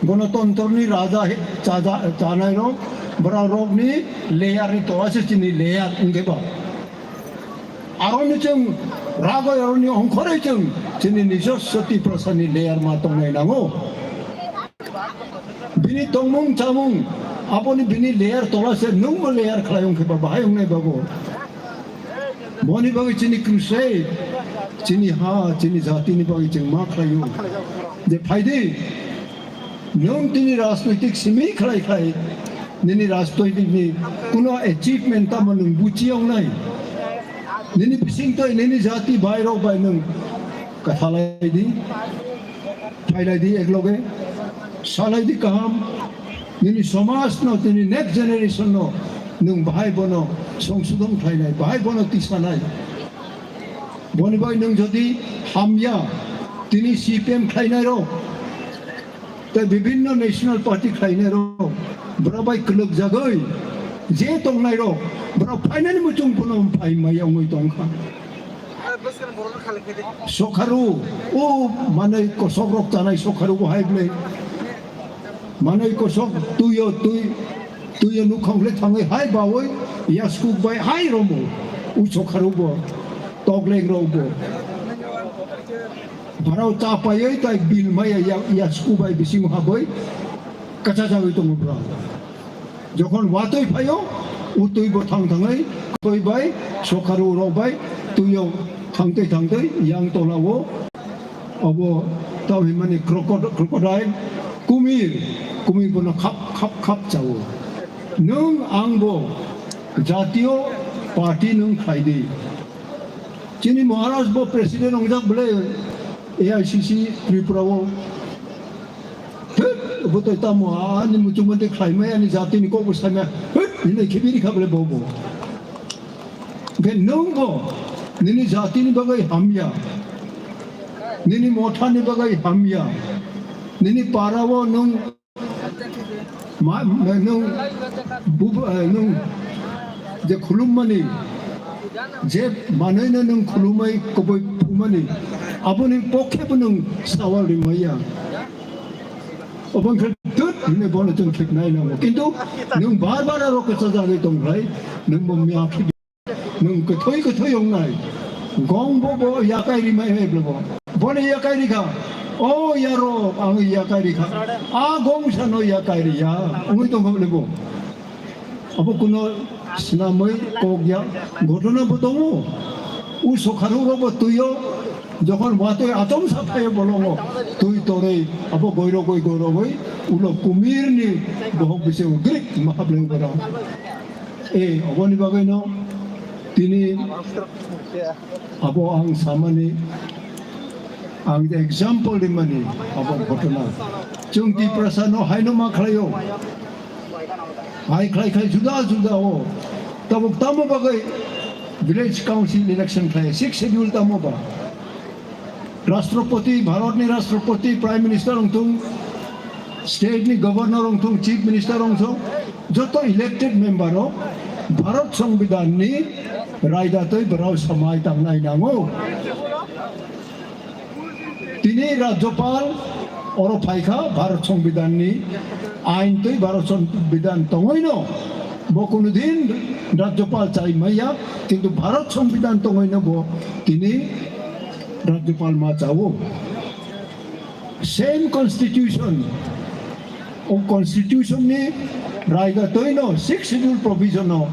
gonotontroni raja he-, chaja-, chanai rok, borok rokni layer ni tola se chini layer wngkhe ba. Aroni chwng ragoi aroni ongkhoroi chwng chini nijoswo Tiprasani layer ma tongnai nango. Bini tongmung chamung aboni bini layer tola se nwngbo layer khlai wngkhe ba bahai wngnai bago. Boni bagwi chini crusade, chini ha, chini jatini bagwi chwng ma khlaio. Je phaidi, nwng tini rajnoitik simi khlai khlai, nini rajnoitik ni kuno achievement tamo nwng buchi wngnai. Nini bisingtwi, nini jati bai rok bai nwng kathalai di. Phailai di ekloge, salai di kaham, nini somaj no, nini next generation no, nwng bahai bono songsodon khlainai, bahai bono tisanai. Boni bai nwng jodi hamya, tini C P M khlainai rok, tei bibinno national party khlainai rok, borok bai kwlwk jagoi, je tongnai rok, borok phainani muchung bono phai maya wngwi tongkha. Sokharu, o manwi kosok rok chanai sokharu bo hai bwle. Manwi kosok tuyo twi, tuyo nukhang le thangwi hai bawi yaskuk bai hai romo. O sokharu bo, tokleng rok bo. Barao cha paiwi tai bil maya ya, yaskuk bai bisingo habwi kacha jagwi tongo bwrang. Jokhon watwi phaio, o twi bo thang thangwi, twi bai, sokharu rok bai, twio thangtwi thangtwi, yang tolao, obo tamo hinmani crocod-, crocodile, kumir, kumir bono khap, khap, khap chao. Nwng ang bo jatiyo party nwng khlai di. Chini Maharaj bo president wngjak bwle A I C C Tripura o. Thut, bwtwi tamo ani muchungmante khlaimaya, ani jatini kokbo saimaya. Thut, hinwi khibiri kha bwle bobo. Hwnkhe nwngbo nini jatini bagwi hamya. Nini mothani bagwi hamya. Nini parao nwng Ma, ma, nwng bub-, eh, nwng je khulummani, Je manwino nwng khulumai kubui phumani, aboni pokhe bo nwng sawal rimaya. Obo wngkha dut hinwi bono chwng khibnai nango. Kintu nwng bar bar aro kwchajagwi tongkhlai, nwng bo mia khibi, nwng kwthwi kwthwi wngnai. Gong bo bo yakai rimai hai bo. Bono yakai rikha. O yarok ang yakai rikha. A gong sano yakai riya. Wngwi tongkha bo. Abo kuno swnamwi kok ya, ghotona bo tongo. O sokharuk rok bo twi o, jokhon watwi atom sa phaio bolongo, twi torwi abo goirogwi goirogwi ulo kumirni bohok bisingo grik ma hableng borok. E, oboni bagwino tini abo ang samani, ang example rimani abo ghotona. Chwng Tiprasa no haino ma khlaio. Hai khlai khlai juda juda o. Tabuk tamo bagwi village council election khlai, sixth schedule tamo ba. Rashtrapati, Bharat ni Rashtrapati, Prime Minister wngthung, state ni governor wngthung, chief minister wngthung, joto elected member o Bharat Songbidan ni raida twi borok samai tangnai nango. Tini Rajyapal oro phaikha Bharat Songbidan ni ain twi Bharat Songbidan tongwino bo kunu din Rajyapal chai maya, kintu Bharat Songbidan tongwino bo tini Rajyapal ma chao. Same constitution, o constitution ni raida twino sixth schedule provision o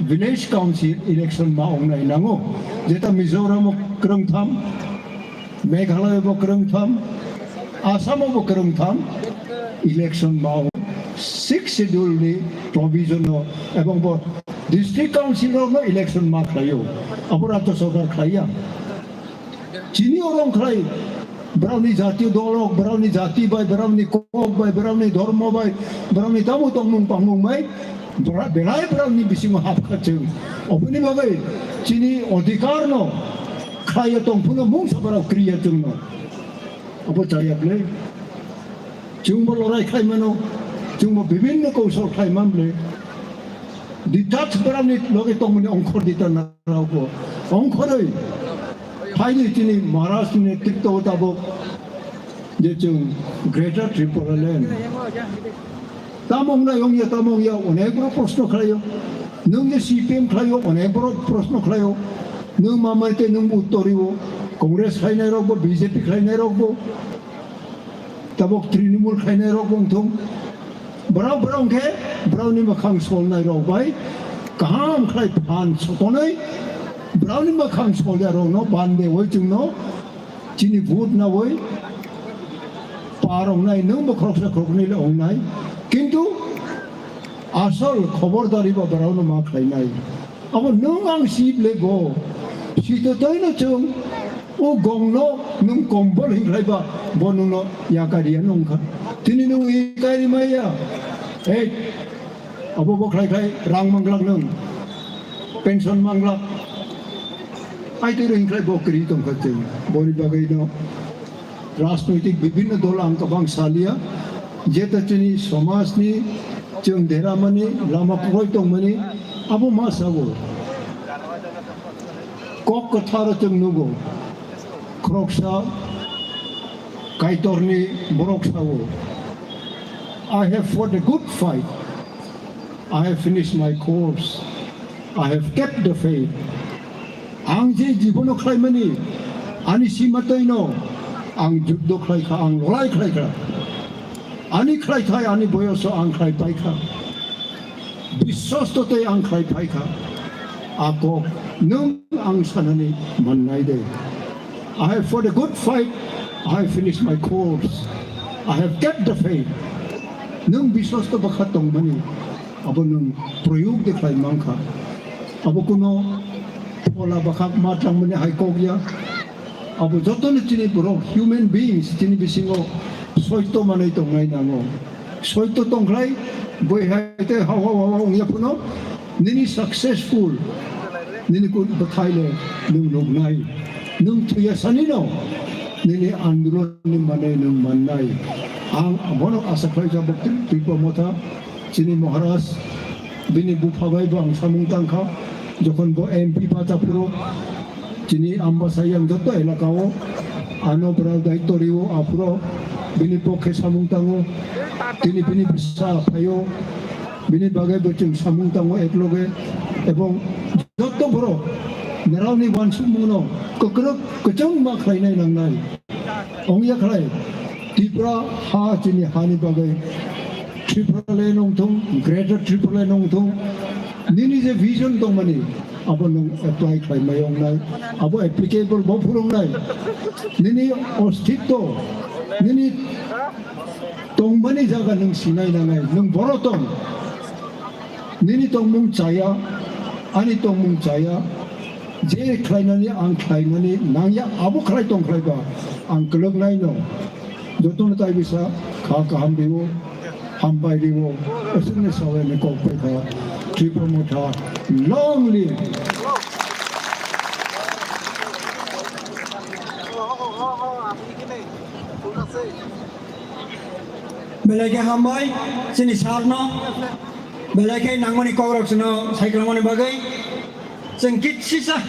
village council election ma ongnai nango. Jeta Mizoram o kwrwngtham, Meghalaya bo kwrwngtham, Assam bo kwrwngtham election ma o sixth schedule ni provision o, ebong bo district council rok no election ma khlaio, abo rajya sarkar khlaiya. Chini oro wngkhlai, borokni jatiyo dolrok, borokni jati bai, borokni kok bai, borokni dhormo bai, borokni tamo tongmung pangmung bai, bora-, belai borokni bisingo hapkha chwng. Oboni bagwi chini odhikarno khlaiya tongphano mungsa borok kriya chwngno. Obo chaya bwle. Chwngbo lorai khlai mano, chwngbo bibinno koushal khlai man bwle. Detach borokni loge tongmani ongkhor dita narokbo. Ongkhorwi phaidi chini Maharaj ni netrito tabok je chwng Greater Tripura Land. Tamo wngnai wngya, tamo wngya, onek borok proshno khlaio. Nwng je C P M khlaio, onek borok proshno khlaio. Nwng ma mai tei nwng bo uttor rio. Congress khlainai rokbo, B J P khlainai rokbo. Tabok Trinamool khlainai rok wngthung. Borok, borok hwnkhe borokni mwkhang solnai rok bai kaham khlai phan sotonwi borokni mwkhang solya rokno bande oi chwngno chini vote nawi par wngnai, nwngbo khoroksa khoroknwi le wngnai. Kintu asol khobordari ba borokno ma khlainai. Abo nwng ang si le go. Si to toino chwng o gongno nwng kombol hinglai ba bo nwngno yakari ya nungkha. Tini nwng yakari maya. Ei, abo bo khlai khlai rang manglak nwng. Pension manglak. Ai twi hinglai bo kri tongkha chwng. Boni bagwi no. Rajnoitik bibhinno dol ang kwbang saliya, jeta chini somajni chwng deramani lama kwrwi tongmani abo ma sao. Kok kwtharo chwng nugo, khoroksa Kaitorni borok sao, "I have fought a good fight." I have finished my course. I have kept the faith. Ang je jibono khlaimani, ani simatwino ang juddo khlaikha, ang lolai khlaikha. Ani khlaithai, ani boyoso ang khlaipaikha. Biswasto tei ang khlaipaikha. Ako nwng ang sanani mannai de. I have fought a good fight. I have finished my course. I have kept the faith. Nwng biswasto bwkha tongmani. Abo nwng proyog de khlai mankha. Abo kuno phola bwkhak ma tangmani hai kok ya. Abo jotono chini borok human beings chini bisingo soito manwi tongnai nango. Soito tongkhlai boi hai tei hao hao hao wngya phano nini successful nini kun bwthai le nwng nuknai. Nwng thwiya sanino nini andolonni manwi nwng mannai. Ang abono asa khlaijak bo Tripura Motha. Chini Maharaj, bini bupha bai bo ang samung tangkha. Jokhon bo M P bacha phuru chini Ambasa yang joto elaka o ano bwrao daityo rio aphuru bini pokhe samung tango, tini bini bwsa phaio, bini bagwi bo chwng samung tango ekloge, ebong joto borok neraoni uansukmungno kwkrwk kwchangma khlainai nangnai. Ongya khlai, Tripura ha chini hani bagwi, Tripura le nongthung, Greater Tripura le nongthung, nini je vision tongmani, abo nwng apply khlai mai wngnai, abo applicable bo phwrwngnai. Nini ostitto, nini tongmani jaga nwng sinai nangnai, nwng boro tong. Nini tongmung chaya, ani tongmung chaya, je khlainani ang khlainani nangya, abo khlai tong khlaiba ang kwlwknaino. Jotono tai bisa kha kaham rio, hambai rio, aswkni sawaini kok paikha, Tripura Motha, long live! Belai khe hambai chini sir no, belai khe nangmani kokrok chwngno saikwlangmani bagwi chwng kitsisa.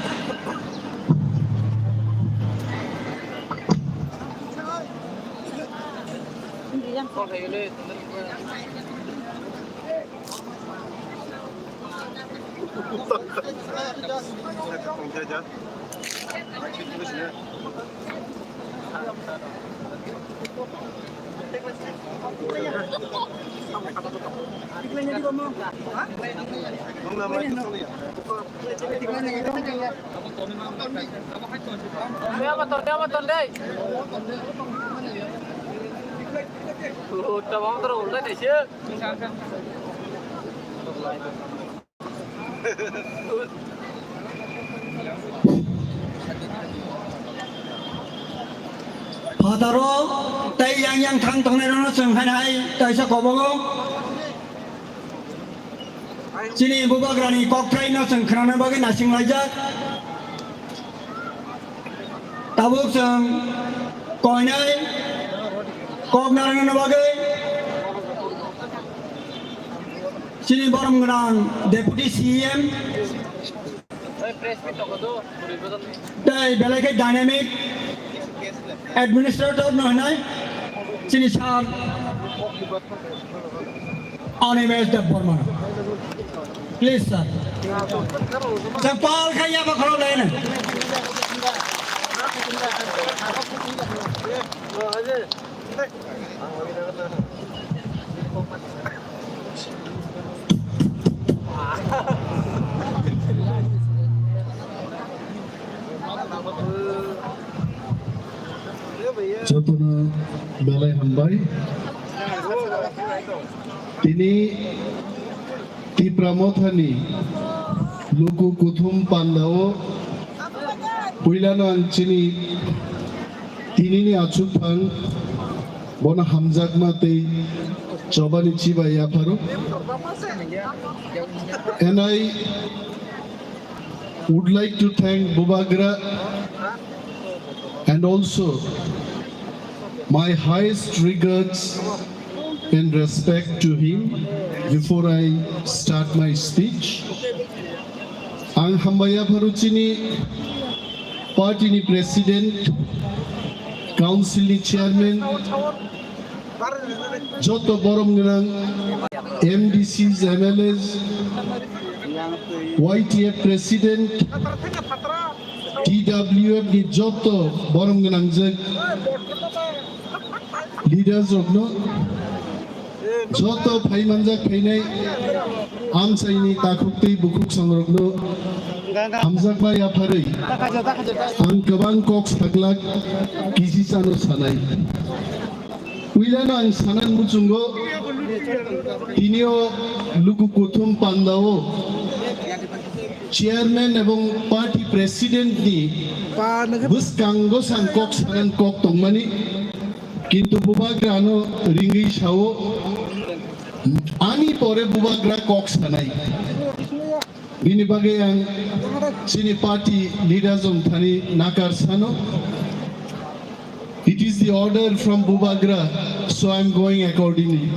Phataro tei yang yang thang tongnai rokno chwng khainai taisa kobogo chini bubagrani kokthai no chwng khnana bagwi nasing laijak. Tabuk chwng koinai kok narwkna bagwi chini borom gwnang Deputy C E M tei belai khe dynamic administrator no hwnwi chini sir Animesh Debbarma. Please, sir. Chapal kaya ba khoro lain. Jotono belai hambai. Tini Tipra Mothani luku kuthum pandao puilano ang chini tinini achukphang bono hamjakma tei chobani chibai yapharo. And I would like to thank Bubagra and also my highest regards and respect to him before I start my speech. Ang hambai yapharo chini party ni president, council ni chairman, joto borom gwnang M D Cs, M L As, Y T F president, T W F ni joto borom gwnangjak leaders rokno, joto phaimanjak phainai amchaini takhuk tei bukhuk songrokno hamjakma yapharwi ang kwbang kok saglak kisisano sanai. Puilano ang sanan muchungo, tinio luku kuthum pandao chairman ebong party president ni bwskango sang kok sanan kok tongmani, kintu bubagrano ringwi sao, ani pore bubagra kok sanai. Bini bagwi ang chini party leaders rok thani nakar sano. It is the order from Bubagra, so I am going accordingly.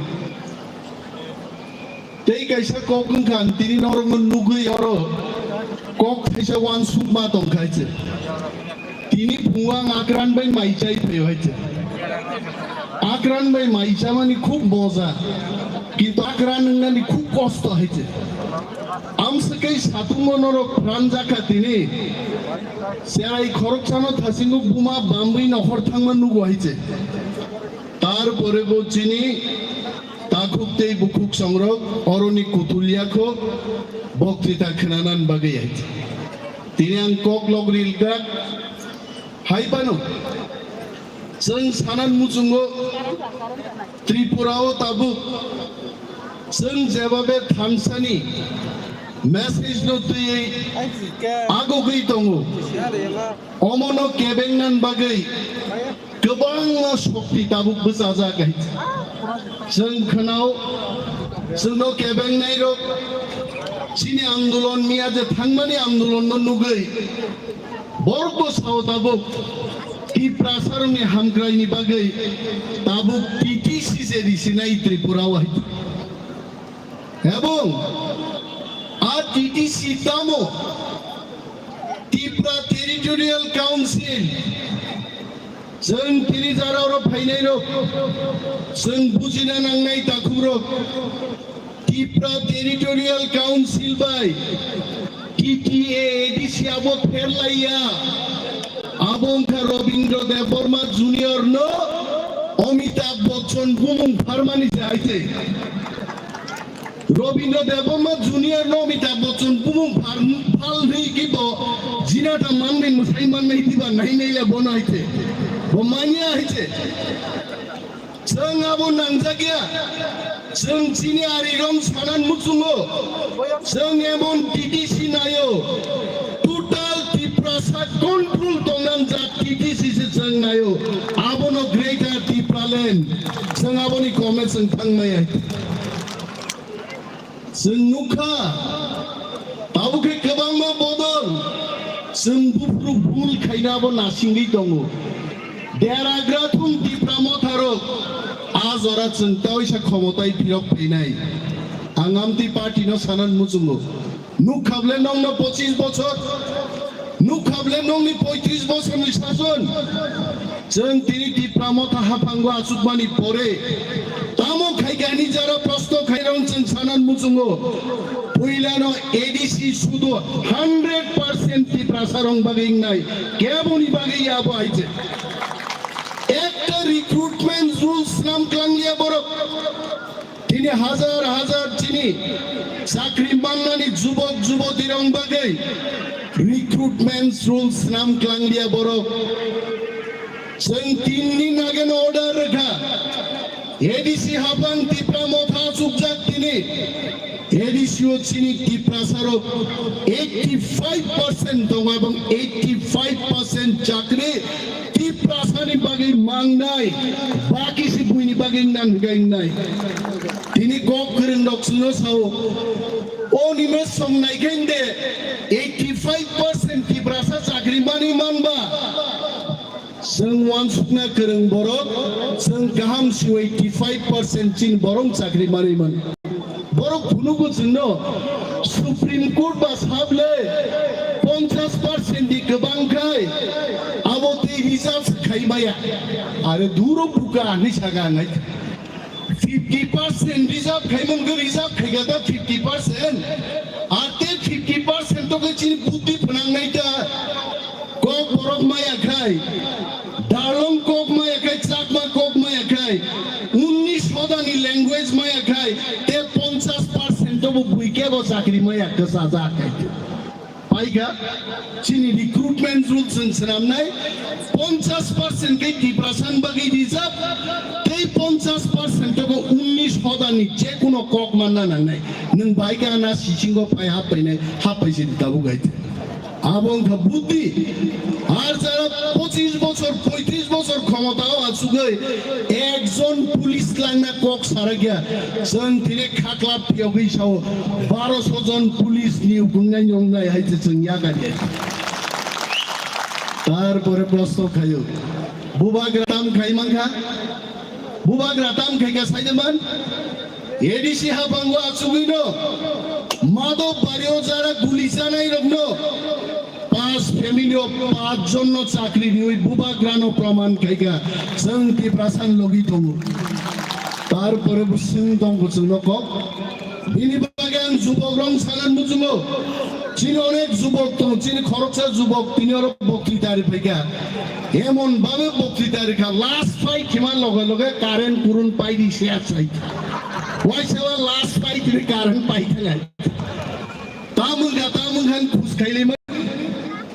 Tei kaisa kok wngkha, ang tini norokno nugwi oro Kok thaisa uansukma tongkha hai se. Tini phungo ang akran bai mai chai phaio hai se. Akran bai mai chamani khub moja. Kintu akran wngnani khub kosto hai se. Amswkhe satung bono rok phran jakha tini. Cherai khoroksano thasingo buma bamwi nokhor thangma nugo hai se. Tarpore bo chini takhuk tei bukhuk songrok oroni kutulia kho boktrita khwnanan bagwi hai. Tini ang kok lok rilgak hai phano chwng sanan muchungo Tripura o tabuk chwng jebabe thansani message no twiwi agogwi tongo. Omono kebengnan bagwi kwbangma shokti tabuk bwchajak hai. Chwng khwnao, chwngno kebengnai rok chini andolon miya je thangmani andolon no nugwi borok bo sao tabuk Tiprasa rokni hamkraini bagwi tabuk T T C se risinai Tripura o hai. Ebong a T T C tamo Tipra Territorial Council, chwng tini jara oro phainai rok, chwng bujina nangnai takhuk rok, Tipra Territorial Council bai T T A A D C abo pherlaiya, abo wngkha Robindra Debbarma Junior no Amitabh Bachchan bumung pharmani se hai se. Robindra Debbarma Junior no Amitabh Bachchan bumung phar-, phal hwnwi khe bo jinata manwi mwsai mannai diba nainai le bono hai se. Bo manya hai se. Chwng abo nangjakya. Chwng chini ari rong sanan muchungo. Chwng emon T T C naio. Total Tiprasa control tongnang jak T T C se chwng naio. Abono Greater Tipraland. Chwng aboni kome chwng thangnai. Chwng nukha, tabuk khe kwbangma bodol chwng buphuru bul khaina abo nasingwi tongo. Deragra thung Tipra motharok, a jora chwng taisa khomotai phirok phainai. Ang amtwi party no sanan muchungo. Nukha bwle nongno pochis bochor, nukha bwle nongni poitris bochorni sason. Chwng tini Tipra motha haphango achukmani pore tamo khaikha hwnwi jara proshno khairok chwng sanan muchungo. Puilano A D C sudu hundred percent Tiprasa rong bagwi wngnai, keboni bagwi ya bo hai se. Ekta recruitment rules swnam klangliya borok. Tini hajar hajar chini chakri mannani jubok juboti rong bagwi recruitment rules swnam klangliya borok. Chwng tinni nageno order rwkha. A D C haphang Tipra motha chukjak tini. A D C o chini Tiprasa rok eighty five percent tongo ebong eighty five percent chakri Tiprasani bagwi mangnai, baki se buini bagwi nang hinwi wngnai. Tini kok kwrwng rok chwngno sao, o Nimesh song nai khe de eighty five percent Tiprasa chakri manwi manba. Chwng uansukna kwrwng borok, chwng kaham siwi eighty five percent chini borok chakri manwi man. Borok phunugo chwngno Supreme Court ba sable ponchas percent ni kwbang khai abo tei reserve khai maya. Are duro buka ani saga nai. Fifty percent reserve khai mungkhe reserve khai gata fifty percent. Arte fifty percent to ke chini buddhi phnang nai ta. Kok borok maya khai, Darlong kok maya khai, Chakma kok maya khai, unnish hodani language maya khai, te ponchas percent to bo buike bo chakri maya kwchajak khai. Paikha, chini recruitment rules chwng swnamnai, ponchas percent khe Tiprasani bagwi reserve, tei ponchas percent to bo unnish hodani jekuno kok manna nangnai. Nwng baikha na sisingo phai hap painai, hap paisi tabuk hai. Abo wngkha buddhi. Ar jara pochis bochor, poitris bochor khomotao achugwi ekjon police langna kok sarakya. Chwng tini khaklap phiyogwi sao, baroso jon police ni ukungnai nongnai hai se chwng yakarya. Tarpore proshno khaio. Bubagra tam khai mankha? Bubagra tam khai kha saide man? A D C haphango achugwino Madhobbario jara guli chanai rokno, pas family o pas jon no chakri riwi bubagrano praman khaikha, chwng Tiprasa ni logi tongo. Tarpore bo swng tongo chwngno kok. Bini bagwi ang jubok rong sanan muchungo. Chini onek jubok tongo, chini khoroksa jubok tini oro boktwita ri phaikha. Emon babe boktwita rikha, last fight khima loge loge current kurun paidi se asai. Waisala last fight ri current paikha. Tamung ga tamung han khus khailima.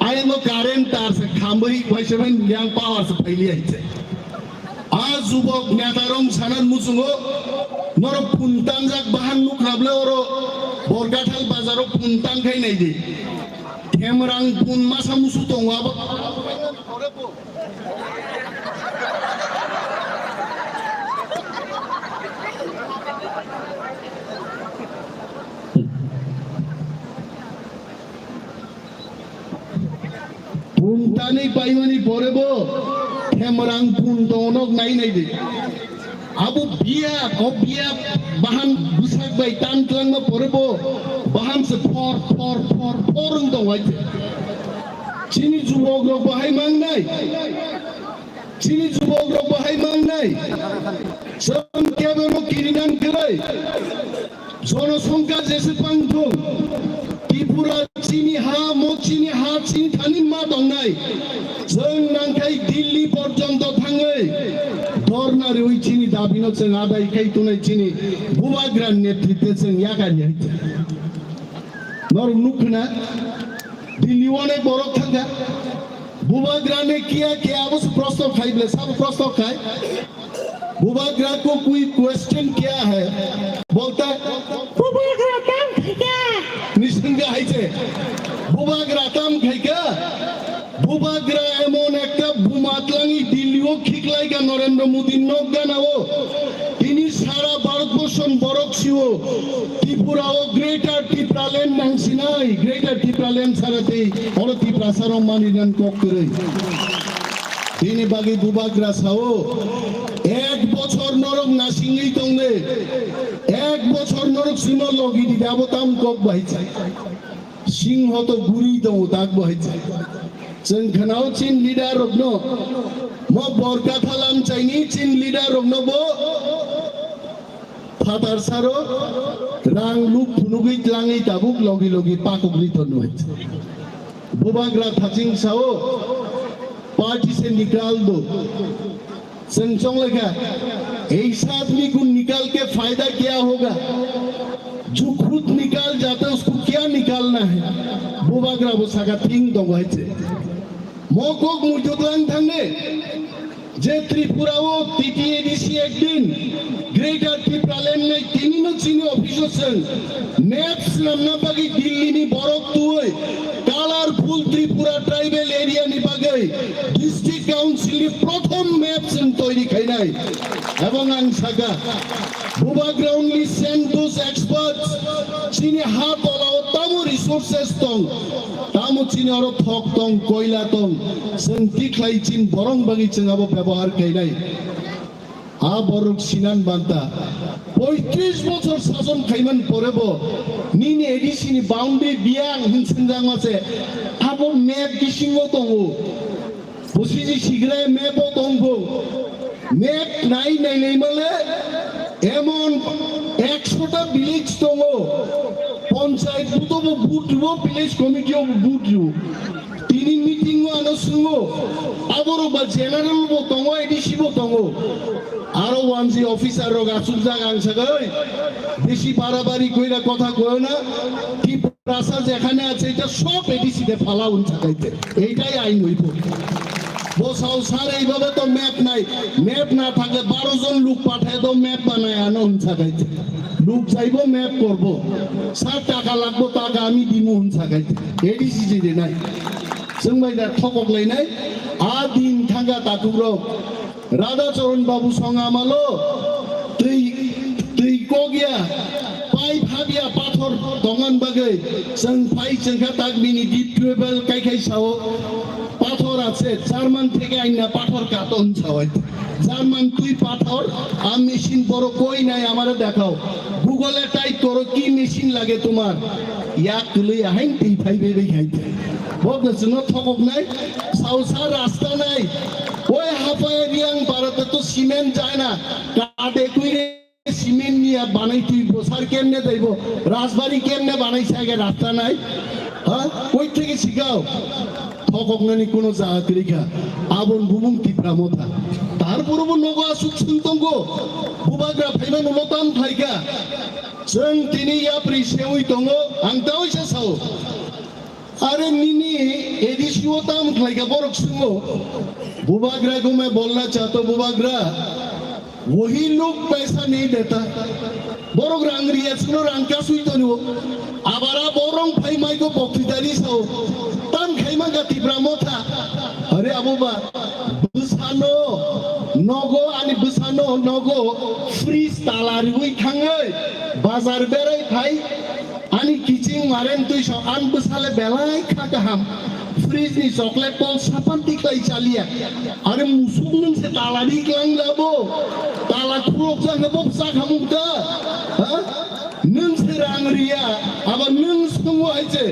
Ayang no current tar se khamboi waisa ban yang power se phaili aise. A jubok neta rong sanan muchungo norok phun tangjak bahan nukrable oro Borkathal bazaro phun tangkhai naidi. Themrang phun masa musu tongo abo. Phun tanwi paimani pore bo themrang phun tongo nok nai nai di. Abo biya, o biya bahan bwsak bai tan twlangma pore bo bahan se phor, phor, phor, phor wng tongo hai se. Chini jubok rok bo hai mangnai. Chini jubok rok bo hai mangnai. Chwng kebeno kirinan kwrwi. Jonosongkha jese pangthung. Tripura chini ha, mo chini ha, chini thani ma tongnai. Chwng nangkhai Delhi porjonto thangwi. Dhorna riwi chini dabino chwng adai khai tongnai chini bubagra netritwe chwng yakar yai. Norok nukkha na? Delhi onek borok thangkha. Bubagra ne kiya kiya abo se proshno khai ble, sabo proshno khai. Bubagra ko koi question kiya hai? Bolta hai, Bubagra kam khaikha. Nisingga hai se. Bubagra kam khaikha. Bubagra emon ekta buma tlangi Delhi o khiklai ka Narendra Modi nok gana o. Tini sara Bharat borshon borok sio. Tripura o Greater Tipraland nang sinai. Greater Tipraland sara tei oro Tiprasa rok mani nan kok kwrwi. Bini bagwi bubagra sao, ek bochor norok nasingwi tongle, ek bochor norok simo logi di, abo tam kok bahai chai. Singho to guri tongo tak bahai chai. Chwng khanao chin leader rokno, mo Borkathalam chaini chin leader rokno bo Phatar saro rang luk phunugwi tlangwi tabuk logi logi pakugwi tonwi. Bubagra thaching sao, party se nikal do. Chwng chonglekha, "Ei sa aadmi ko nikal ke fayda kya hoga? Jo khud nikal jata hai, usko kya nikalna hai?" Bubagra bo saka thing tongo hai se. Mo kok muitu tlang thangne. Je Tripura o T T A D C ekdin Greater Tipraland nai tini no chini office o chwng map swnamna bagwi Delhi ni borok twi colorful Tripura tribal area ni bagwi district council ni prothom map chwng toiri khainai. Ebong ang saka, Bubagra only send those experts chini ha tola o tamo resources tong. Tamo chini oro thok tong, koila tong, chwng tikhlai chin borong bagwi chwng abo byabohar khainai. A borok sinan banta. Poitris bochor sason khaiman pore bo nini A D C ni boundary biyang hin swngjak ma se abo map bisingo tongo. Bosiji sigre map o tongbo. Map nai nai nai male emon ekshota village tongo. Panchayat buto bo vote ribo, village committee o bo vote ribo. Tini meeting o ano sungo. Aboro ba general bo tongo, A D C bo tongo. Aro one G officer rok asuk jaga ang sagai. Besi barabari koira kotha koyo na. Tiprasa jekhane ache eta sob A D C de phalao hwn sakaite. Eitai ain hoibo. Bo sao sar eibabe to map nai. Map na thakle baro jon luk pathe to map banai ano hwn sakaite. Luk jaibo map korbo. Sar taka lagbo taka ami dimu hwn sakaite. A D C je de nai. Chwng bai da thokok lai nai. A din thanga takhuk rok. Radha Charan Babu song amalo twi, twi kok ya, pipe hab ya, pathor tongan bagwi chwng phai chwng kha tak bini deep tubewell kai khai sao. পাথর আছে, জার্মান থেকে আইনা পাথর কাটন চাওয়াই। জার্মান তুই পাথর, আর মেশিন বড় কই নাই, আমারে দেখাও। গুগলে টাইপ করো কি মেশিন লাগে তোমার। ইয়া তুলে আহাইন তেই ফাইবে বে খাইতে। বলতেছে না থকক নাই, সাউসা রাস্তা নাই। ওই হাফায় রিয়াং পাড়াতে তো সিমেন্ট যায় না, কাঠে কুইরে সিমেন্ট নিয়ে বানাই তুই বসার কেমনে যাইব? রাজবাড়ি কেমনে বানাইছে আগে রাস্তা নাই? হ্যাঁ, কই থেকে শিখাও? থককনানি কোনো জায়গা লেখা। আবন বুমুং তিপ্রা মথা। তারপরে বো নগো আসুক শুনতঙ্গো। বুবাগ্রা ফাইবা নুলো তাম ফাইকা। Chwng tini yapri sewi tongo, ang tawi sa sao. Are nini A D C o tam khlaika borok sungo. Bubagra gume bolna chato bubagra. Wahi log paisa nahi deta. Borok rang riya suno rang kasui tongo. Abara borong phai mai go boktitari sao. Tam khaima ga Tipra motha. Are abo ba bwsano nogo ani bwsano nogo fridge tala riwi thangwi bazar berai phai. Ani kiching maren twi sok an bwsale belai kha kaham. Fridge ni chocolate kol sapan tiklai chaliya. Are musuk nung se tala ri klang labo. Tala khulok jang bo bwsa khamuk da. Ha? Nung se rang riya. Aba nung sungo hai se.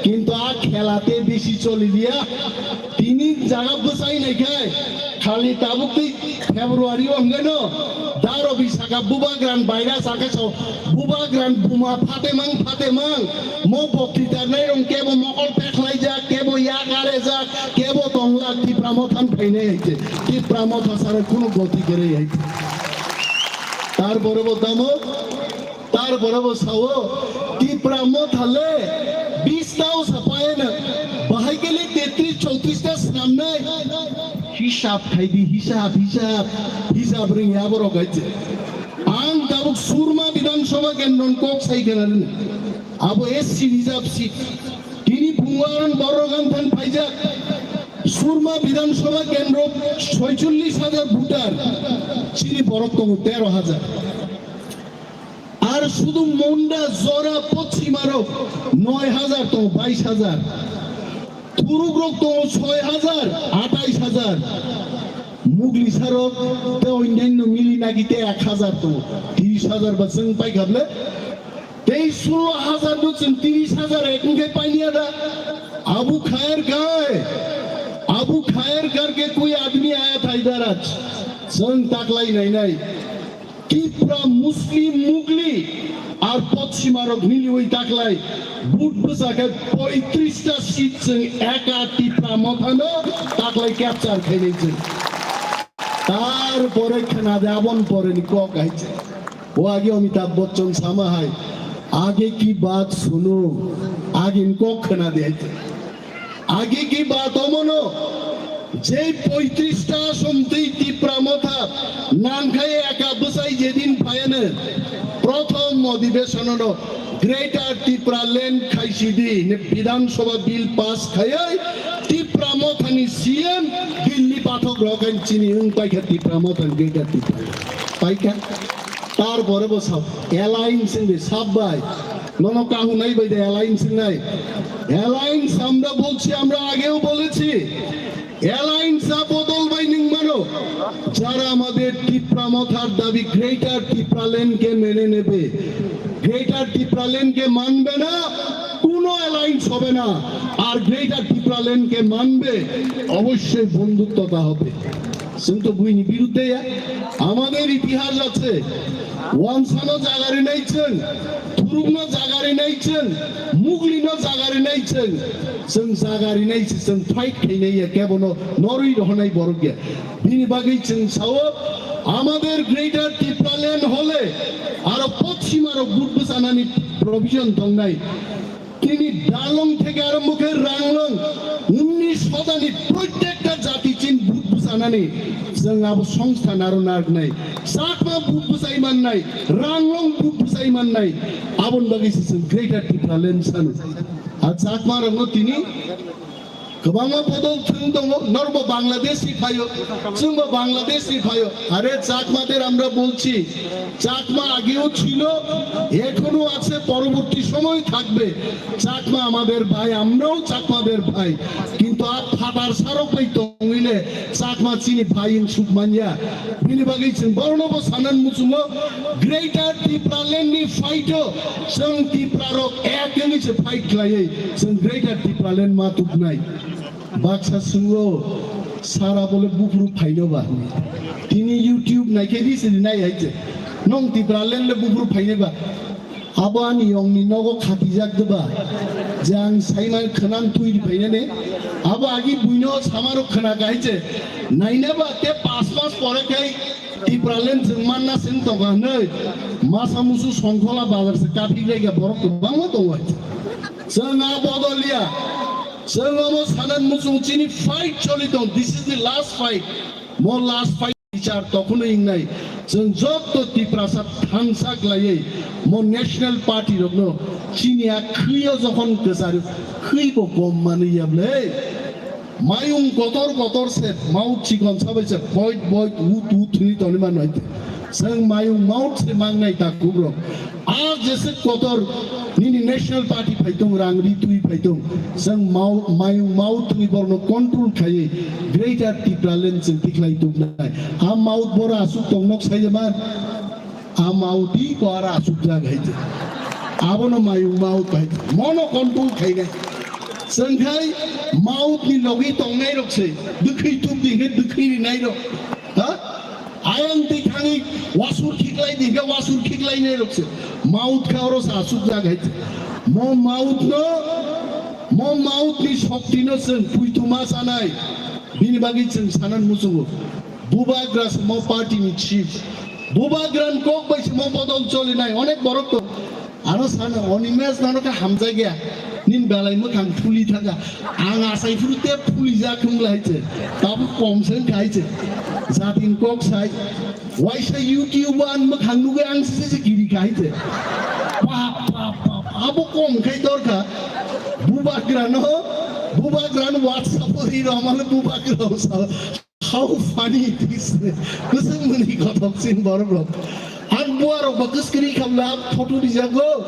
Kintu a khela te bisi choli diya. Tini jaga bwsai nai khai. Khali tabuk twi February o hwnkhe no daro bisaka bubagran virus akhe so bubagran buma phatemang phatemang mo bokti tarnai rong kebo mokol pekhlaijak kebo yak arejak kebo tonglak Tipra mothan phainai haite Tipra motha sara kuno goti gere haite. Tarpore bo tamo Tarpore bo sao, Tipra motha le bis tao sapaina, bahai kele tetris chotris ta swnamnai. Hisab khai di, hisab, hisab, hisab ring ya borok hai se. Ang tabuk Surma Bidhan Sabha kendron kok sai kana rin. Abo S C reserve seat. Tini phungo ang borok ang than phaijak. Surma Bidhan Sabha kendro soicholish hajar voter. Chini borok tongo tero hajar. Ar sudu Munda, Jora, Pochimarok noi hajar tongo, bais hajar. Turukrok tongo soi hajar, atais hajar. Muglisarok te onyanno mili nagi te ek hajar tongo, tiris hajar ba chwng paikha ble. Tei sullo hajar no chwng tiris hajar ek wngkhe painiya da. Abu khair kai, abu khair karke koi admi aya tha idhar aaj. Chwng taklai nainai. Tipra, Muslim, Mugli ar Pochimarok miliwi taklai vote bwsa khe poitrista seat chwng eka Tipra mothano taklai capture khainai chwng. Tarpore khwnade aboni poreni kok hai chwng. O age Amitabh Bachchan sama hai, "Aage ki baat suno," ageni kok khwnade hai chwng. Age ki baat omono, je poitrista somtwi Tipra motha nangkhai eka bwsai jedin phayano, prothom odhibeshonono Greater Tipraland khaisidi hwnwi Bidhan Sabha bill pass khaiwi Tipra mothani C M Delhi pathok rok chini wng paikha Tipra mothani Greater Tipraland. Paikha. Tarpore bo sab alliance wngwi sab bai. Nono kahunai bai de alliance wngnai. Alliance আমরা বলছি, আমরা আগেও বলেছি। Alliance টা বদল ভাই নিংমানো। যারা আমাদের তিপ্রা মথার দাবি গ্রেটার তিপ্রাল্যান্ড কে মেনে নেবে, গ্রেটার তিপ্রাল্যান্ড কে মানবে না, কোনো অ্যালায়েন্স হবে না। আর গ্রেটার তিপ্রাল্যান্ড কে মানবে, অবশ্যই বন্ধুত্বতা হবে। Chwng to buini birudde ya. Amader itihas ache. Wansano jagari nai chwng. Thurukno jagari nai chwng. Muglino jagari nai chwng. Chwng jagari nai se chwng fight khainai ya. Kebono norwi rohonai borok ya. Bini bagwi chwng sao, amader Greater Tipraland hole aro poschimaro vote bwchanani provision tongnai. Tini Darlong theke arombo khe Ranglong, unnish hodani protekta jati chin vote bwchanani chwng abo songsthan aro narwknai. Chakma vote bwchai mannai, Ranglong vote bwchai mannai. Aboni bagwi se chwng Greater Tipraland sano. A Chakma rokno tini kwbangma bodol thwng tongo, norokbo Bangladesh ni phaio, chwngbo Bangladesh ni phaio. আরে চাকমাদের আমরা বলছি, চাকমা আগেও ছিল, এখনো আছে, পরবর্তী সময় থাকবে। চাকমা আমাদের ভাই, আমরাও চাকমাদের ভাই, কিন্তু phatar sarok bai tongwile Chakma chini bhai wng suk manya. Bini bagwi chwng borokno bo sanan muchungo, Greater Tipraland ni fight o chwng Tipra rok ek wngwi se fight khlaiwi chwng Greater Tipraland ma tubnai. Baksa swngwi, sara bole buphuru phaino ba? Tini YouTube naikhe di sidi nai hai se. Nong Tipraland le buphuru phaino ba? Abo ani yongni nogo khatijak de ba? Je ang saiman khwnam twi di phainani. Abo agi buino samaro khwna ka hai se. Naina ba te pas mas pore khai Tipraland jwng manna sing tonga hwnwi. Masa musu Songkhola bazar se kaphik rega borok kwbangma tongo hai se. Chwng a bodol ya. Chwng omo sanan muchung chini fight choli tong. This is the last fight. Mo last fight bichar tokhno ingnai. Chwng jotto Tiprasa thansa khlaiwi mo National Party rokno chini a khwiyo jokhon kwchar khwibo kom manwi ya bwle. Mayung kotor kotor se, maut chikon sabai se, boit boit ut ut thwi toni man nai. Chwng mayung maut se mangnai ta kubrok. A jese kotor nini National Party phaitong, rang ri twi phaitong. Chwng mau-, mayung maut twi borno control khai Greater Tipraland chwng tikhlai tuknai. A maut bora asuk tongnok sai man. A maut i ko ara asuk jag hai je. Abono mayung maut bai. Mono control khainai. Chwng khai maut ni logi tongnai rok se. Dwkhwi tuk di khe dwkhwi rinai rok. Ha? Ayang twi thangwi wasur khiklai di khe wasur khiklainai rok se. Maut kha oro sa asuk jag hai je. Mo maut no, mo maut ni shokti no chwng puituma sanai. Bini bagwi chwng sanan muchungo. Bubagra se mo party ni chief. Bubagra ni kok bai se mo bodol cholinai onek borok tong. Ano sana Animesh nano khe hamjagya. Nin belai mwkhang phuli thangkha. Ang asai phuru te phuli jak wng lai se. Tabuk kom se wngkha hai se. Jatin kok sai. Waisa YouTube an mwkhang nugwi ang se se giri kha hai se. Pap pap pap. Abo kom khai dorkha. Bubagra no, Bubagra no WhatsApp o ri romale Bubagra o sa. How funny it is. Kwchwng mwnwi kothok sin borok rok. Ang bua rok ba kwskri khamla photo rijago.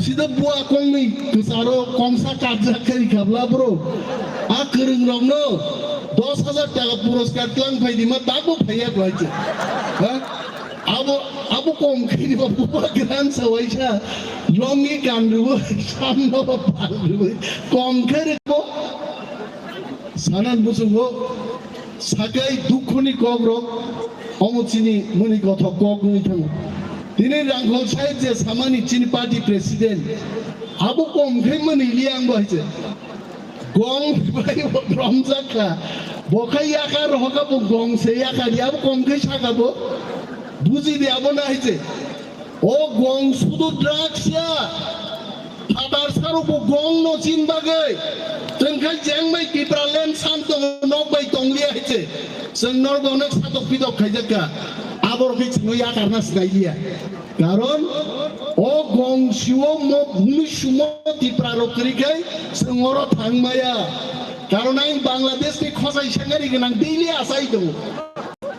Sida bua kongni kwcharo kongsa kabjak khe rikhabla bro. A kwrwng rokno dos hajar taka puroskar tlang phai di ma tabo phaiya kwai che. Ha? Abo, abo kom khe ni ba buba gran sa waisa. Longi kan rubo, samno ba pal rubo. Kom khe rikbo. Sanan muchungo. Sakai dukhoni kokrok omo chini muni kothok kok wngwi thango. Tini Rangkhol side je samani chini party president abo kom khe mani liya ang bai je. Gong bai romjak kha. Bo kha yakar rohoka bo gong se yakar ya bo kom khe saka bo. Buji de abo nai je. O gong sudu drugs ya. Phatar sarok bo gong no chin bagwi. Tengkha jeng bai Tipraland sam tongo nok bai tong liya hai se. Chwng norok bo onek satok pitok khaijak kha. Abor khe chwngno yakarna sinai liya. Karon o gong siwo mo hwnwi sumo Tipra rok kwrwi khai chwng oro thang maya. Karon ang Bangladesh ni khosai sengari gwnang daily asai tongo.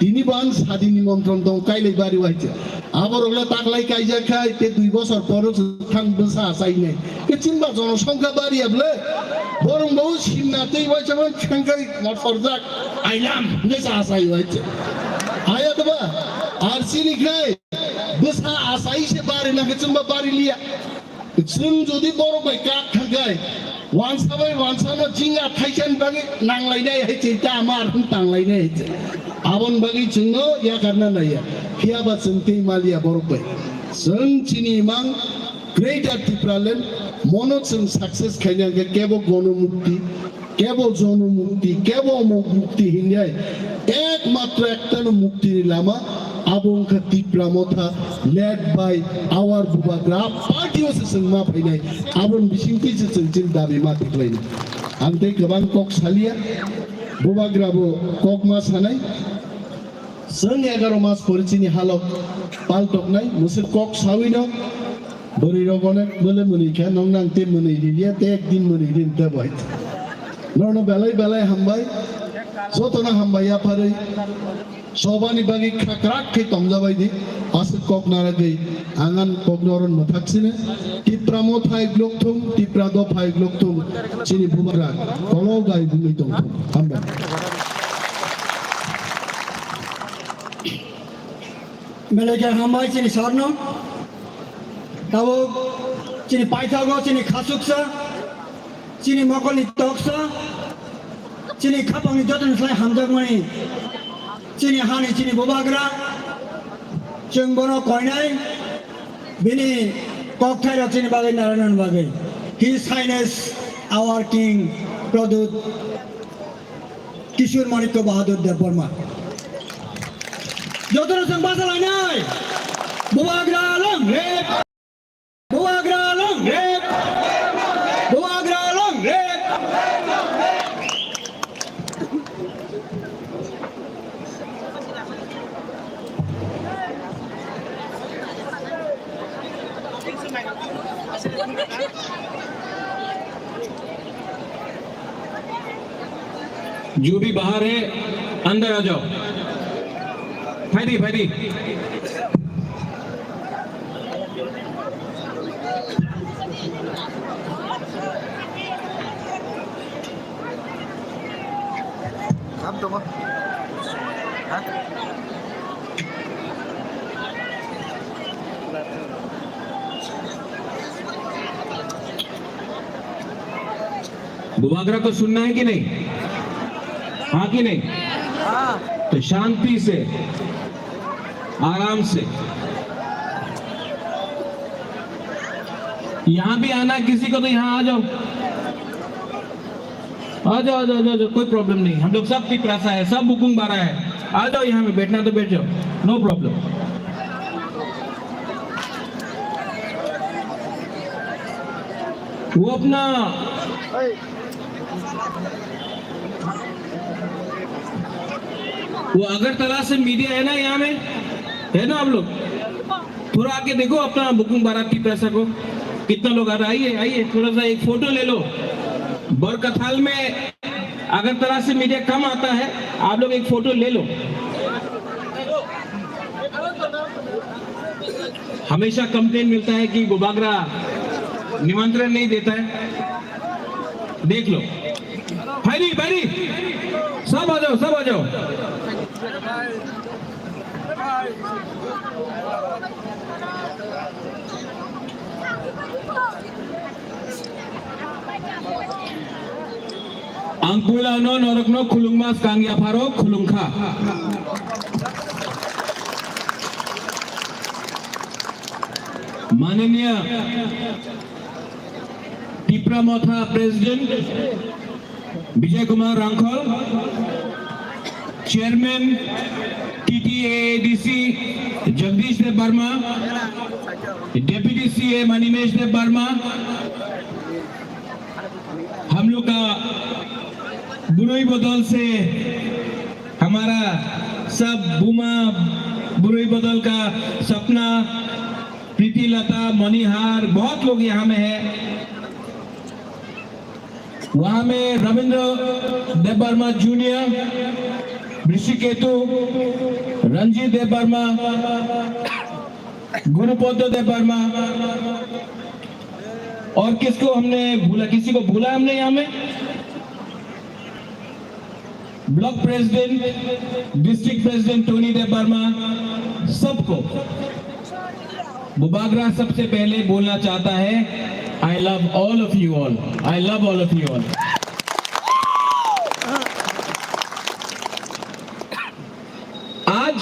Tini bo ang sadi nimontron tong kailai bari waise. Aborok le taklai kaijak khai te dui bosor poro thang bwsa achainai. Ke chimba jonosongkha bari able. Borong bo simna tei waisa man khangkai motorjak. Ailam ne sa achai waise. Aya to ba. Ar sini khai bwsa achai se bari na ke chimba bari liya. Chwng jodi borok bai kak thangkhai, wansa bai wansa no jinga thaisa ni bagwi nanglainai hai se, ta ama ar hwn tanglainai hai se. Aboni bagwi chwngno yakarna naiya. Phiya ba chwng tei maliya borok bai. Chwng chini imang Greater Tipraland mono chwng success khaina hwnkhe kebo gono mukti, kebo jono mukti, kebo omok mukti hinjai. Ekmatro ektano mukti ni lama abo wngkha Tipra Motha led by our Bubagra party o se chwng ma phainai. Aboni bisingtwi se chwng chini dabi ma tiklainai. Ang tei kwbang kok saliya, Bubagra bo kok ma sanai. Chwng egaro mas pore chini halok paltoknai, mwswk kok sawi no. Bwrwi rok onek bole mwnwi kha, nong nang te mwnwi liya, te ek din mwnwi din te bai. Nono belai belai hambai, jotono hambai yapharwi. Sobani bagwi khakrak khe tongjabai di, aswk kok naragwi angan kokno oron mwthak sine. Tipra mothai glok thung, Tipra dophai glok thung, chini bubagra kolok gai bumui tong thung. Hambai. Belai khe hambai chini sarno. Tabuk chini paithago chini khasuksa, chini mokolni toksa, chini khapangni jotono slai hamjakmani, chini hani chini bubagra, chwng bono koinai, bini kokthairok chini bagwi narwknani bagwi. His Highness our King Pradyut Kishore Manikya Bahadur Debbarma. Jotono chwng basa lainai. Bubagra long live. Bubagra long live. Bubagra long live. जो भी बाहर है, अंदर आ जाओ। फायदी, फायदी। Kam tongo. Ha? Bubagra को सुनना है कि नहीं? हाँ कि नहीं? तो शांति से, आराम से। यहाँ भी आना किसी को तो यहाँ आ जाओ। आ जाओ, आ जाओ, आ जाओ, आ जाओ, कोई प्रॉब्लम नहीं, हम लोग सब तिपरासा है, सब बुकुंग बारा है, आ जाओ यहाँ में बैठना तो बैठ जाओ, नो प्रॉब्लम। वो अपना, वो अगरतला से मीडिया है ना यहाँ में, है ना आप लोग? थोड़ा आके देखो अपना बुकुंग बारा तिपरासा को, कितना लोग आ रहा है। आइए, आइए, थोड़ा सा एक फोटो ले लो। बरकथाल में अगरतला से मीडिया कम आता है, आप लोग एक फोटो ले लो। हमेशा कंप्लेन मिलता है कि बुबागरा निमंत्रण नहीं देता है। देख लो, भाई, भाई, सब आ जाओ, सब आ जाओ। Ang puila no norokno khulungma skang yapharo khulungkha. Mananiya Tipra Motha President Vijay Kumar Rangkhol, Chairman T T A A D C Jagdish Dev Barma, Deputy C A Manimesh Dev Barma, हम लोग का बुरुई बदल से हमारा सब बुमा बुरुई बदल का सपना, प्रीति लता, मणिहार, बहुत लोग यहाँ में है। वहां में रविंद्र देव वर्मा जूनियर, ऋषिकेतु, रंजीत देव वर्मा, गुरुपद देव वर्मा और किसको हमने भूला, किसी को भूला हमने यहाँ में? Block president, district president Tony Debbarma, सबको बुबागरा सबसे पहले बोलना चाहता है, I love all of you all, I love all of you all। आज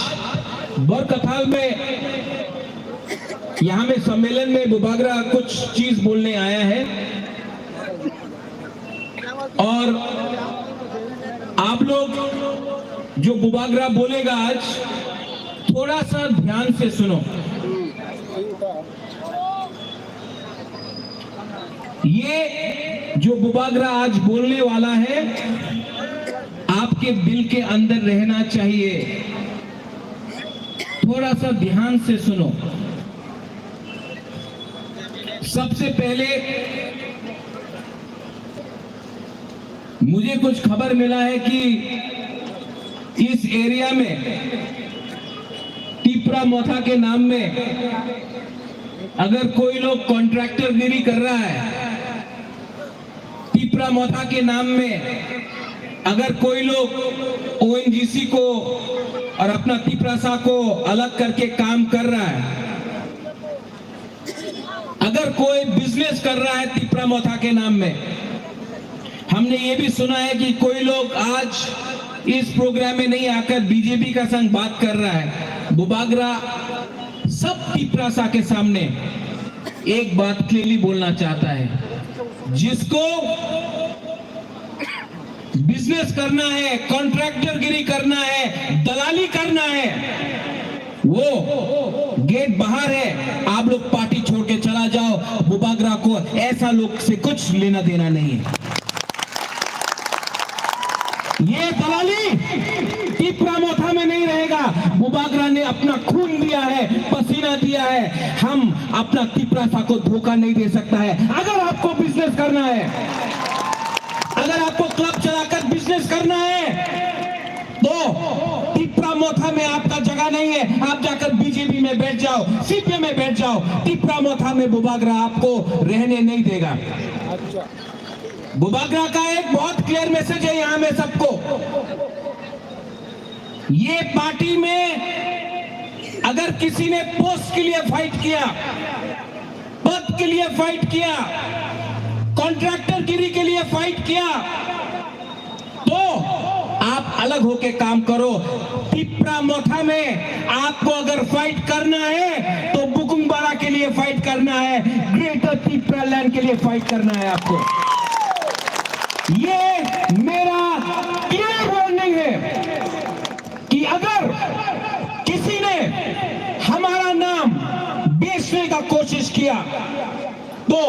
बरकथाल में यहाँ में सम्मेलन में बुबागरा कुछ चीज बोलने आया है। और आप लोग जो बुबागरा बोलेगा आज, थोड़ा सा ध्यान से सुनो। ये जो बुबागरा आज बोलने वाला है, आपके दिल के अंदर रहना चाहिए। थोड़ा सा ध्यान से सुनो। सबसे पहले मुझे कुछ खबर मिला है कि इस एरिया में तिपरा मोथा के नाम में अगर कोई लोग कॉन्ट्रैक्टरगिरी कर रहा है, तिपरा मोथा के नाम में अगर कोई लोग ओएनजीसी को और अपना तिपरासा को अलग करके काम कर रहा है, अगर कोई बिजनेस कर रहा है तिपरा मोथा के नाम में, हमने ये भी सुना है कि कोई लोग आज इस प्रोग्राम में नहीं आकर बीजेपी का संग बात कर रहा है। बुबागरा सब तिपरासा के सामने एक बात क्लियरली बोलना चाहता है, जिसको बिजनेस करना है, कॉन्ट्रैक्टरगिरी करना है, दलाली करना है, वो गेट बाहर है। आप लोग पार्टी छोड़ के चला जाओ। बुबागरा को ऐसा लोग से कुछ लेना देना नहीं है। ये दलाली तिपरा मोथा में नहीं रहेगा। बुबागरा ने अपना खून दिया है, पसीना दिया है। हम अपना तिपरासा को धोखा नहीं दे सकता है। अगर आपको बिजनेस करना है, अगर आपको क्लब चलाकर बिजनेस करना है, तो तिपरा मोथा में आपका जगह नहीं है। आप जाकर बीजेपी में बैठ जाओ, सीपीएम में बैठ जाओ। तिपरा मोथा में बुबागरा आपको रहने नहीं देगा। बुबागरा का एक बहुत क्लियर मैसेज है यहाँ में सबको। ये पार्टी में अगर किसी ने पोस्ट के लिए फाइट किया, पद के लिए फाइट किया, कॉन्ट्रैक्टरगिरी के लिए फाइट किया, तो आप अलग होके काम करो। तिपरा मोथा में आपको अगर फाइट करना है, तो बुकुंगबारा के लिए फाइट करना है, ग्रेटर तिपरा लैंड के लिए फाइट करना है आपको। ये मेरा क्लियर वार्निंग है कि अगर किसी ने हमारा नाम बेचने का कोशिश किया, तो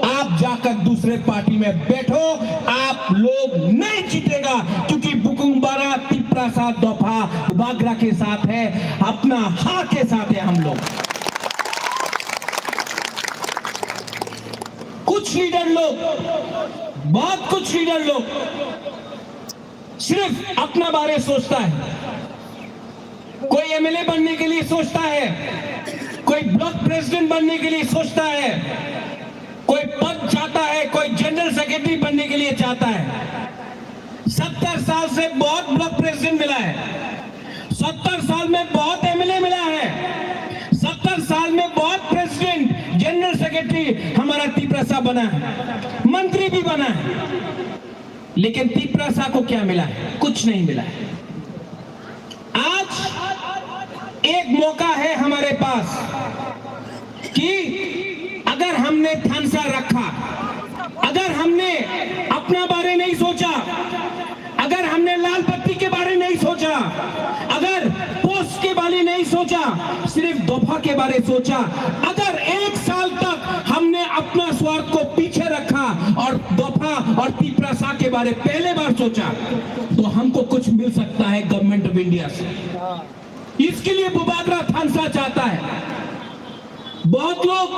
आप जाकर दूसरे पार्टी में बैठो, आप लोग नहीं जीतेगा, क्योंकि बुकुंगबारा तिपरासा दफा बागरा के साथ है, अपना हाँ के साथ है हम लोग। कुछ लीडर लोग, बहुत कुछ लीडर लोग सिर्फ अपना बारे सोचता है। कोई एमएलए बनने के लिए सोचता है, कोई ब्लॉक प्रेसिडेंट बनने के लिए सोचता है, कोई पद चाहता है, कोई जनरल सेक्रेटरी बनने के लिए चाहता है। सत्तर साल से बहुत ब्लॉक प्रेसिडेंट मिला है, सत्तर साल में बहुत एमएलए मिला है, सत्तर साल में बहुत प्रेसिडेंट, जनरल सेक्रेटरी हमारा तिपरासा बना है, मंत्री भी बना है। लेकिन तिपरासा को क्या मिला है? कुछ नहीं मिला है। आज एक मौका है हमारे पास कि अगर हमने थानसा रखा, अगर हमने अपना बारे नहीं सोचा, अगर हमने लाल बत्ती के बारे नहीं सोचा, अगर पोस्ट के बारे नहीं सोचा, सिर्फ दफा के बारे सोचा, अगर एक साल तक हमने अपना स्वार्थ को पीछे रखा और दफा और तिपरासा के बारे पहले बार सोचा, तो हमको कुछ मिल सकता है गवर्नमेंट ऑफ इंडिया से। इसके लिए बुबागरा थानसा चाहता है। बहुत लोग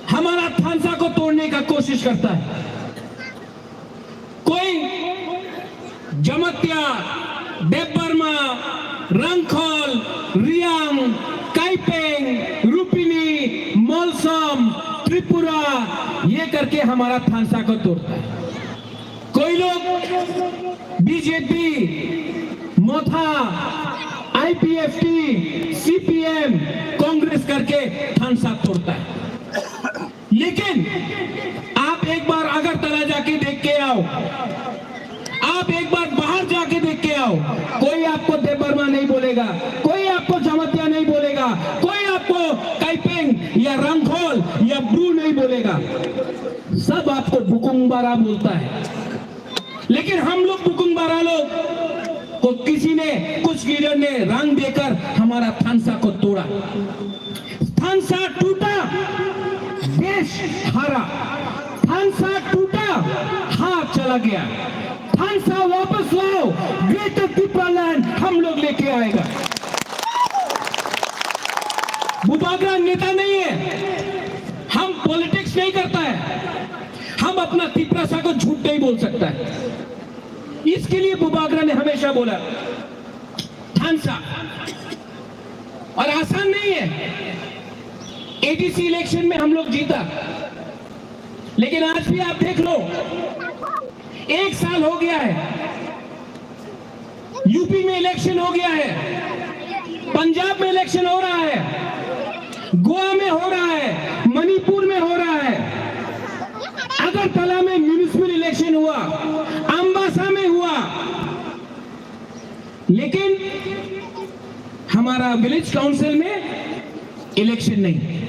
हमारा थानसा को तोड़ने का कोशिश करता है। कोई जमत्या, देबबर्मा, रंगखोल, रियांग, काइपेंग, रुपिनी, मलसम, त्रिपुरा, ये करके हमारा थानसा को तोड़ता है। कोई लोग बीजेपी, मोथा, आईपीएफटी, सीपीएम, कांग्रेस करके थानसा तोड़ता है। लेकिन आप एक बार अगरतला जाके देख के आओ, आप एक बार बाहर जाके देख के आओ, कोई आपको देबबर्मा नहीं बोलेगा, कोई आपको जमातिया नहीं बोलेगा, कोई आपको काइपेंग या रंगखोल या ब्रू नहीं बोलेगा, सब आपको बुकुंगबारा बोलता है। लेकिन हम लोग बुकुंगबारा लोग को किसी ने, कुछ लीडर ने रंग देकर हमारा थानसा को तोड़ा। थानसा टूटा, देश हारा। थानसा टूटा, हाथ चला गया। थानसा वापस लाओ, ग्रेटर तिपरा लैंड हम लोग लेके आएगा। बुबागरा नेता नहीं है, हम पॉलिटिक्स नहीं करता है, हम अपना तिपरासा को झूठ नहीं बोल सकता है। इसके लिए बुबागरा ने हमेशा बोला, थानसा। और आसान नहीं है। एडीसी इलेक्शन में हम लोग जीता, लेकिन आज भी आप देख लो, एक साल हो गया है, यूपी में इलेक्शन हो गया है, पंजाब में इलेक्शन हो रहा है, गोवा में हो रहा है, मणिपुर में हो रहा है, अगरतला में म्युनिसिपल इलेक्शन हुआ, अम्बासा में हुआ, लेकिन हमारा विलेज काउंसिल में इलेक्शन नहीं।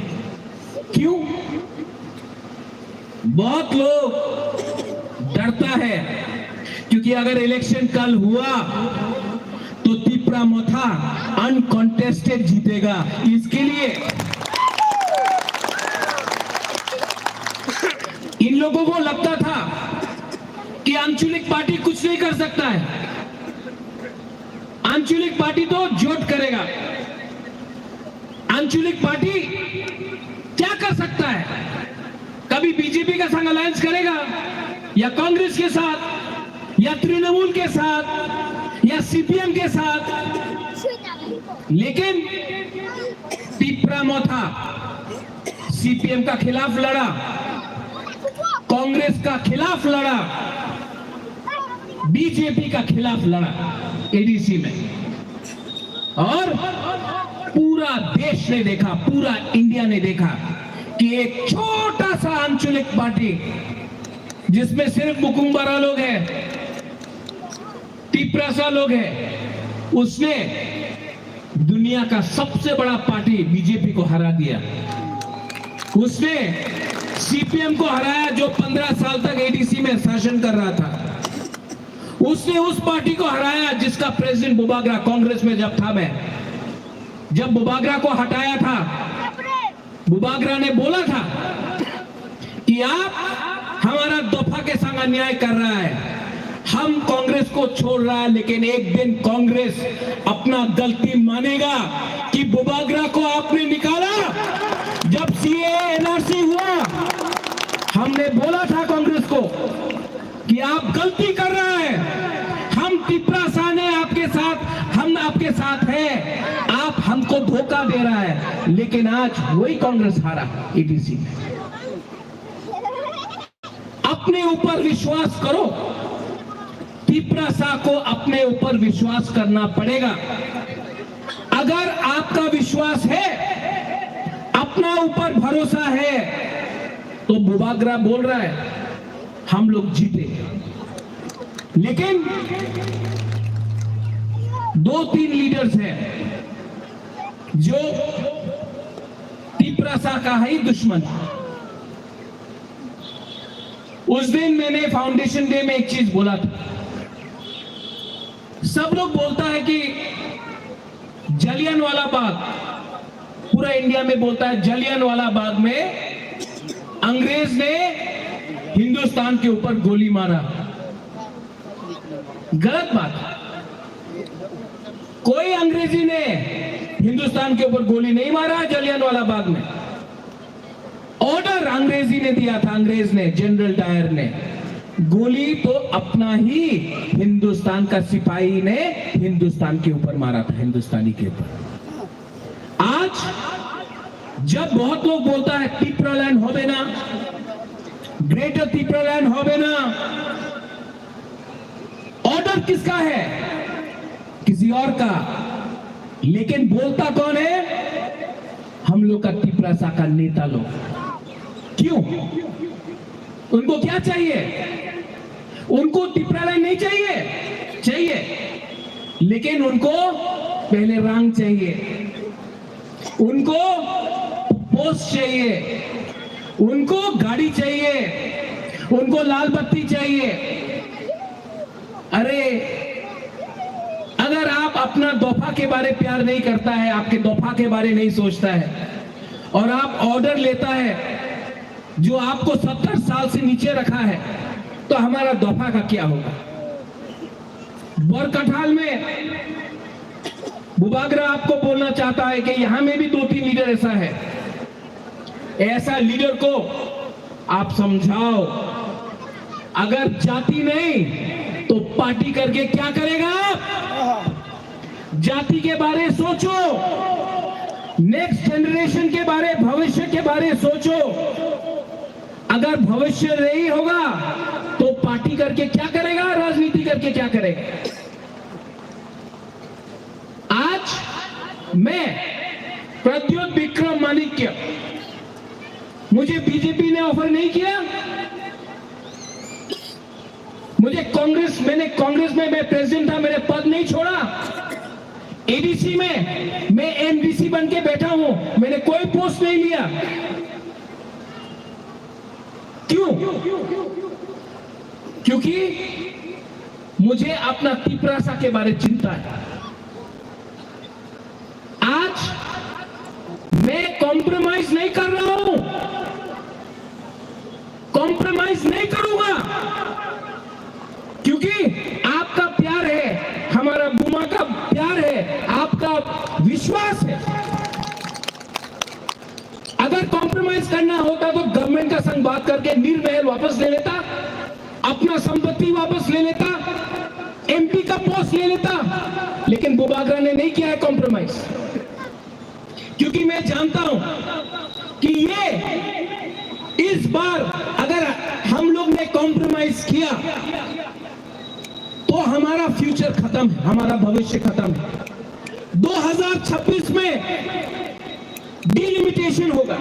क्यों? बहुत लोग डरता है, क्योंकि अगर इलेक्शन कल हुआ तो तिपरा मोथा अनकॉन्टेस्टेड जीतेगा। इसके लिए इन लोगों को लगता था कि आंचलिक पार्टी कुछ नहीं कर सकता है, आंचलिक पार्टी तो जोट करेगा। आंचलिक पार्टी क्या कर सकता है? कभी बीजेपी का संग अलायंस करेगा, या कांग्रेस के साथ, या तृणमूल के साथ, या सीपीएम के साथ? लेकिन तिपरा मोथा सीपीएम का खिलाफ लड़ा, कांग्रेस का खिलाफ लड़ा, बीजेपी का खिलाफ लड़ा एडीसी में। और पूरा देश ने देखा, पूरा इंडिया ने देखा कि एक छोटा सा आंचलिक पार्टी, जिसमें सिर्फ मुकुंबारा लोग हैं, तिपरासा लोग हैं, उसने दुनिया का सबसे बड़ा पार्टी बीजेपी को हरा दिया। उसने सीपीएम को हराया, जो पन्द्रह साल तक एडीसी में शासन कर रहा था। उसने उस पार्टी को हराया जिसका प्रेसिडेंट बुबागरा, कांग्रेस में जब था मैं, जब बुबागरा को हटाया था, बुबागरा ने बोला था कि आप हमारा दोफा के संग अन्याय कर रहा है, हम कांग्रेस को छोड़ रहा है, लेकिन एक दिन कांग्रेस अपना गलती मानेगा कि बुबागरा को आपने निकाला। जब सीएए एनआरसी हुआ, हमने बोला था कांग्रेस को कि आप गलती कर रहा है, हम तिपरासा ने आपके साथ, हम आपके साथ हैं, आप हमको धोखा दे रहा है। लेकिन आज वही कांग्रेस हारा एडीसी में। अपने ऊपर विश्वास करो, तिपरासा को अपने ऊपर विश्वास करना पड़ेगा। अगर आपका विश्वास है, अपना ऊपर भरोसा है, तो बुबागरा बोल रहा है, हम लोग जीते। लेकिन दो तीन लीडर्स हैं जो तिपरासा का है दुश्मन। उस दिन मैंने फाउंडेशन डे में एक चीज बोला था। सब लोग बोलता है कि जलियांवाला बाग, पूरा इंडिया में बोलता है, जलियांवाला बाग में अंग्रेज ने हिंदुस्तान के ऊपर गोली मारा। गलत बात। कोई अंग्रेजी ने हिंदुस्तान के ऊपर गोली नहीं मारा जलियांवाला बाग में। ऑर्डर अंग्रेजी ने दिया था, अंग्रेज ने, जनरल डायर ने। गोली तो अपना ही हिंदुस्तान का सिपाही ने हिंदुस्तान के ऊपर मारा था, हिंदुस्तानी के ऊपर। आज जब बहुत लोग बोलता है तिपरालैंड होबे ना, ग्रेटर तिपरालैंड होबे ना, ऑर्डर किसका है? किसी और का। लेकिन बोलता कौन है? हम लोग का तिपरासा का नेता लोग। क्यों? उनको क्या चाहिए? उनको तिपरालैंड नहीं चाहिए? चाहिए, लेकिन उनको पहले रांग चाहिए, उनको पोस्ट चाहिए, उनको गाड़ी चाहिए, उनको लाल बत्ती चाहिए। अरे, अगर आप अपना दोफा के बारे प्यार नहीं करता है, आपके दोफा के बारे नहीं सोचता है और आप ऑर्डर लेता है जो आपको सत्तर साल से नीचे रखा है, तो हमारा दोफा का क्या होगा? बरकठाल में बुबागरा आपको बोलना चाहता है कि यहाँ में भी दो तीन लीडर ऐसा है, ऐसा लीडर को आप समझाओ। अगर जाति नहीं तो पार्टी करके क्या करेगा आप? जाति के बारे सोचो, नेक्स्ट जनरेशन के बारे, भविष्य के बारे सोचो। अगर भविष्य नहीं होगा तो पार्टी करके क्या करेगा, राजनीति करके क्या करेगा? आज मैं प्रद्युत विक्रम माणिक्य, मुझे बीजेपी ने ऑफर नहीं किया, मुझे कांग्रेस, मैंने कांग्रेस में मैं प्रेसिडेंट था, मैंने पद नहीं छोड़ा। एडीसी में मैं एमडीसी बन के बैठा हूं, मैंने कोई पोस्ट नहीं लिया। क्यों? क्योंकि मुझे अपना तिपरासा के बारे चिंता है। आज मैं कॉम्प्रोमाइज नहीं कर रहा हूं, कॉम्प्रोमाइज नहीं करूंगा, क्योंकि आपका प्यार है, हमारा बुमा का प्यार है, आपका विश्वास है। अगर कॉम्प्रोमाइज करना होता तो गवर्नमेंट का संग बात करके नीर महल वापस ले लेता, अपना संपत्ति वापस ले लेता, एमपी का पोस्ट ले लेता, लेकिन बुबागरा ने नहीं किया है कॉम्प्रोमाइज। क्योंकि मैं जानता हूं कि ये इस बार अगर हम लोग ने कॉम्प्रोमाइज किया तो हमारा फ्यूचर खत्म है, हमारा भविष्य खत्म है। दो हज़ार छब्बीस में डिलिमिटेशन होगा।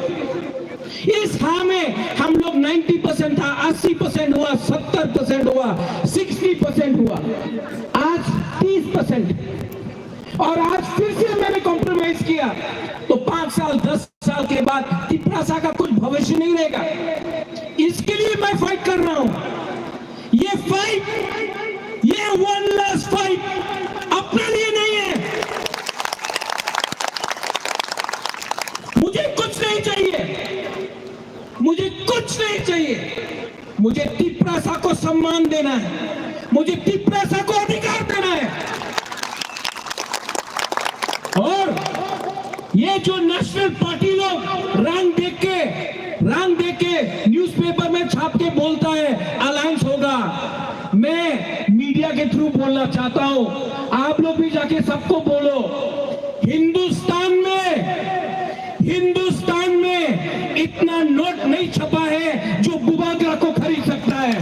इस हाँ में हम लोग नब्बे परसेंट था, अस्सी परसेंट हुआ, सत्तर परसेंट हुआ, साठ परसेंट हुआ, आज तीस परसेंट। और आज फिर से मैंने कॉम्प्रोमाइज किया, तो पांच साल, दस साल के बाद तिपरासा का कुछ भविष्य नहीं रहेगा। इसके लिए मैं फाइट कर रहा हूं। ये फाइट, ये वन लास्ट फाइट अपने लिए नहीं है। मुझे कुछ नहीं चाहिए, मुझे कुछ नहीं चाहिए। मुझे तिपरासा को सम्मान देना है, मुझे तिपरासा को अधिकार देना है। और ये जो नेशनल पार्टी लोग रंग देख के, रंग देख के न्यूज़पेपर में छाप के बोलता है अलायंस होगा, मैं मीडिया के थ्रू बोलना चाहता हूं, आप लोग भी जाके सबको बोलो, हिंदुस्तान में, हिंदुस्तान में इतना नोट नहीं छपा है जो बुबागरा को खरीद सकता है।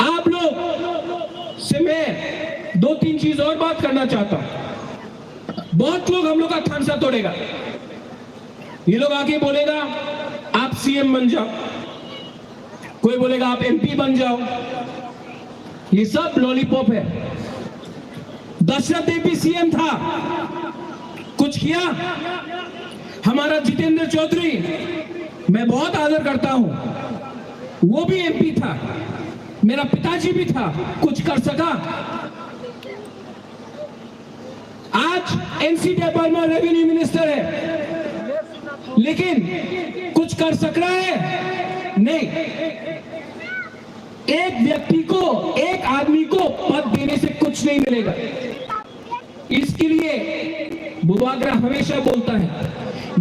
आप लोग से मैं दो तीन चीज और बात करना चाहता हूं। बहुत लोग हम लोग का थानसा तोड़ेगा। ये लोग आके बोलेगा, "आप सीएम बन जाओ," कोई बोलेगा, "आप एमपी बन जाओ।" ये सब लॉलीपॉप है। दशरथ देव भी सीएम था, कुछ किया? हमारा जितेंद्र चौधरी, मैं बहुत आदर करता हूं, वो भी एमपी था, मेरा पिताजी भी था, कुछ कर सका? आज एनसी देबबर्मा रेवेन्यू मिनिस्टर है, लेकिन कुछ कर सक रहा है? नहीं। एक व्यक्ति को, एक आदमी को पद देने से कुछ नहीं मिलेगा। इसके लिए बुबागरा हमेशा बोलता है,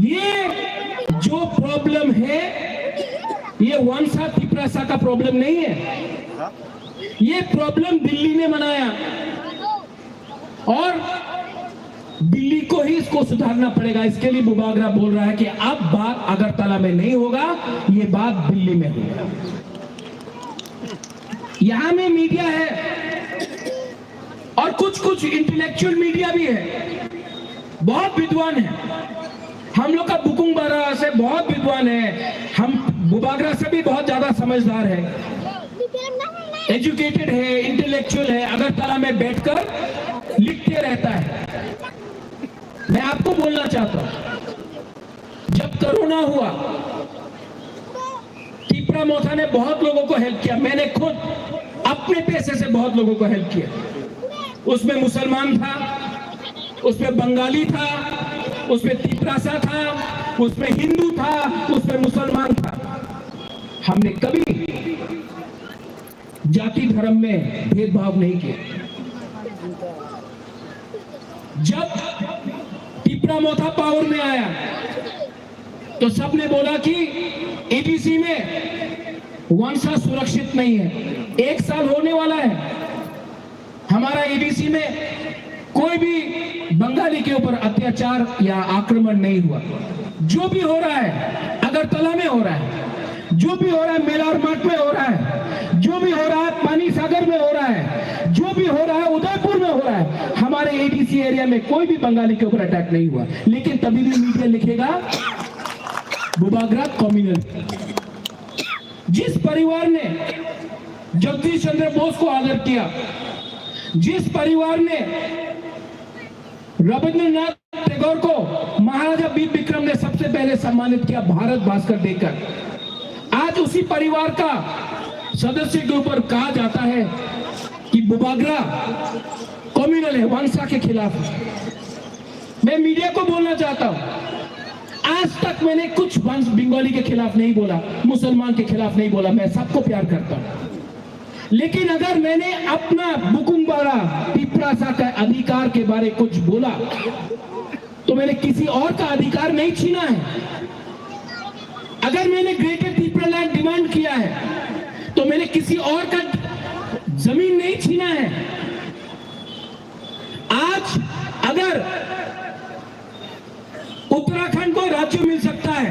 ये जो प्रॉब्लम है, ये वंशा तिपरासा का प्रॉब्लम नहीं है, ये प्रॉब्लम दिल्ली ने बनाया। और दिल्ली को ही इसको सुधारना पड़ेगा। इसके लिए बुबागरा बोल रहा है कि अब बात अगरतला में नहीं होगा, ये बात दिल्ली में होगा। यहां में मीडिया है और कुछ कुछ इंटेलेक्चुअल मीडिया भी है, बहुत विद्वान है। हम लोग का बुकुंग बारा से बहुत विद्वान है, हम बुबागरा से भी बहुत ज्यादा समझदार है, एजुकेटेड है, इंटेलेक्चुअल है, अगरतला में बैठकर लिखते रहता है। मैं आपको बोलना चाहता हूं, जब कोरोना हुआ, तिपरा मोथा ने बहुत लोगों को हेल्प किया, मैंने खुद अपने पैसे से बहुत लोगों को हेल्प किया। उसमें मुसलमान था, उसमें बंगाली था, उसमें तिपरासा था, उसमें हिंदू था, उसमें मुसलमान था। हमने कभी जाति धर्म में भेदभाव नहीं किया। जब तिपरा मोथा पावर में आया, तो सबने बोला कि एडीसी में वंशा सुरक्षित नहीं है। एक साल होने वाला है, हमारा एडीसी में कोई भी बंगाली के ऊपर अत्याचार या आक्रमण नहीं हुआ। जो भी हो रहा है, अगरतला में हो रहा है, जो भी हो रहा है, मेलार मठ में हो रहा है, जो भी हो रहा है, पानी सागर में हो रहा है, जो भी हो रहा है, उदयपुर में हो रहा है, हमारे एडीसी एरिया में कोई भी बंगाली के ऊपर अटैक नहीं हुआ। लेकिन तभी भी मीडिया लिखेगा बुबागरा कम्युनल। जिस परिवार ने जगदीश चंद्र बोस को आदर किया, जिस परिवार ने रविंद्रनाथ टैगोर को महाराजा वीर विक्रम ने सबसे पहले सम्मानित किया भारत भास्कर देकर, आज उसी परिवार का सदस्य के ऊपर कहा जाता है कि बुबागरा कम्युनल है, वंशा के खिलाफ है। मैं मीडिया को बोलना चाहता हूँ, आज तक मैंने कुछ वंश बंगाली के खिलाफ नहीं बोला, मुसलमान के खिलाफ नहीं बोला, मैं सबको प्यार करता हूँ। लेकिन अगर मैंने अपना बुकुंगबारा तिप्रासा का अधिकार के बारे कुछ बोला, तो मैंने किसी और का अधिकार नहीं छीना है। अगर मैंने ग्रेटर तिप्रालैंड डिमांड किया है, तो मैंने किसी और का जमीन नहीं छीना है। आज अगर उत्तराखंड को राज्य मिल सकता है,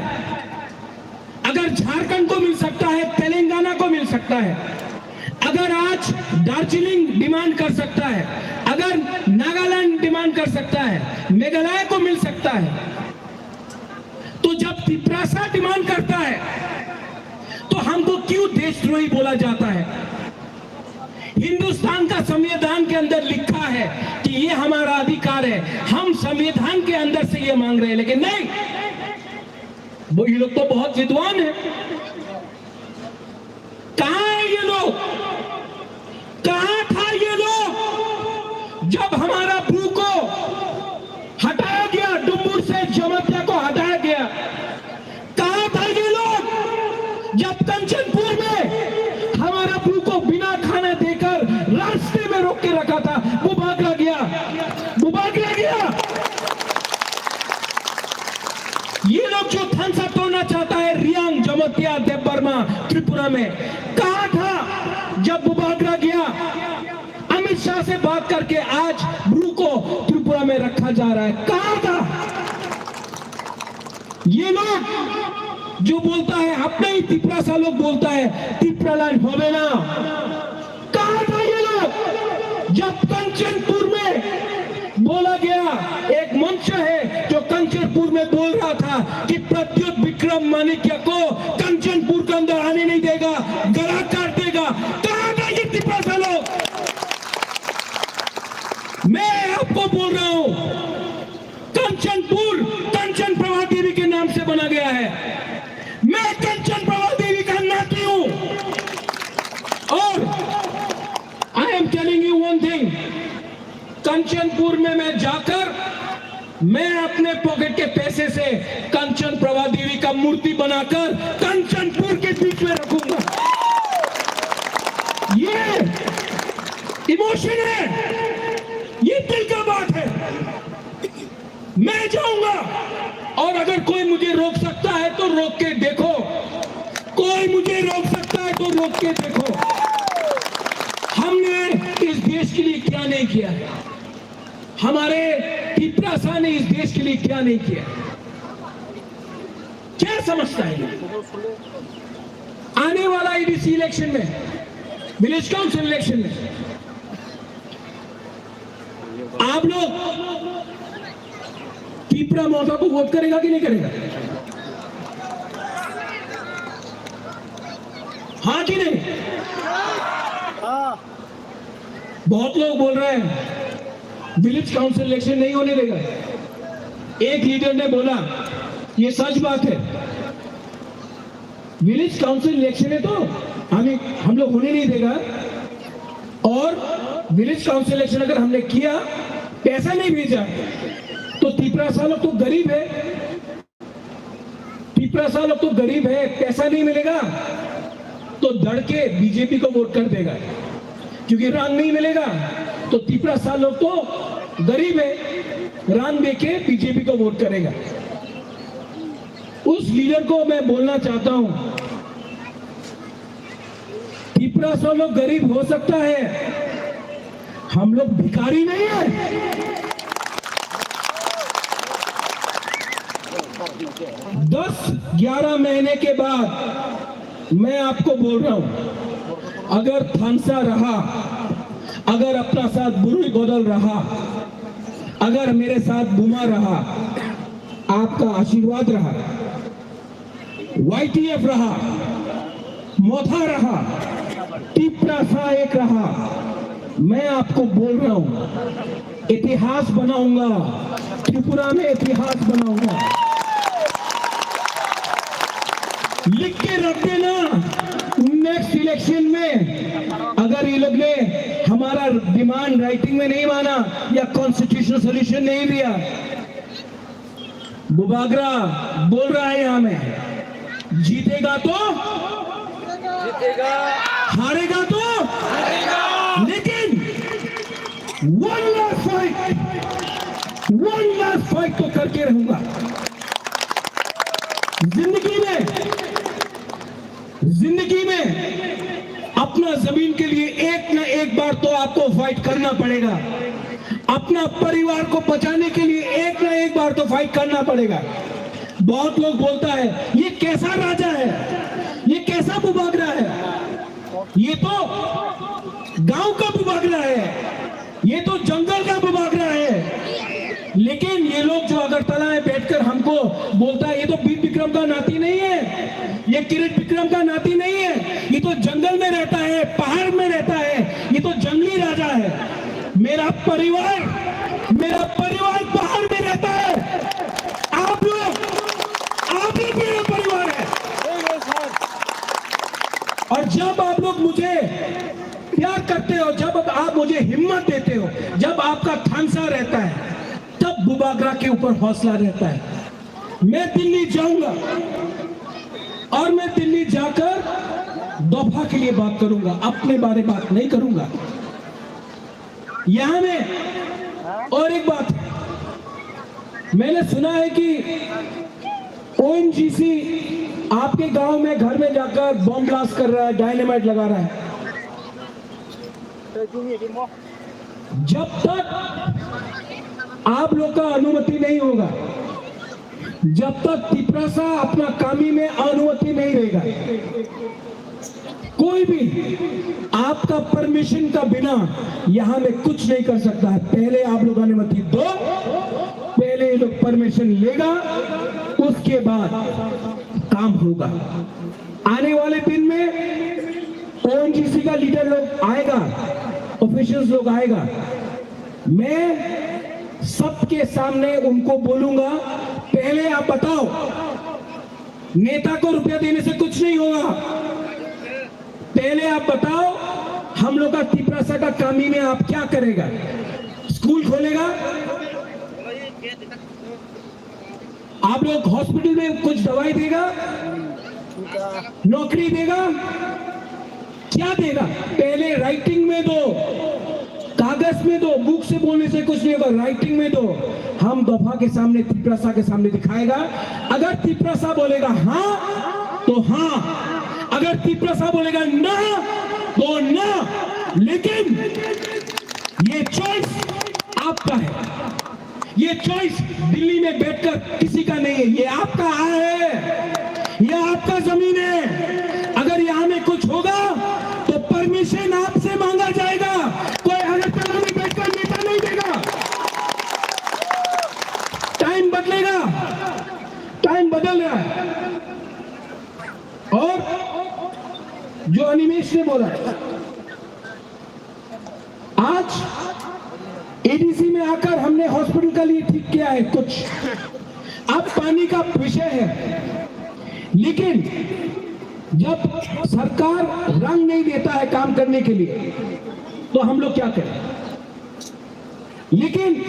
अगर झारखंड को मिल सकता है, तेलंगाना को मिल सकता है, अगर आज दार्जिलिंग डिमांड कर सकता है, अगर नागालैंड डिमांड कर सकता है, मेघालय को मिल सकता है, तो जब तिप्रासा डिमांड करता है, तो हमको क्यों देशद्रोही बोला जाता है? हिंदुस्तान का संविधान के अंदर लिखा है कि ये हमारा अधिकार है, हम संविधान के अंदर से ये मांग रहे हैं, लेकिन नहीं, वो, ये लोग तो बहुत विद्वान है। कहाँ है ये लोग? कहाँ था ये लोग जब हमारा ब्रू को हटाया गया, डुम्बुर से जमातिया को हटाया गया? कहाँ था ये लोग जब कंचनपुर में हमारा ब्रू को बिना खाना देकर रास्ते में रोक के रखा था? बुबागरा गया, बुबागरा गया। ये लोग जो थानसा तोड़ना चाहता है, रियांग, जमतिया, देबबर्मा, त्रिपुरा में, कहाँ था जब बुबागरा गया? अमित शाह से बात करके आज ब्रू को त्रिपुरा में रखा जा रहा है, कहाँ था? ये लोग जो बोलता है, अपने ही तिपरासा लोग बोलता है, तिपरालैंड होवे ना। कहाँ था ये लोग जब कंचनपुर में बोला गया? एक मंच है जो कंचनपुर में बोल रहा था कि प्रद्युत विक्रम माणिक्य को कंचनपुर के अंदर आने नहीं देगा, गला काट देगा। कहाँ था ये तिपरासा लोग? मैं आपको बोल रहा हूं, कंचनपुर कंचन प्रभा देवी के नाम से बना गया है। मैं कंचन प्रभा देवी का नाती हूं। और I am telling you one thing, Kanchanpur में मैं जाकर मैं अपने पॉकेट के पैसे से कंचन प्रभा देवी का मूर्ति बनाकर कंचनपुर के बीच में रखूंगा। ये इमोशन है, ये दिल का बात है। मैं जाऊंगा और अगर कोई मुझे रोक सकता है तो रोक के देखो, कोई मुझे रोक सकता है तो रोक के देखो। हमने इस देश के लिए क्या नहीं किया, हमारे तिपरासा ने इस देश के लिए क्या नहीं किया। क्या समझता है ये? आने वाला एडीसी इलेक्शन में, विलेज काउंसिल इलेक्शन में आप लोग तिपरा मोर्चा को वोट करेगा कि नहीं करेगा? हाँ कि नहीं? बहुत लोग बोल रहे हैं विलेज काउंसिल इलेक्शन नहीं होने देगा। एक लीडर ने बोला, ये सच बात है, विलेज काउंसिल इलेक्शन है तो हमें, हम लोग होने नहीं देगा। और विलेज काउंसिल इलेक्शन अगर हमने किया, पैसा नहीं भेजा, तो तिपरासा लोग तो गरीब है, तिपरासा लोग तो गरीब है, पैसा नहीं मिलेगा तो डर के बीजेपी को वोट कर देगा, क्योंकि रान नहीं मिलेगा। तो तिपरासा लोग तो गरीब है, रान दे के बीजेपी को वोट करेगा। उस लीडर को मैं बोलना चाहता हूं, तिपरासा लोग गरीब हो सकता है, हम लोग भिखारी नहीं है। दस ग्यारह महीने के बाद मैं आपको बोल रहा हूं, अगर थानसा रहा, अगर अपना साथ बुरुई बदल रहा, अगर मेरे साथ बुमा रहा, आपका आशीर्वाद रहा, वाईटीएफ रहा, मोथा रहा, तिपरासा एक रहा, मैं आपको बोल रहा हूं, इतिहास बनाऊंगा, त्रिपुरा में इतिहास बनाऊंगा। लिख के रख देना, नेक्स्ट इलेक्शन में अगर ये लोग ने हमारा डिमांड राइटिंग में नहीं माना या कॉन्स्टिट्यूशनल सॉल्यूशन नहीं दिया, बुबागरा बोल रहा है यहाँ में, जीतेगा तो जीतेगा। हारेगा तो हारेगा। लेकिन one last fight, one last fight तो करके रहूंगा। जिंदगी में, जिंदगी में अपना जमीन के लिए एक ना एक बार तो आपको फाइट करना पड़ेगा। अपना परिवार को बचाने के लिए एक ना एक बार तो फाइट करना पड़ेगा। बहुत लोग बोलता है, "ये कैसा राजा है, ये कैसा बुबागरा है, ये तो गांव का बुबागरा है।" ये तो जंगल का बुबागरा है। लेकिन ये लोग जो अगरतला में बैठकर हमको बोलता है, "ये तो बीर विक्रम का नाती नहीं है, ये किरीट विक्रम का नाती नहीं है, ये तो जंगल में रहता है, पहाड़ में रहता है, ये तो जंगली राजा है।" मेरा परिवार, मेरा परिवार पहाड़ में रहता है। आप लोग, आप लोग मेरा परिवार है। और जब आप लोग मुझे प्यार करते हो, जब आप मुझे हिम्मत देते हो, जब आपका थानसा रहता है, तब बुबागरा के ऊपर हौसला रहता है। मैं दिल्ली जाऊंगा और मैं दिल्ली जाकर दोफा के लिए बात करूंगा, अपने बारे बात नहीं करूंगा। यहाँ में और एक बात, मैंने सुना है कि ओएनजीसी आपके गांव में, घर में जाकर बम ब्लास्ट कर रहा है, डायनामाइट लगा रहा है। जब तक आप लोग का अनुमति नहीं होगा, जब तक तिपरासा अपना कामी में अनुमति नहीं रहेगा, कोई भी आपका परमिशन का बिना यहाँ में कुछ नहीं कर सकता है। पहले आप लोग अनुमति दो, पहले ये लोग परमिशन लेगा, उसके बाद काम होगा। आने वाले दिन में ओएनजीसी का लीडर लोग आएगा, ऑफिशियल्स लोग आएगा, मैं सबके सामने उनको बोलूंगा, "पहले आप बताओ, नेता को रुपया देने से कुछ नहीं होगा, पहले आप बताओ, हम लोग का तिपरासा का कामी में आप क्या करेगा? स्कूल खोलेगा?" आप लोग हॉस्पिटल में कुछ दवाई देगा, नौकरी देगा, क्या देगा? पहले राइटिंग में दो, कागज में दो, मुख से बोलने से कुछ नहीं होगा, राइटिंग में दो। हम दोफा के सामने, तिपरासा के सामने दिखाएगा। अगर तिपरासा बोलेगा हाँ तो हाँ, अगर तिपरासा बोलेगा ना तो ना, लेकिन ये चॉइस आपका है। ये चॉइस दिल्ली में बैठकर किसी का नहीं है, ये आपका है, ये आपका जमीन है। अगर यहाँ में कुछ होगा तो परमिशन आपसे मांगा जाएगा, कोई अगरतला में बैठकर नेता नहीं देगा। टाइम बदलेगा, टाइम बदल रहा है। और जो अनिमेश ने बोला, आज एडीसी में आकर हमने हॉस्पिटल का लिए ठीक किया है कुछ। अब पानी का विषय है, लेकिन जब सरकार रंग नहीं देता है काम करने के लिए, तो हम लोग क्या करें? लेकिन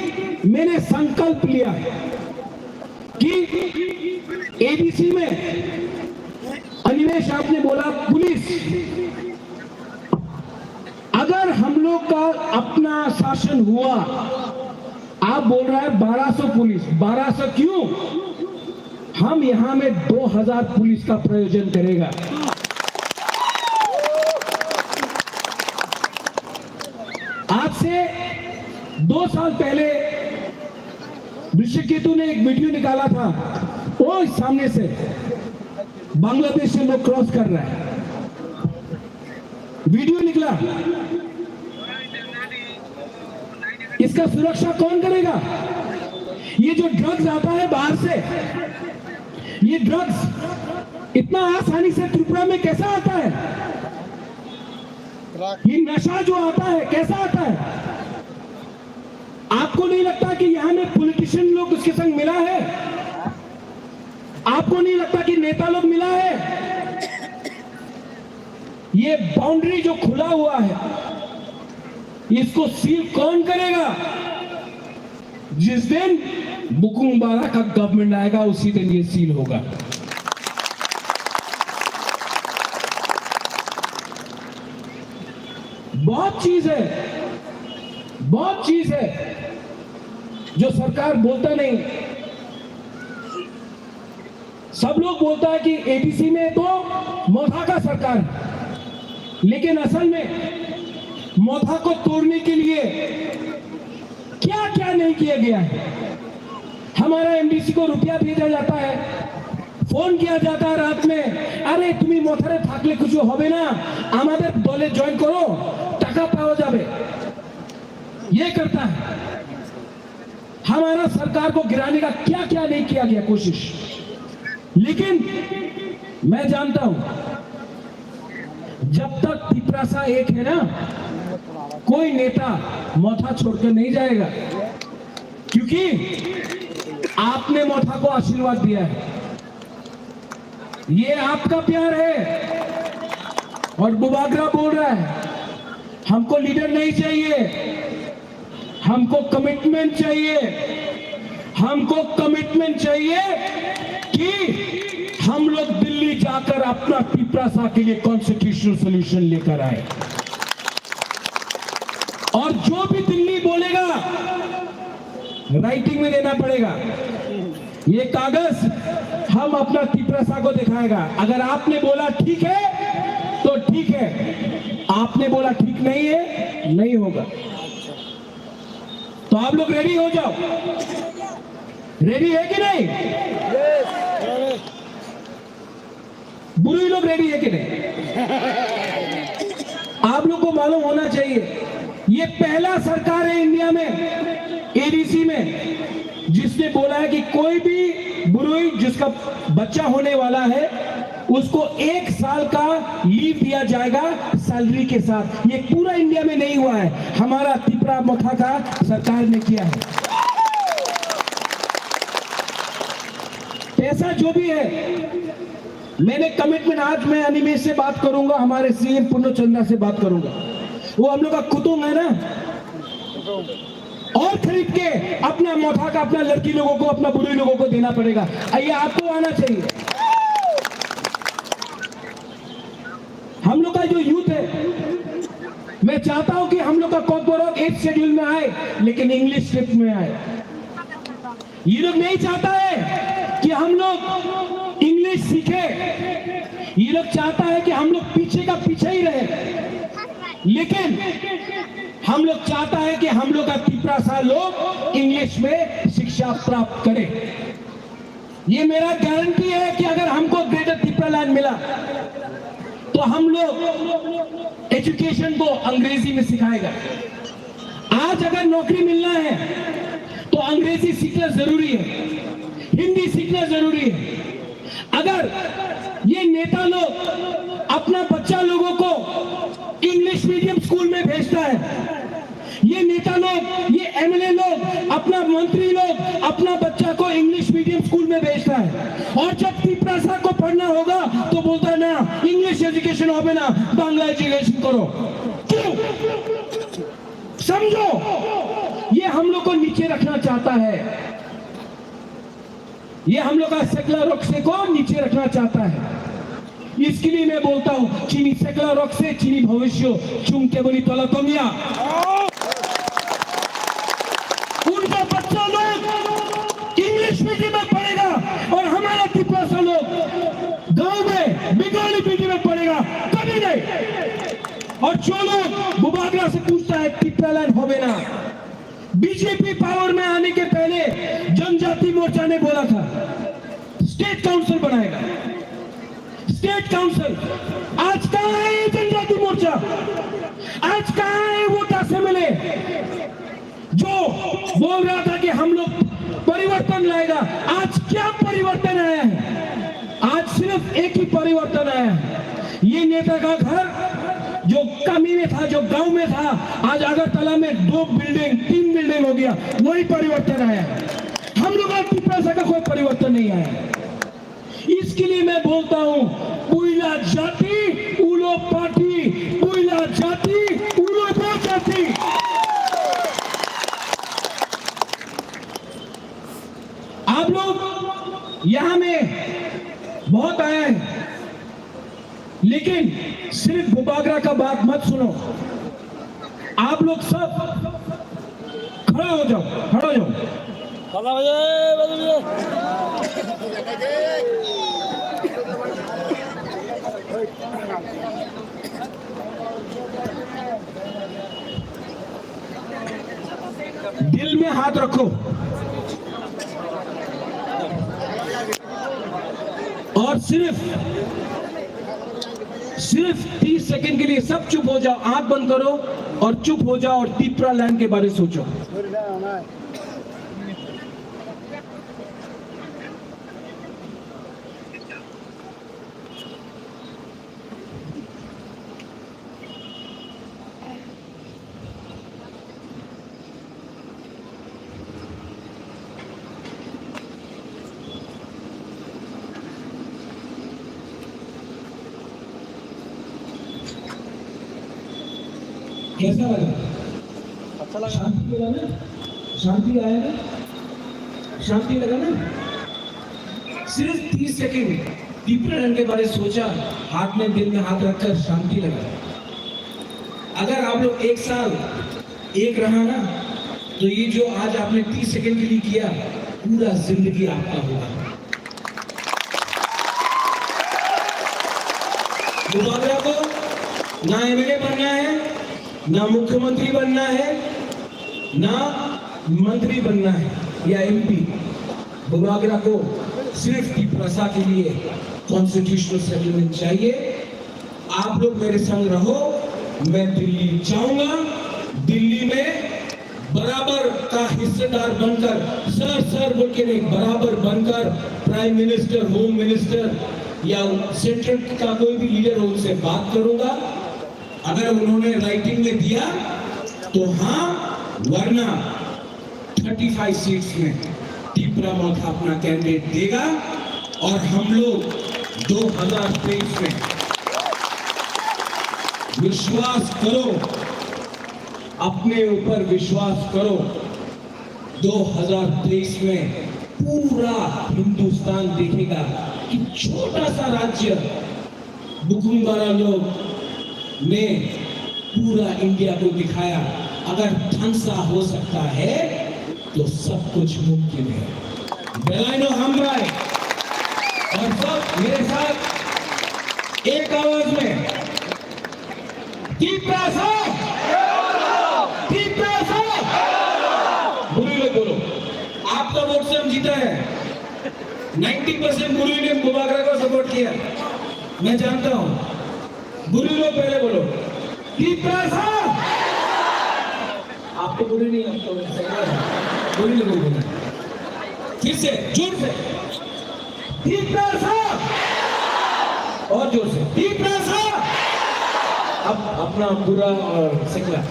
मैंने संकल्प लिया है कि एडीसी में, अनिमेश, आपने बोला पुलिस, अगर हम लोग का अपना शासन हुआ, आप बोल रहा है बारह सौ पुलिस, बारह सौ क्यों? हम यहाँ में दो हज़ार पुलिस का प्रयोजन करेगा। आज से दो साल पहले ऋषिकेतु ने एक वीडियो निकाला था, वो सामने से बांग्लादेश से लोग क्रॉस कर रहा है, वीडियो निकला। इसका सुरक्षा कौन करेगा? ये जो ड्रग्स आता है बाहर से, ये ड्रग्स इतना आसानी से त्रिपुरा में कैसा आता है? ये नशा जो आता है, कैसा आता है? आपको नहीं लगता कि यहाँ में पॉलिटिशियन लोग उसके संग मिला है? आपको नहीं लगता कि नेता लोग मिला है? ये बाउंड्री जो खुला हुआ है, इसको सील कौन करेगा? जिस दिन बुकुंग बारा का गवर्नमेंट आएगा, उसी दिन ये सील होगा। बहुत चीज है, बहुत चीज है जो सरकार बोलता नहीं। सब लोग बोलता है कि एडीसी में तो मोथा का सरकार है, लेकिन असल में मोथा को तोड़ने के लिए क्या क्या नहीं किया गया है। हमारा एमडीसी को रुपया भेजा जाता है, फोन किया जाता है रात में, "আরে, তুমি মথারে থাকলে কিছু হবে না, আমাদের দলে জয়েন করো, টাকা পাওয়া যাবে।" ये करता है। हमारा सरकार को गिराने का क्या क्या नहीं किया गया कोशिश, लेकिन मैं जानता हूं, जब तक तिपरासा एक है ना, कोई नेता मोथा छोड़कर नहीं जाएगा, क्योंकि आपने मोथा को आशीर्वाद दिया है। ये आपका प्यार है। और बुबागरा बोल रहा है, "हमको लीडर नहीं चाहिए, हमको कमिटमेंट चाहिए, हमको कमिटमेंट चाहिए कि हम लोग दिल्ली जाकर अपना तिपरासा के लिए कॉन्स्टिट्यूशनल सॉल्यूशन लेकर आए।" और जो भी दिल्ली बोलेगा, राइटिंग में देना पड़ेगा। ये कागज हम अपना तिपरासा को दिखाएगा। अगर आपने बोला ठीक है, तो ठीक है, आपने बोला ठीक नहीं है, नहीं होगा। तो आप लोग रेडी हो जाओ। रेडी है कि नहीं? बुरुई लोग रेडी है कि नहीं? आप लोग को मालूम होना चाहिए, ये पहला सरकार है इंडिया में, एडीसी में, जिसने बोला है कि कोई भी बुरुई जिसका बच्चा होने वाला है, उसको एक साल का लीव दिया जाएगा सैलरी के साथ। ये पूरा इंडिया में नहीं हुआ है, हमारा तिपरा मोथा का सरकार ने किया है। पैसा जो भी है, मैंने कमिटमेंट, आज मैं अनिमेश से बात करूंगा, हमारे सीएम पूर्णचंदा से बात करूंगा, वो हम लोग का कुतुंग है ना, और खरीद के अपना मोथा का, अपना लड़की लोगों को, अपना बुरी लोगों को देना पड़ेगा। ये आपको आना चाहिए। हम लोग का जो यूथ है, मैं चाहता हूं कि हम लोग का कॉकबरॉक एट शेड्यूल में आए, लेकिन इंग्लिश स्क्रिप्ट में आए। ये लोग नहीं चाहता है कि हम लोग इंग्लिश सीखे, ये लोग चाहता है कि हम लोग पीछे का पीछे ही रहे, लेकिन हम लोग चाहता है कि हम लोग का तिपरासा लोग इंग्लिश में शिक्षा प्राप्त करें। ये मेरा गारंटी है कि अगर हमको ग्रेटर तिपरालैंड मिला, तो हम लोग एजुकेशन को अंग्रेजी में सिखाएगा। आज अगर नौकरी मिलना है, तो अंग्रेजी सीखना जरूरी है, हिंदी सीखना जरूरी है। अगर ये नेता लोग अपना बच्चा लोगों को इंग्लिश मीडियम स्कूल में भेजता है, ये नेता लोग, ये एमएलए लोग, अपना मंत्री लोग अपना बच्चा को इंग्लिश मीडियम स्कूल में भेजता है, और जब तिपरासा को पढ़ना होगा तो बोलता है, "ना, इंग्लिश एजुकेशन होबे ना, बांग्ला एजुकेशन करो।" क्यों? समझो, ये हम लोग को नीचे रखना चाहता है। ये हम लोग का सेकला रक्से को नीचे रखना चाहता है। इसके लिए मैं बोलता हूँ, चिनी सेकला रक्से, चिनी भविष्य, चुंगते बनी तला तमिया। उनका बच्चा लोग इंग्लिश मीडियम में पढ़ेगा और हमारा और जो लोग बुबागरा से पूछता है, टिप्रालैंड होबे ना, बीजेपी पावर में आने के पहले जनजाति मोर्चा ने बोला था स्टेट काउंसिल बनाएगा, स्टेट काउंसिल। आज कहाँ है ये जनजाति मोर्चा? आज कहाँ है वो दस एमएलए जो बोल रहा था कि हम लोग परिवर्तन लाएगा? आज क्या परिवर्तन आया है? आज सिर्फ एक ही परिवर्तन आया है, ये नेता का घर जो कमी में था, जो गांव में था, आज अगरतला में दो बिल्डिंग, तीन बिल्डिंग हो गया, वही परिवर्तन आया है। हम लोग आज टिप्रासा का कोई परिवर्तन नहीं आया। इसके लिए मैं बोलता हूं, पुइला जाति उलो पार्टी, पुइला जाति उलो जाति। आप लोग यहां में बहुत आए हैं, लेकिन सिर्फ बुबागरा का बात मत सुनो। आप लोग सब खड़ा हो जाओ, खड़ा हो जाओ। दिल में हाथ रखो और सिर्फ, सिर्फ तीस सेकंड के लिए सब चुप हो जाओ, आंख बंद करो और चुप हो जाओ और टिप्रालैंड के बारे में सोचो। कैसा लगा? अच्छा लगा। शांति मिला ना? शांति आया ना? शांति लगा ना? सिर्फ तीस सेकंड टिप्रालैंड के बारे सोचा, हाथ में, दिल में हाथ रखकर शांति लगा। अगर आप लोग एक साल एक रहा ना, तो ये जो आज आपने तीस सेकंड के लिए किया, पूरा जिंदगी आपका होगा। बुबागरा को ना एमएलए बनना है, ना मुख्यमंत्री बनना है, ना मंत्री बनना है या एमपी। बुबागरा को सिर्फ टिप्रासा के लिए कॉन्स्टिट्यूशनल सेटलमेंट चाहिए। आप लोग मेरे संग रहो, मैं दिल्ली जाऊंगा। दिल्ली में बराबर का हिस्सेदार बनकर, सर सर बोल के नहीं, बराबर बनकर प्राइम मिनिस्टर, होम मिनिस्टर या सेंट्रल का कोई भी लीडर हो, उनसे बात करूंगा। अगर उन्होंने राइटिंग में दिया तो हाँ, वरना थर्टी फ़ाइव सीट्स में टिप्रा मोर्चा अपना कैंडिडेट देगा और हम लोग दो हज़ार तेईस में, विश्वास करो, अपने ऊपर विश्वास करो, दो हज़ार तेईस में पूरा हिंदुस्तान देखेगा कि छोटा सा राज्य बुकुमबारा लोग ने पूरा इंडिया को दिखाया, अगर ठंसा हो सकता है तो सब कुछ मुमकिन है। Belaino hambai। और सब मेरे साथ एक आवाज में, Tiprasa! Tiprasa! बुरी लोग बोलो, आपका वोट से हम जीता है। नाइंटी परसेंट बुरी ने बुबागरा को सपोर्ट किया, मैं जानता हूँ। बुरी लोग पहले बोलो, Tiprasa! आप तो बुरी नहीं, आप तो बुरी लोग बोलो। फिर से, जोर से। Tiprasa! और जोर से। Tiprasa! अब अपना बुरा और सिकला।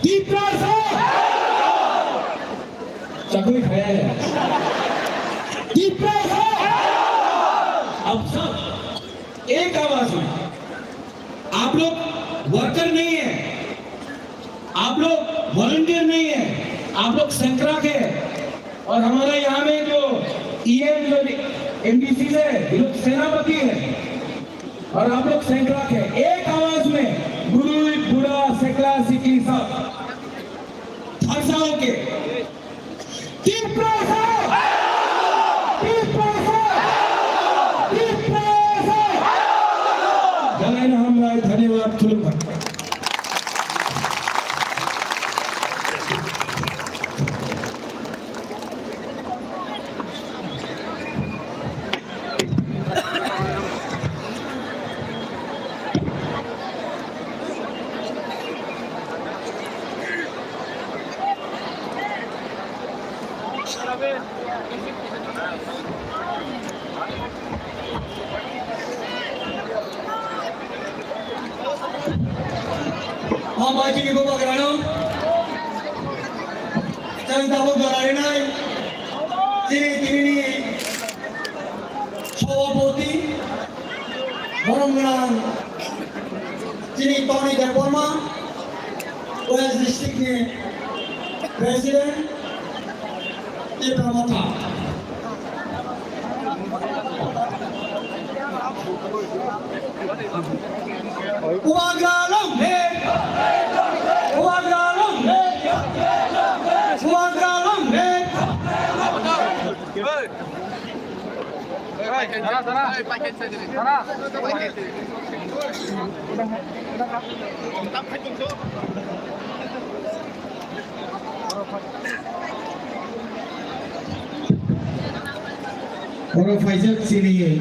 Tiprasa! चाकू भी खाया है। Tiprasa! अब सब एक आवाज में। आप लोग वर्कर नहीं है, आप लोग वॉलंटियर नहीं है, आप लोग संक्रांत है। और हमारा यहाँ में जो ईएम, जो एमडीसी है, ये लोग सेनापति है और आप लोग संक्रांत है। एक आवाज में बुरुई, बुरा, सेकला, सिकली सब खड़ा होके Tiprasa! Tiprasa! Tiprasa! Belaino hambai, धन्यवाद। Hambai chini bubagrano, chwng tabuk jora rinai, chini tinini Sabhapati, borom gwnang chini Tony Debbarma, West District ni President, Tipra Motha. Bubagra long live! Bubagra long live! Bubagra long live! Oro phaijak chini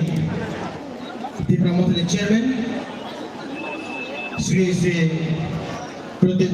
Tipra Mothani Chairman, Shri Shri Pradyot